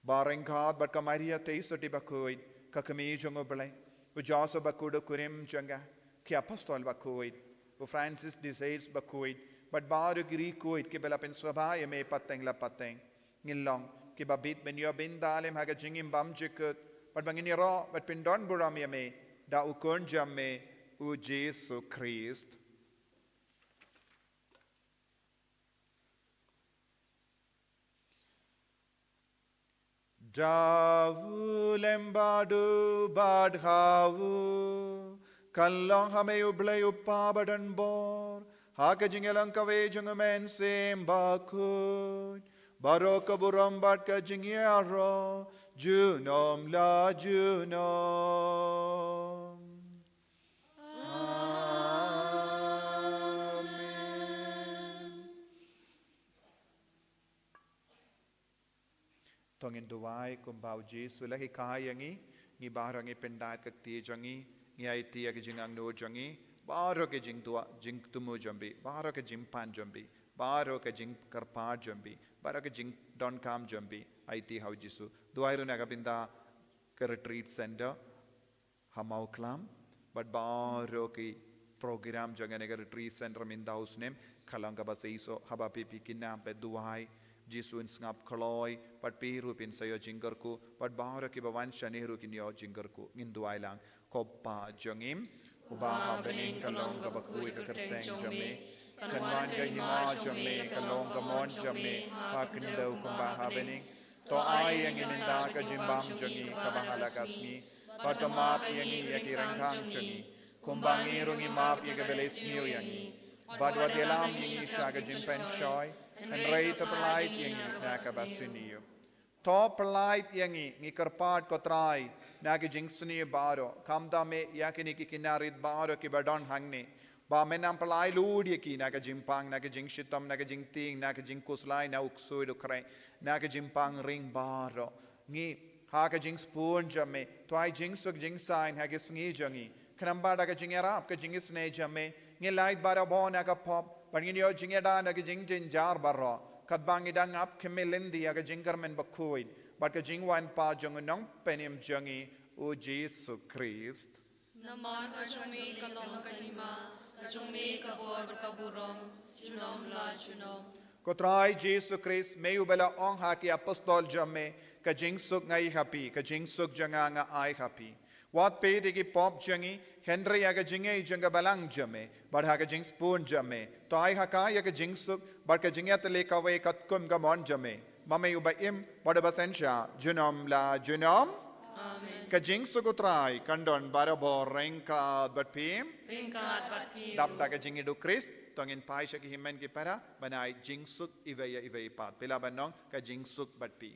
ba ryngkat bad ka Maria Theisotti bakhuid, ka Kmie jong U Blei, u Joseph bakhuid u kurim jong ka, ki apostol bakhuid, u Francis de Sales bakhuid, bad baroh ki riewkhuid kiba la pynsngewbha ïa me pateng la pateng, ngin long kiba bit ban ïoh bynta lem ha ka jingim bymjukut, bad ba ngin ïaroh bad pyndon burom ïa me da u Khun jong me, u Jisu Khrist. Da u lem bad u bad ha u, kan long ha me U Blei U Kpa badonbor, ha ka jingïalang kawei jong U Mynsiem Bakhuid, baroh ka burom bad ka jingïaroh junom la junom. Amen. To ngin duwai kumba u Jisu u la hikai ïa ngi. Ngi baroh ngi pyndait ka kti jong ngi, ngi aiti ïa ka jingangnud jong ngi, baroh ka jingduwai, jingthmu jong phi, baroh ka jingpan jong phi, baroh ka jingkyrpad jong phi, baroh ka jingdonkam jong phi, aiti ha u Jisu. Duwai ruh na ka bynta ka retreat center ha Mawklam, bad baroh ki program jong kane ka retreat center mynta u snem, ka long kaba seisoh. Haba phi, phi kynnoh bad duwai, Jisu un sngap kloi, bad phi ruh phin sa ïoh jingkyrkhu, bad baroh kiba wan shane ruh kin ïoh jingkyrkhu. Ngin duwai lang. Ko Pa jong ngi uba ha bneng, ka long kaba khuid ka kyrteng jong me. Kan wan ka hima jong me, kan long ka mon jong me ha khyndew kumba ha bneng. To ai ïa ngi mynta ka jingbam jong ngi kaba ha la ka sngi. Bad to map ïa ngi ïa ki ryngkang jong ngi, kumba ngi ruh ngi map ïa kiba leh sniew ïa ngi. Bad wat ïalam ïa ngi sha ka jingpynshoi, hynrei to pyllait ïa ngi na kaba sniew. To pyllait ïa ngi, ngi kyrpad ko Trai, na ka jingsniew baroh, khamtam eh ïa kine ki khynnah rit baroh kiba don hangne. Ba men nang pyllait lut ïa ki na ka jingpang, na ka jingshitom, na ka jingtieng, na ka jingkhuslai, na u ksuid u khreh, na ka jingpang ring baroh. Ngi ha ka jingsbun jong me, to ai jingsuk jingsaiñ ha ki sngi jong ngi. Khnang ba da ka jingïarap, ka jingisynei jong me, ngin lait barabor na ka pop, bad ngin ïoh jingïada na ka jingjynjar baroh. Katba ngi dang ap khmih lynti ïa ka jingkyrmen bakhuid bad ka jingwan pat jong u Nongpynim jong ngi, u Jisu Khrist. Namar ka jong me ka long ka hima, ka jong me ka bor bad ka burom, junom la junom. Ko Trai Jisu Khrist, me uba la ong ha ki apostol jong me, ka jingsuk nga ai ha phi, ka jingsuk jong nga nga ai ha phi. Wat peit ïa ki pop jong ngi, hynrei ïa ka jingngeit jong ka balang jong me, bad ha ka jingsbun jong me, to ai ha ka ïa ka jingsuk bad ka jingïatylli kawei katkum ka mon jong me. Ma me uba im bad uba synshar junom la junom. Amen. Ka jingsuk u Trai kan don barabor ryngkat bad phi. Ryngkat bad phi. Dap da ka jingïeit u Khrist, to ngin phai sha ki hynmen ki para ban ai jingsuk iwei ïa iwei pat. Phi lah ban ong, ka jingsuk bad phi.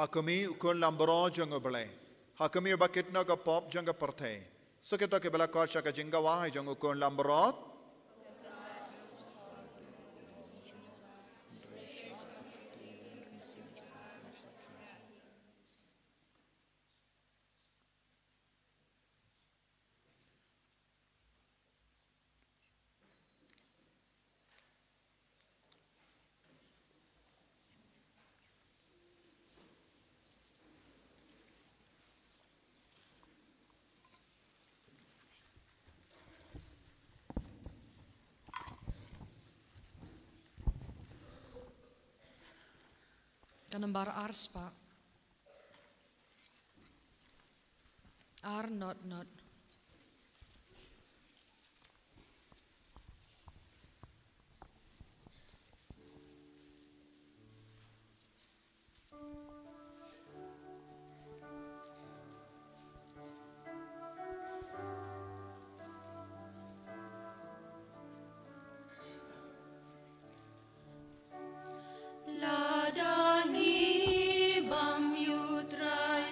Ha khmih, u Khun Lambrot jong U Blei, ha khmih uba kit noh ka pop jong ka pyrthei. Soh kito kiba la khot sha ka jingkawei jong u Khun Lambrot. Ka nambar ar spah. Ar not not. Lada ngi bam ïa U Trai,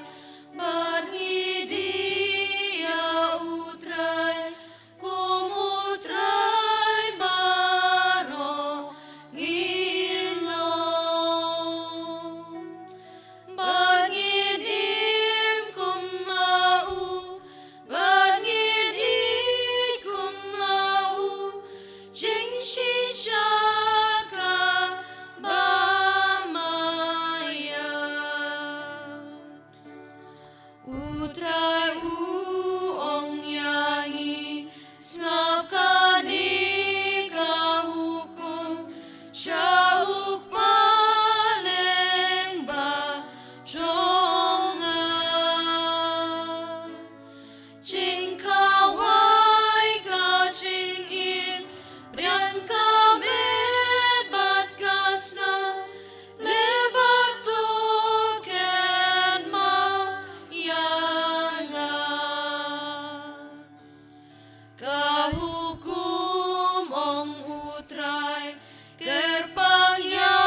bad ngi die ïa U Trai, kum U Trai baroh ngin long. Bad ngin im kum ma u, bad ngin ïeit kum ma u, jingshisha kaba maian. U Trai u ong ïa ngi, sngap kane ka hukum sha u kpa lyngba jong nga. Jingkhawai ka jingim, riang ka met bad ka snam, leh bad to kynmaw ïa nga. Ka hukum, ong U Trai, kyrpang ïa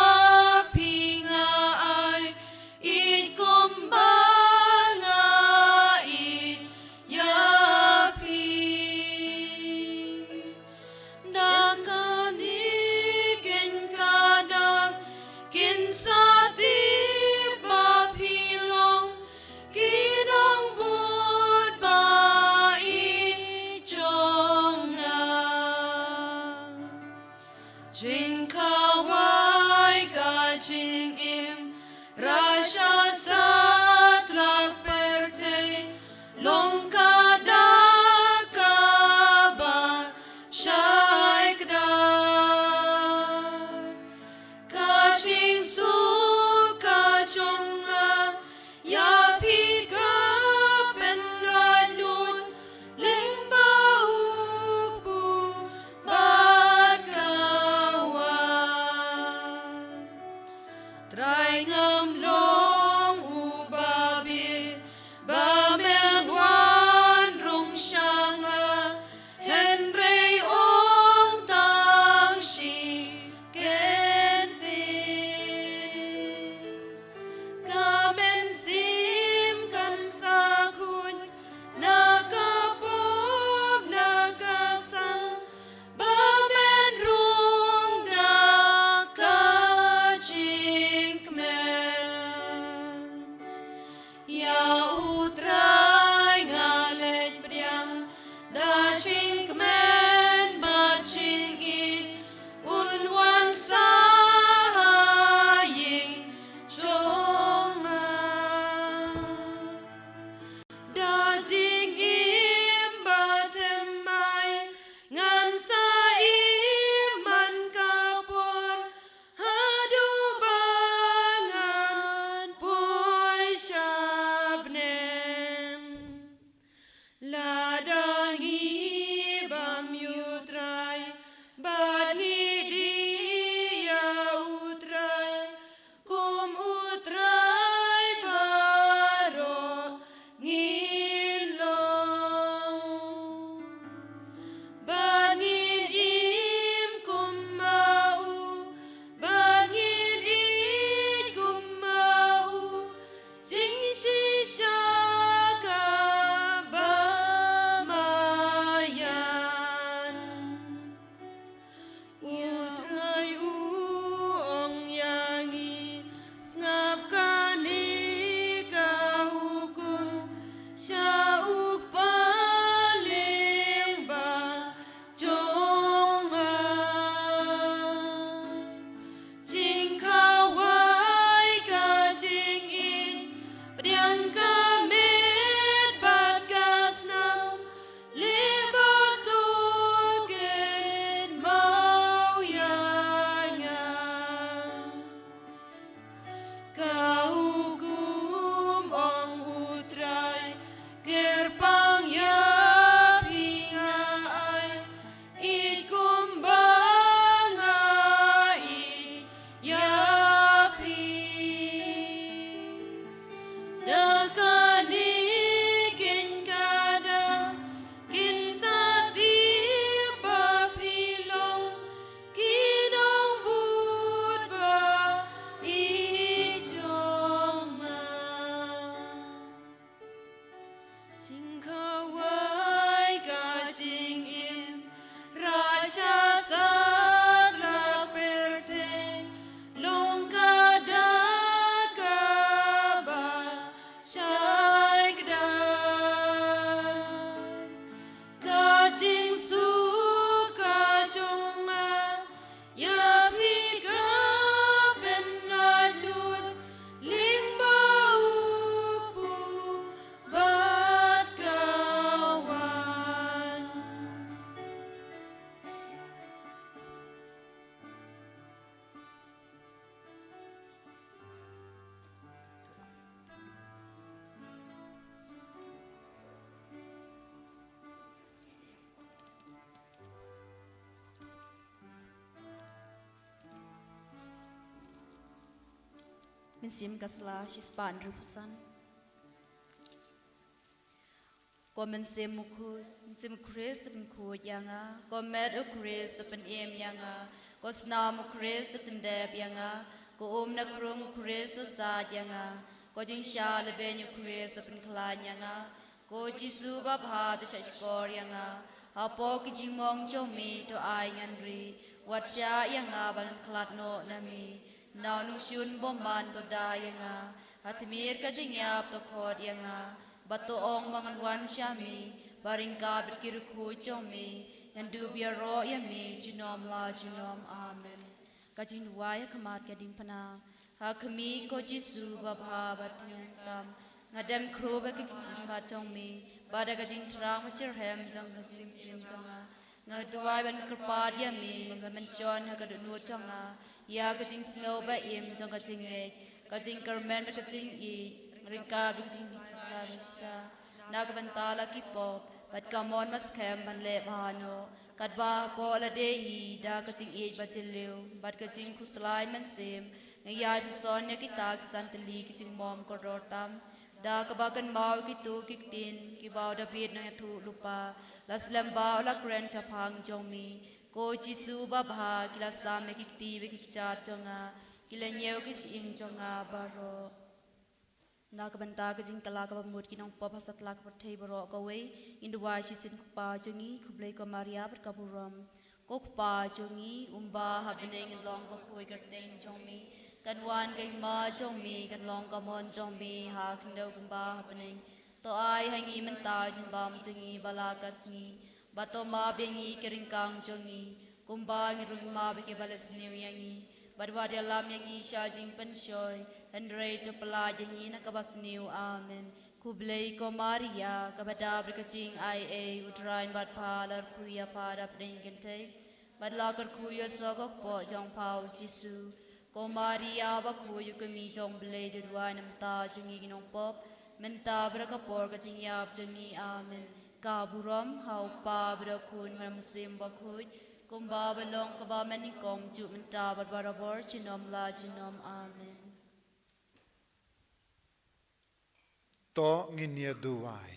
phi nga ai, ïeit kumba nga ïeit ïa phi. Da kane kin khadar, kin sa tip ba phi long ki nongbud ba ïeit jong nga. Mynsiem ka sla shispah hynriewphew san. Ko Mynsiem Bakhuid, Mynsiem u Khrist pynkhuid ïa nga. Ko Met u Khrist pynim ïa nga. Ko Snam u Khrist pyndep ïa nga. Ko Um na krung u Khrist u said ïa nga. Ko Jingshah leben u Khrist pynkhlaiñ ïa nga. Ko Jisu babha, to shahshkor ïa nga. Hapoh ki jingmong jong me to ai ngan ri. Wat shah ïa nga ban khlad noh na me. Na u nongshun bymman to da ïa nga. Ha tmier ka jingïap to khot ïa nga. Bad to ong ba ngan wan sha me. Ba ryngkat bad ki riewkhuid jong me ngan dup ïaroh ïa me junom la junom. Amen. Ka jingduwai ha khmat ka diengphna. Ha khmih ko Jisu babha bad thiang tam. Nga dem khrup ha ki jingmut jong me. Bad ha ka jingthrang ba shitrhem jong ka mynsiem jong nga. Nga duwai ban kyrpad ïa me, ban pynshong ha ka dohnud jong nga. Ïa ka jingsngew ba im jong ka jingngeit. Ka jingkyrmen bad ka jingïeit. Ryngkat bad ka jingbishar. Na ka bynta la ki pop. Bad ka mon ba skhem ban leh bha noh. Katba hapoh lade hi, da ka jingïeit ba jylliew. Bad ka jingkhuslai mynsiem. Nga ïai pynshong ïa kita ki san tylli ki jingmong kordor tam. Da kaba kynmaw kito ki ktien, kiba u Dabid nongïathuhlypa, la slem ba u la kren shaphang jong me. Ko Jisu babha, ki la sam ïa ki kti bad ki kjat jong nga, ki la ñiew ki shyieng jong nga baroh. Na ka bynta ka jingkylla kaba mut ki nongpop ha satlak pyrthei baroh kawei, ngin duwai shisien. Ko Kpa jong ngi, khublei ko Maria bad ka burom. Ko Kpa jong ngi, kumba ha bneng kan long ka khuid kyrteng jong me, kan wan ka hima jong me, kan long ka mon jong me ha khyndew kumba ha bneng. To ai ha ngi mynta ka jingbam jong ngi ba la ka sngi, bad to map ïa ngi ki ryngkang jong ngi, kumba ngi ruh ngi map ïa kiba la sniew ïa ngi, bad wat ïalam ïa ngi sha jingpynshoi, hynrei to pyllait ïa ngi na kaba sniew. Amen. Khublei ko Maria, kaba dap da ka jingaiei, U Trai un bad pha, la kyrkhu ïa pha da hapdeng ki kynthei, bad la kyrkhu ïa u kpoh jong pha u Jisu. Ko Maria bakhuid, u kmie jong u Blei, to duwai namar jong ngi ki nongpop, mynta bad ha ka por ka jingïap jong ngi. Amen. Ka burom ha u Kpa bad ha u Khun bad ha u Mynsiem Bakhuid, kumba ba long kaba mynnyngkong, juh mynta bad barabor, junom la junom. Amen. To ngin ïa duwai.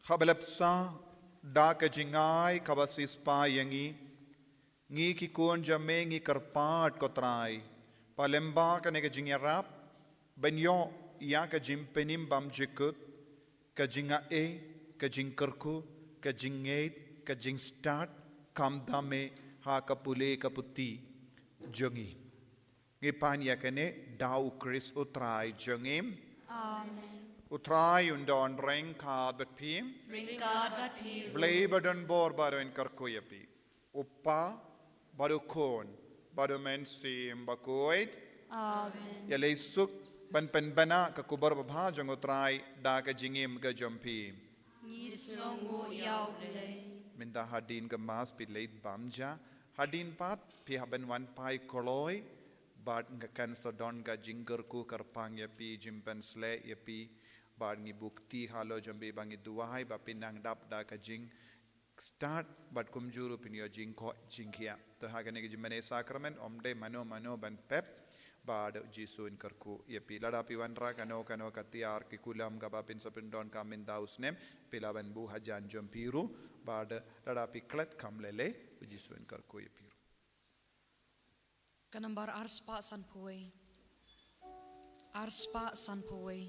Kaba la pynsa da ka jingai kaba siewspah ïa ngi, ngi ki khun jong me ngi kyrpad ko Trai, ba lyngba kane ka jingïarap, ban ïoh ïa ka jingpynim bymjukut, ka jingai, ka jingkyrkhu, ka jingngeit, ka jingstad, kham tam eh ha ka pule ka puthi jong ngi. Ngi pan ïa kane da u Khrist u Trai jong ngi. Amen. U Trai un don ryngkat bad phi. Ryngkat bad phi ruh. Blei ba don bor ba don kyrkhu ïa phi. U Kpa, bad u Khun, bad u Mynsiem Bakhuid. Amen. Ïaleh suk ban pynbna ka khubor babha jong u Trai da ka jingim ka jong phi. Ngi sngewnguh ïa u Blei. Mynta hadien ka Mass phi leit bam ja. Hadien pat phi hap ban wan phai kloi. Bad nga kan sa don ka jingkyrkhu kyrpang ïa phi, jingpynsleh ïa phi. Bad ngi buh kti halor jong phi, ba ngi duwai ba phin nang dap da ka jing stad, bad kumjuh ruh phin ïoh jingkoit jingkhiah. Te ha kane ka jingmane sakramen, ym dei mano mano ban pep, bad u Jisu un kyrkhu ïa phi. Lada phi wanrah kano kano ka tiar, ki kulam kaba phin sa pyndonkam mynta u snem, phi lah ban buh hajan jong phi ruh, bad lada phi klet kham lei lei, u Jisu un kyrkhu ïa phi ruh. Ka nambar arspah sanphew wei. Arspah sanphew wei.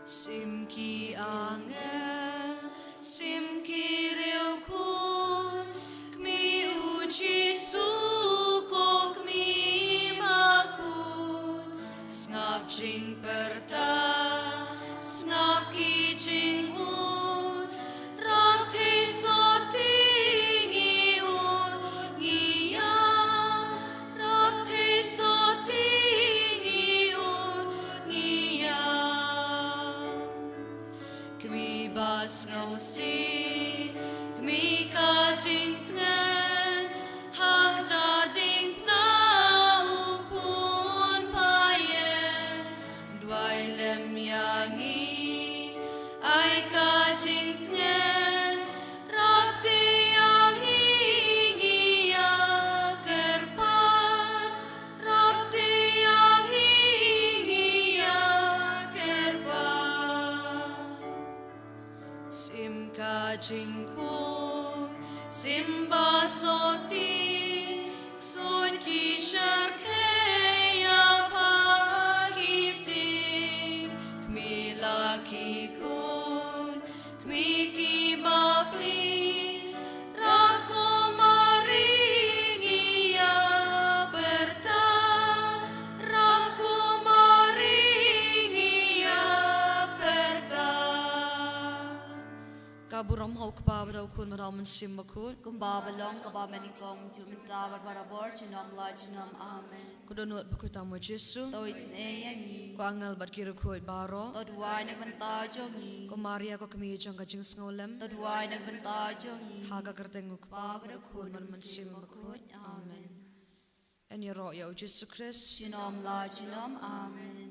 Sim ki angel, sim ki riewkhuid, kmie u Jisu ko kmie bakhuid, sngap jingpyrta, sngap ki jingmut, rap thei sotti ngi ud ngi ïam, rap thei sotti ngi ud ngi ïam. Kmie ba sngewsih, kmie ka jingtngen, ha Jingtngen, rap te ïa ngi, ngi ïa kyrpad, rap te ïa ngi, ngi ïa kyrpad. Sim ka jingkhun, sim ba soti, sun ki shyrkhei ïa pha ki tieng, khmih la ki khun, khmih ki bapli, rap ko Mari ngi ïa pyrta, rap ko Mari ngi ïa pyrta. Ka burom ha u Kpa bad ha u Khun bad ha u Mynsiem Bakhuid. Kumba ba long kaba mynnyngkong, mynta bad barabor, junom la junom. Amen. Ko dohnud bakhuid tam u Jisu. To isynei ïa ngi. Ko angel bad ki riewkhuid baroh. To duwai na ka bynta jong ngi. Ko Maria ko kmie jong ka jingsngewlem. To duwai na ka bynta jong ngi. Ha ka kyrteng u Kpa bad u Khun bad u Mynsiem Bakhuid. Amen. Ngin ïaroh ïa u Jisu Khrist. Junom la junom. Amen.